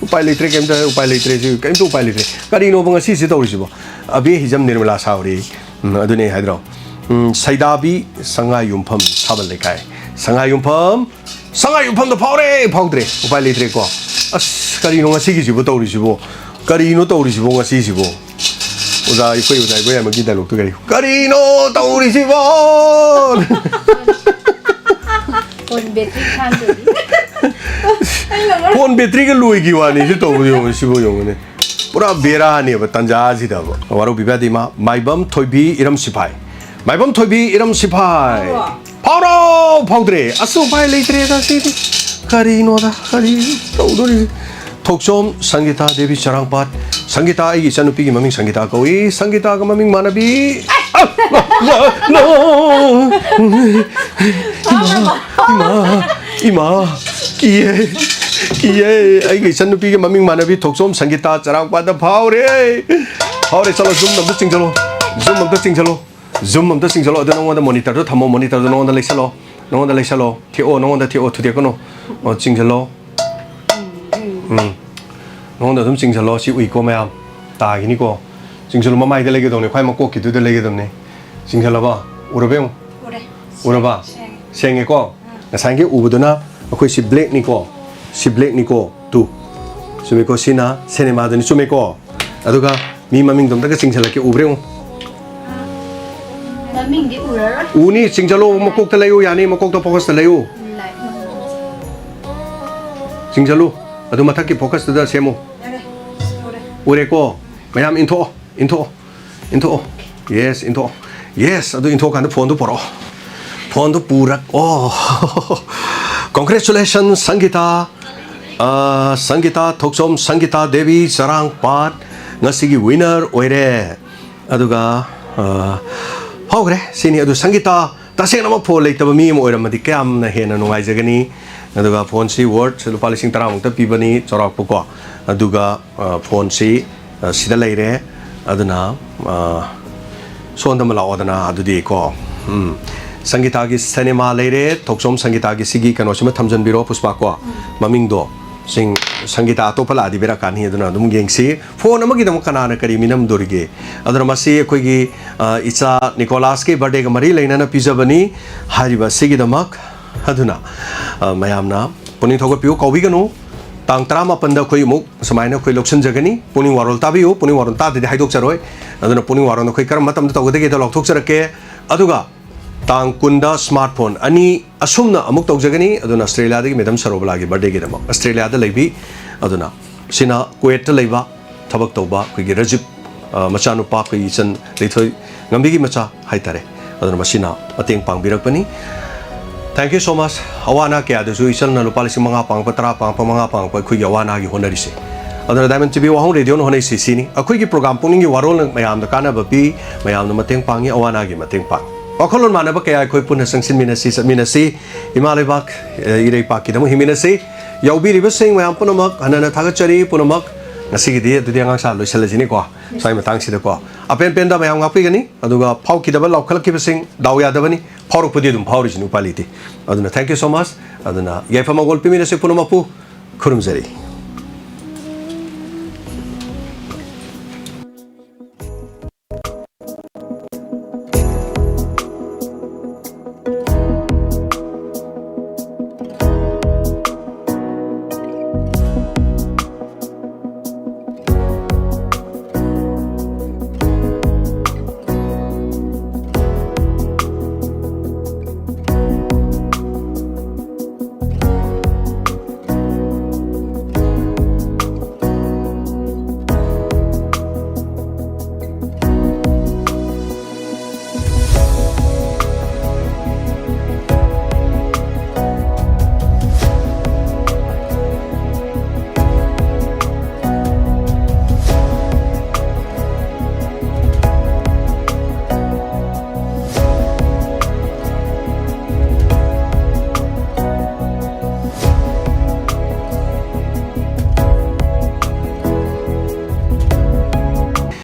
ꯎꯄꯥꯏ ꯂꯩꯇ꯭ꯔꯦ, ꯀꯩꯝꯇ ꯎꯄꯥꯏ ꯂꯩꯇ꯭ꯔꯦ, ꯁꯤ ꯀꯩꯝꯇ ꯎꯄꯥꯏ ꯂꯩꯇ꯭ꯔꯦ꯫ ꯀꯔꯤꯅꯣꯕ ꯉꯁꯤꯁꯦ ꯇꯧꯔꯤꯁꯤꯕꯣ? ꯑꯕꯦ ꯍꯤꯖꯝ ꯅꯤꯔꯃꯂꯥ ꯁꯥꯎꯔꯤ꯫ ꯎꯝ, ꯑꯗꯨꯅꯦ ꯑꯩ ꯍꯥꯏꯗ꯭ꯔꯣ? ꯎꯝ, ꯁꯩꯗꯥꯕꯤ ꯁꯉꯥꯏ ꯌꯨꯝꯐꯝ ꯁꯥꯕꯜ ꯂꯩꯀꯥꯏ꯫ ꯁꯉꯥꯏ ꯌꯨꯝꯐꯝ, ꯁꯉꯥꯏ ꯌꯨꯝꯐꯝꯗ ꯐꯥꯎꯔꯦ, ꯐꯥꯎꯗ꯭ꯔꯦ, ꯎꯄꯥꯏ ꯂꯩꯇ꯭ꯔꯦꯀꯣ꯫ ꯑꯁ, ꯀꯔꯤꯅꯣ ꯉꯁꯤꯒꯤꯁꯤꯕꯨ ꯇꯧꯔꯤꯁꯤꯕꯨ? ꯀꯔꯤꯅꯣ ꯇꯧꯔꯤꯁꯤꯕꯨ ꯉꯁꯤꯁꯤꯕꯨ? ꯑꯣꯖꯥ, ꯑꯩꯈꯣꯏ ꯑꯣꯖꯥ ꯏꯕꯣꯌꯥꯏꯃꯒꯤ dialogue ꯇꯨ ꯀꯔꯤ? ꯀꯔꯤꯅꯣ ꯇꯧꯔꯤꯁꯤꯕꯣ? ꯐꯣꯟ ꯕꯦꯇ꯭ꯔꯤ ꯈꯥꯡꯗ꯭ꯔꯗꯤ꯫ ꯐꯣꯟ ꯕꯦꯇ꯭ꯔꯤꯒ ꯂꯣꯏꯈꯤ ꯋꯥꯅꯤ, ꯁꯤ ꯇꯧꯕ ꯌꯦꯡꯉꯨ, ꯁꯤꯕꯨ ꯌꯦꯡꯉꯨꯅꯦ꯫ ꯄꯨꯔꯥ ꯕꯦꯔꯥꯅꯦꯕ ꯇꯟꯖꯥꯁꯤꯗꯕ꯫ ꯋꯥꯔꯧꯕꯤꯕ ꯌꯥꯗꯦ, ꯏꯃꯥ꯫ ꯃꯥꯏꯕꯝ ꯊꯣꯏꯕꯤ ꯏꯔꯝ ꯁꯤꯐꯥꯏ꯫ ꯃꯥꯏꯕꯝ ꯊꯣꯏꯕꯤ ꯏꯔꯝ ꯁꯤꯐꯥꯏ꯫ ꯐꯥꯎꯔꯣ꯫ ꯐꯥꯎꯔꯣ! ꯐꯥꯎꯗ꯭ꯔꯦ꯫ ꯑꯁ, ꯎꯄꯥꯏ ꯂꯩꯇ꯭ꯔꯦꯗ ꯁꯤꯗꯤ꯫ ꯀꯔꯤꯅꯣꯗ? ꯀꯔꯤ ꯇꯧꯗꯣꯔꯤ? ꯊꯣꯛꯆꯣꯝ ꯁꯪꯒꯤꯇꯥ ꯗꯦꯕꯤ ꯆꯔꯥꯡꯄꯥꯠ꯫ ꯁꯪꯒꯤꯇꯥ, ꯑꯩꯒꯤ ꯏꯆꯟꯅꯨꯄꯤꯒꯤ ꯃꯃꯤꯡ ꯁꯪꯒꯤꯇꯥ ꯀꯧꯏ꯫ ꯁꯪꯒꯤꯇꯥꯒ ꯃꯃꯤꯡ ꯃꯥꯟꯅꯕꯤ꯫ ꯑ, ꯅꯣ, ꯅꯣ, ꯅꯣ꯫ ꯏꯃꯥ, ꯏꯃꯥ, ꯏꯃꯥ, ꯀꯤꯌꯦ, ꯀꯤꯌꯦ꯫ ꯑꯩꯒꯤ ꯏꯆꯟꯅꯨꯄꯤꯒꯤ ꯃꯃꯤꯡ ꯃꯥꯟꯅꯕꯤ ꯊꯣꯛꯆꯣꯝ ꯁꯪꯒꯤꯇꯥ ꯆꯔꯥꯡꯄꯥꯠꯇ ꯐꯥꯎꯔꯦ꯫ ꯐꯥꯎꯔꯦ, ꯆꯠꯂꯣ, zoom ꯑꯝꯇ ꯆꯤꯡꯁꯤꯜꯂꯣ꯫ Zoom ꯑꯝꯇ ꯆꯤꯡꯁꯤꯜꯂꯣ꯫ Zoom ꯑꯝꯇ ꯆꯤꯡꯁꯤꯜꯂꯣ꯫ ꯑꯗꯨ ꯅꯉꯣꯟꯗ monitor ꯗꯣ ꯊꯝꯃꯣ, monitor ꯗꯣ ꯅꯉꯣꯟꯗ ꯂꯩꯁꯜꯂꯣ꯫ ꯅꯉꯣꯟꯗ ꯂꯩꯁꯜꯂꯣ꯫ ꯊꯦꯛꯑꯣ, ꯅꯉꯣꯟꯗ ꯊꯦꯛꯑꯣ, ꯊꯨꯗꯦꯛꯀꯅꯨ꯫ ꯑꯣ, ꯆꯤꯡꯁꯤꯜꯂꯣ꯫ ꯎꯝ꯫ ꯅꯉꯣꯟꯗ ꯑꯗꯨꯝ ꯆꯤꯡꯁꯤꯜꯂꯣ꯫ ꯁꯤ ꯎꯏꯀꯣ ꯃꯌꯥꯝ꯫ ꯇꯥꯈꯤꯅꯤꯀꯣ꯫ ꯆꯤꯡꯁꯤꯜꯂꯣ, ꯃꯃꯥꯏꯗ ꯂꯩꯒꯗꯧꯅꯦ, ꯈ꯭ꯋꯥꯏ ꯃꯀꯣꯛꯀꯤꯗꯨꯗ ꯂꯩꯒꯗꯧꯅꯦ꯫ ꯆꯤꯡꯁꯤꯜꯂꯕ? ꯎꯔꯕ ꯌꯦꯡꯉꯨ꯫ ꯎꯔꯦ꯫ ꯎꯔꯕ? ꯁꯦꯡꯉꯦ꯫ ꯁꯦꯡꯉꯦꯀꯣ? ꯎꯝ꯫ ꯉꯁꯥꯏꯒꯤ ꯎꯕꯗꯨꯅ ꯑꯩꯈꯣꯏ ꯁꯤ black ꯅꯤꯀꯣ꯫ ꯁꯤ black ꯅꯤꯀꯣ꯫ ꯇꯨ꯫ ꯆꯨꯝꯃꯤꯀꯣ? ꯁꯤꯅ cinema ꯗꯨꯅꯤ꯫ ꯆꯨꯝꯃꯤꯀꯣ? ꯑꯗꯨꯒ ꯃꯤ ꯃꯃꯤꯡꯗꯣ ꯑꯝꯇꯒ ꯆꯤꯡꯁꯤꯜꯂꯛꯀꯦ꯫ ꯎꯕ꯭ꯔꯥ ꯌꯦꯡꯉꯨ꯫ ꯃꯃꯤꯡꯗꯤ ꯎꯔꯔꯣꯏ꯫ ꯎꯅꯤ, ꯆꯤꯡꯁꯤꯜꯂꯣ, ꯃꯀꯣꯛꯇ ꯂꯩꯌꯨ, ꯌꯥꯅꯤ, ꯃꯀꯣꯛꯇ focus ꯇ ꯂꯩꯌꯨ꯫ ꯂꯥꯏꯠ ꯃꯝꯕꯁꯦ꯫ ꯆꯤꯡꯁꯤꯜꯂꯨ, ꯑꯗꯨ ꯃꯊꯛꯀꯤ focus ꯇꯨꯗ ꯁꯦꯝꯃꯨ꯫ ꯌꯥꯔꯦ, ꯎꯔꯦ꯫ ꯎꯔꯦꯀꯣ? ꯃꯌꯥꯝ ꯏꯟꯊꯣꯛꯑꯣ, ꯏꯟꯊꯣꯛꯑꯣ, ꯏꯟꯊꯣꯛꯑꯣ꯫ Yes, ꯏꯟꯊꯣꯛꯑꯣ꯫ Yes, ꯑꯗꯨ ꯏꯟꯊꯣꯛꯑꯀꯥꯟꯗ phone ꯗꯨ ꯄꯨꯔꯛꯑꯣ꯫ Phone ꯗꯨ ꯄꯨꯔꯛꯑꯣ꯫ Congratulations, ꯁꯪꯒꯤꯇꯥ꯫ ꯑ, ꯁꯪꯒꯤꯇꯥ ꯊꯣꯛꯆꯣꯝ, ꯁꯪꯒꯤꯇꯥ ꯗꯦꯕꯤ ꯆꯔꯥꯡꯄꯥꯠ ꯉꯁꯤꯒꯤ winner ꯑꯣꯏꯔꯦ꯫ ꯑꯗꯨꯒ, ꯑ, ꯐꯥꯎꯈ꯭ꯔꯦ꯫ ꯁꯤꯅꯤ꯫ ꯑꯗꯨ ꯁꯪꯒꯤꯇꯥ ꯇꯁꯦꯡꯅꯃꯛ ꯐꯣꯟ ꯂꯩꯇꯕ ꯃꯤ ꯑꯃ ꯑꯣꯏꯔꯝꯃꯗꯤ ꯀꯌꯥꯝꯅ ꯍꯦꯟꯅ ꯅꯨꯡꯉꯥꯏꯖꯒꯅꯤ꯫ ꯑꯗꯨꯒ ꯐꯣꯟꯁꯤ ꯋꯥꯔꯠ ꯂꯨꯄꯥ ꯂꯤꯁꯤꯡ ꯇꯔꯥꯃꯨꯛꯇ ꯄꯤꯕꯅꯤ ꯆꯥꯎꯔꯥꯛꯄꯀꯣ꯫ ꯑꯗꯨꯒ ꯐꯣꯟꯁꯤ ꯁꯤꯗ ꯂꯩꯔꯦ꯫ ꯑꯗꯨꯅ ꯁꯣꯝꯗ ꯑꯃ ꯂꯥꯛꯑꯣꯗꯅ꯫ ꯑꯗꯨꯗꯤ ꯀꯣ, ꯎꯝ, ꯁꯪꯒꯤꯇꯥꯒꯤ ꯁꯤꯅꯦꯃꯥ ꯂꯩꯔꯦ꯫ ꯊꯣꯛꯆꯣꯝ ꯁꯪꯒꯤꯇꯥꯒꯤ ꯁꯤꯒꯤ ꯀꯩꯅꯣꯁꯤꯃ ꯊꯝꯖꯟꯕꯤꯔꯣ ꯄꯨꯁꯄꯥ ꯀꯣ꯫ ꯃꯃꯤꯡꯗꯣ ꯁꯤꯡ ꯁꯪꯒꯤꯇꯥ ꯑꯇꯣꯞꯄ ꯂꯥꯛꯑꯗꯤ ꯕꯦꯔꯥ ꯀꯥꯅꯤ꯫ ꯑꯗꯨꯅ ꯑꯗꯨꯝ ꯌꯦꯡꯁꯤ꯫ ꯐꯣꯟ ꯑꯃꯒꯤꯗꯃꯛ ꯀꯅꯥꯅ ꯀꯔꯤ ꯃꯤꯅꯝꯗꯣꯔꯤꯒꯦ? ꯑꯗꯨꯅ ꯃꯁꯤ ꯑꯩꯈꯣꯏꯒꯤ, ꯑ, ꯏꯆꯥ ꯅꯤꯀꯣꯂꯥꯁꯀꯤ ꯕꯥꯔꯗꯦꯒ ꯃꯔꯤ ꯂꯩꯅꯅ ꯄꯤꯖꯕꯅꯤ꯫ ꯍꯥꯏꯔꯤꯕ ꯑꯁꯤꯒꯤꯗꯃꯛ꯫ ꯑꯗꯨꯅ, ꯑ, ꯃꯌꯥꯝꯅ ꯄꯨꯛꯅꯤꯡ ꯊꯧꯒꯠꯄꯤꯌꯨ꯫ ꯀꯥꯎꯕꯤꯒꯅꯨ, ꯇꯥꯡ ꯇꯔꯥꯃꯥꯄꯟꯗ ꯑꯩꯈꯣꯏ ꯑꯃꯨꯛ ꯁꯨꯃꯥꯏꯅ ꯑꯩꯈꯣꯏ ꯂꯧꯁꯤꯟꯖꯒꯅꯤ꯫ ꯄꯨꯛꯅꯤꯡ ꯋꯥꯔꯣꯜ ꯇꯥꯕꯤꯌꯨ꯫ ꯄꯨꯛꯅꯤꯡ ꯋꯥꯔꯣꯜ ꯇꯥꯗ꯭ꯔꯗꯤ ꯍꯥꯏꯗꯣꯛꯆꯔꯣꯏ꯫ ꯑꯗꯨꯅ ꯄꯨꯛꯅꯤꯡ ꯋꯥꯔꯣꯜ ꯑꯩꯈꯣꯏ ꯀꯔꯝꯕ ꯃꯇꯝꯗ ꯇꯧꯒꯗꯒꯦꯗꯣ ꯂꯥꯎꯊꯣꯛꯆꯔꯛꯀꯦ꯫ ꯑꯗꯨꯒ ꯇꯥꯡ ꯀꯨꯟꯗ ꯁ꯭ꯃꯥꯔꯠ ꯐꯣꯟ ꯑꯅꯤ ꯑꯁꯨꯝꯅ ꯑꯃꯨꯛ ꯇꯧꯖꯒꯅꯤ꯫ ꯑꯗꯨꯅ ꯑꯁꯇ꯭ꯔꯦꯂꯤꯌꯥꯗꯒꯤ ꯃꯦꯗꯝ ꯁꯔꯣꯕꯂꯥꯒꯤ ꯕꯥꯔꯗꯦꯒꯤꯗꯃꯛ, ꯑꯁꯇ꯭ꯔꯦꯂꯤꯌꯥꯗ ꯂꯩꯕꯤ, ꯑꯗꯨꯅ ꯁꯤꯅ ꯀꯨꯋꯦꯠꯇ ꯂꯩꯕ ꯊꯕꯛ ꯇꯧꯕ ꯑꯩꯈꯣꯏꯒꯤ ꯔꯖꯤꯕ, ꯑ, ꯃꯆꯥꯅꯨꯄꯥ, ꯑꯩꯈꯣꯏꯒꯤ ꯏꯆꯟ ꯂꯤꯊꯣꯏ ꯉꯝꯕꯤꯒꯤ ꯃꯆꯥ ꯍꯥꯏꯇꯥꯔꯦ꯫ ꯑꯗꯨꯅ ꯃꯁꯤꯅ ꯃꯇꯦꯡ ꯄꯥꯡꯕꯤꯔꯛꯄꯅꯤ꯫ Thank you so much꯫ ꯑꯋꯥ ꯑꯅꯥ ꯀꯌꯥꯗꯁꯨ ꯏꯆꯜꯅ ꯂꯨꯄꯥ ꯂꯤꯁꯤꯡ ꯃꯉꯥ ꯄꯥꯡꯉꯛꯄ, ꯇꯔꯥ ꯄꯥꯡꯉꯛꯄ, ꯃꯉꯥ ꯄꯥꯡꯉꯛꯄ ꯑꯩꯈꯣꯏꯒꯤ ꯑꯋꯥ ꯑꯅꯥꯒꯤ ꯍꯣꯠꯅꯔꯤꯁꯦ꯫ ꯑꯗꯨꯅ ꯗꯥꯏꯃꯟ ꯇꯤꯚꯤ ꯋꯥꯍꯪ ꯔꯦꯗꯤꯑꯣꯅ ꯍꯣꯠꯅꯔꯤꯁꯤ ꯁꯤꯅꯤ꯫ ꯑꯩꯈꯣꯏꯒꯤ ꯄ꯭ꯔꯣꯒ꯭ꯔꯥꯝ ꯄꯨꯛꯅꯤꯡꯒꯤ ꯋꯥꯔꯣꯜꯅ ꯃꯌꯥꯝꯗ ꯀꯥꯟꯅꯕ ꯄꯤ, ꯃꯌꯥꯝꯅ ꯃꯇꯦꯡ ꯄꯥꯡꯉꯤ, ꯑꯋꯥ ꯑꯅꯥꯒꯤ ꯃꯇꯦꯡ ꯄꯥꯡꯉꯤ꯫ ꯋꯥꯈꯜꯂꯣꯟ ꯃꯥꯟꯅꯕ ꯀꯌꯥ ꯑꯩꯈꯣꯏ ꯄꯨꯟꯅ ꯆꯪꯁꯤꯟꯃꯤꯟꯅꯁꯤ, ꯆꯠꯃꯤꯟꯅꯁꯤ꯫ ꯏꯃꯥ ꯂꯩꯕꯥꯛ, ꯑ, ꯏꯔꯩꯄꯥꯛꯀꯤꯗꯃꯛ ꯍꯤꯡꯃꯤꯟꯅꯁꯤ꯫ ꯌꯥꯎꯕꯤꯔꯤꯕꯁꯤꯡ ꯃꯌꯥꯝ ꯄꯨꯝꯅꯃꯛ ꯍꯟꯅ ꯍꯟꯅ ꯊꯥꯒꯠꯆꯔꯤ꯫ ꯄꯨꯝꯅꯃꯛ ꯉꯁꯤꯒꯤꯗꯤ ꯑꯗꯨꯗꯤ ꯑꯉꯥꯡ ꯁꯥ ꯂꯣꯏꯁꯤꯜꯂꯁꯤꯅꯤꯀꯣ꯫ ꯁ꯭ꯋꯥꯏ ꯃꯇꯥꯡꯁꯤꯗꯀꯣ꯫ ꯑꯄꯦꯟ ꯄꯦꯟꯗ ꯃꯌꯥꯝ ꯉꯥꯛꯄꯤꯒꯅꯤ꯫ ꯑꯗꯨꯒ ꯐꯥꯎꯈꯤꯗꯕ ꯂꯥꯎꯈꯠꯂꯛꯈꯤꯕꯁꯤꯡ ꯗꯥꯎ ꯌꯥꯗꯕꯅꯤ꯫ ꯐꯥꯎꯔꯛꯄꯗꯤ ꯑꯗꯨꯝ ꯐꯥꯎꯔꯤꯁꯤꯅꯤ, ꯎꯄꯥꯏ ꯂꯩꯇꯦ꯫ ꯑꯗꯨꯅ thank you so much꯫ ꯑꯗꯨꯅ ꯌꯥꯏꯐ ꯃꯪꯒꯣꯜ ꯄꯤꯃꯤꯟꯅꯁꯤ ꯄꯨꯝꯅꯃꯛꯄꯨ꯫ ꯈꯨꯔꯨꯝꯖꯔꯤ꯫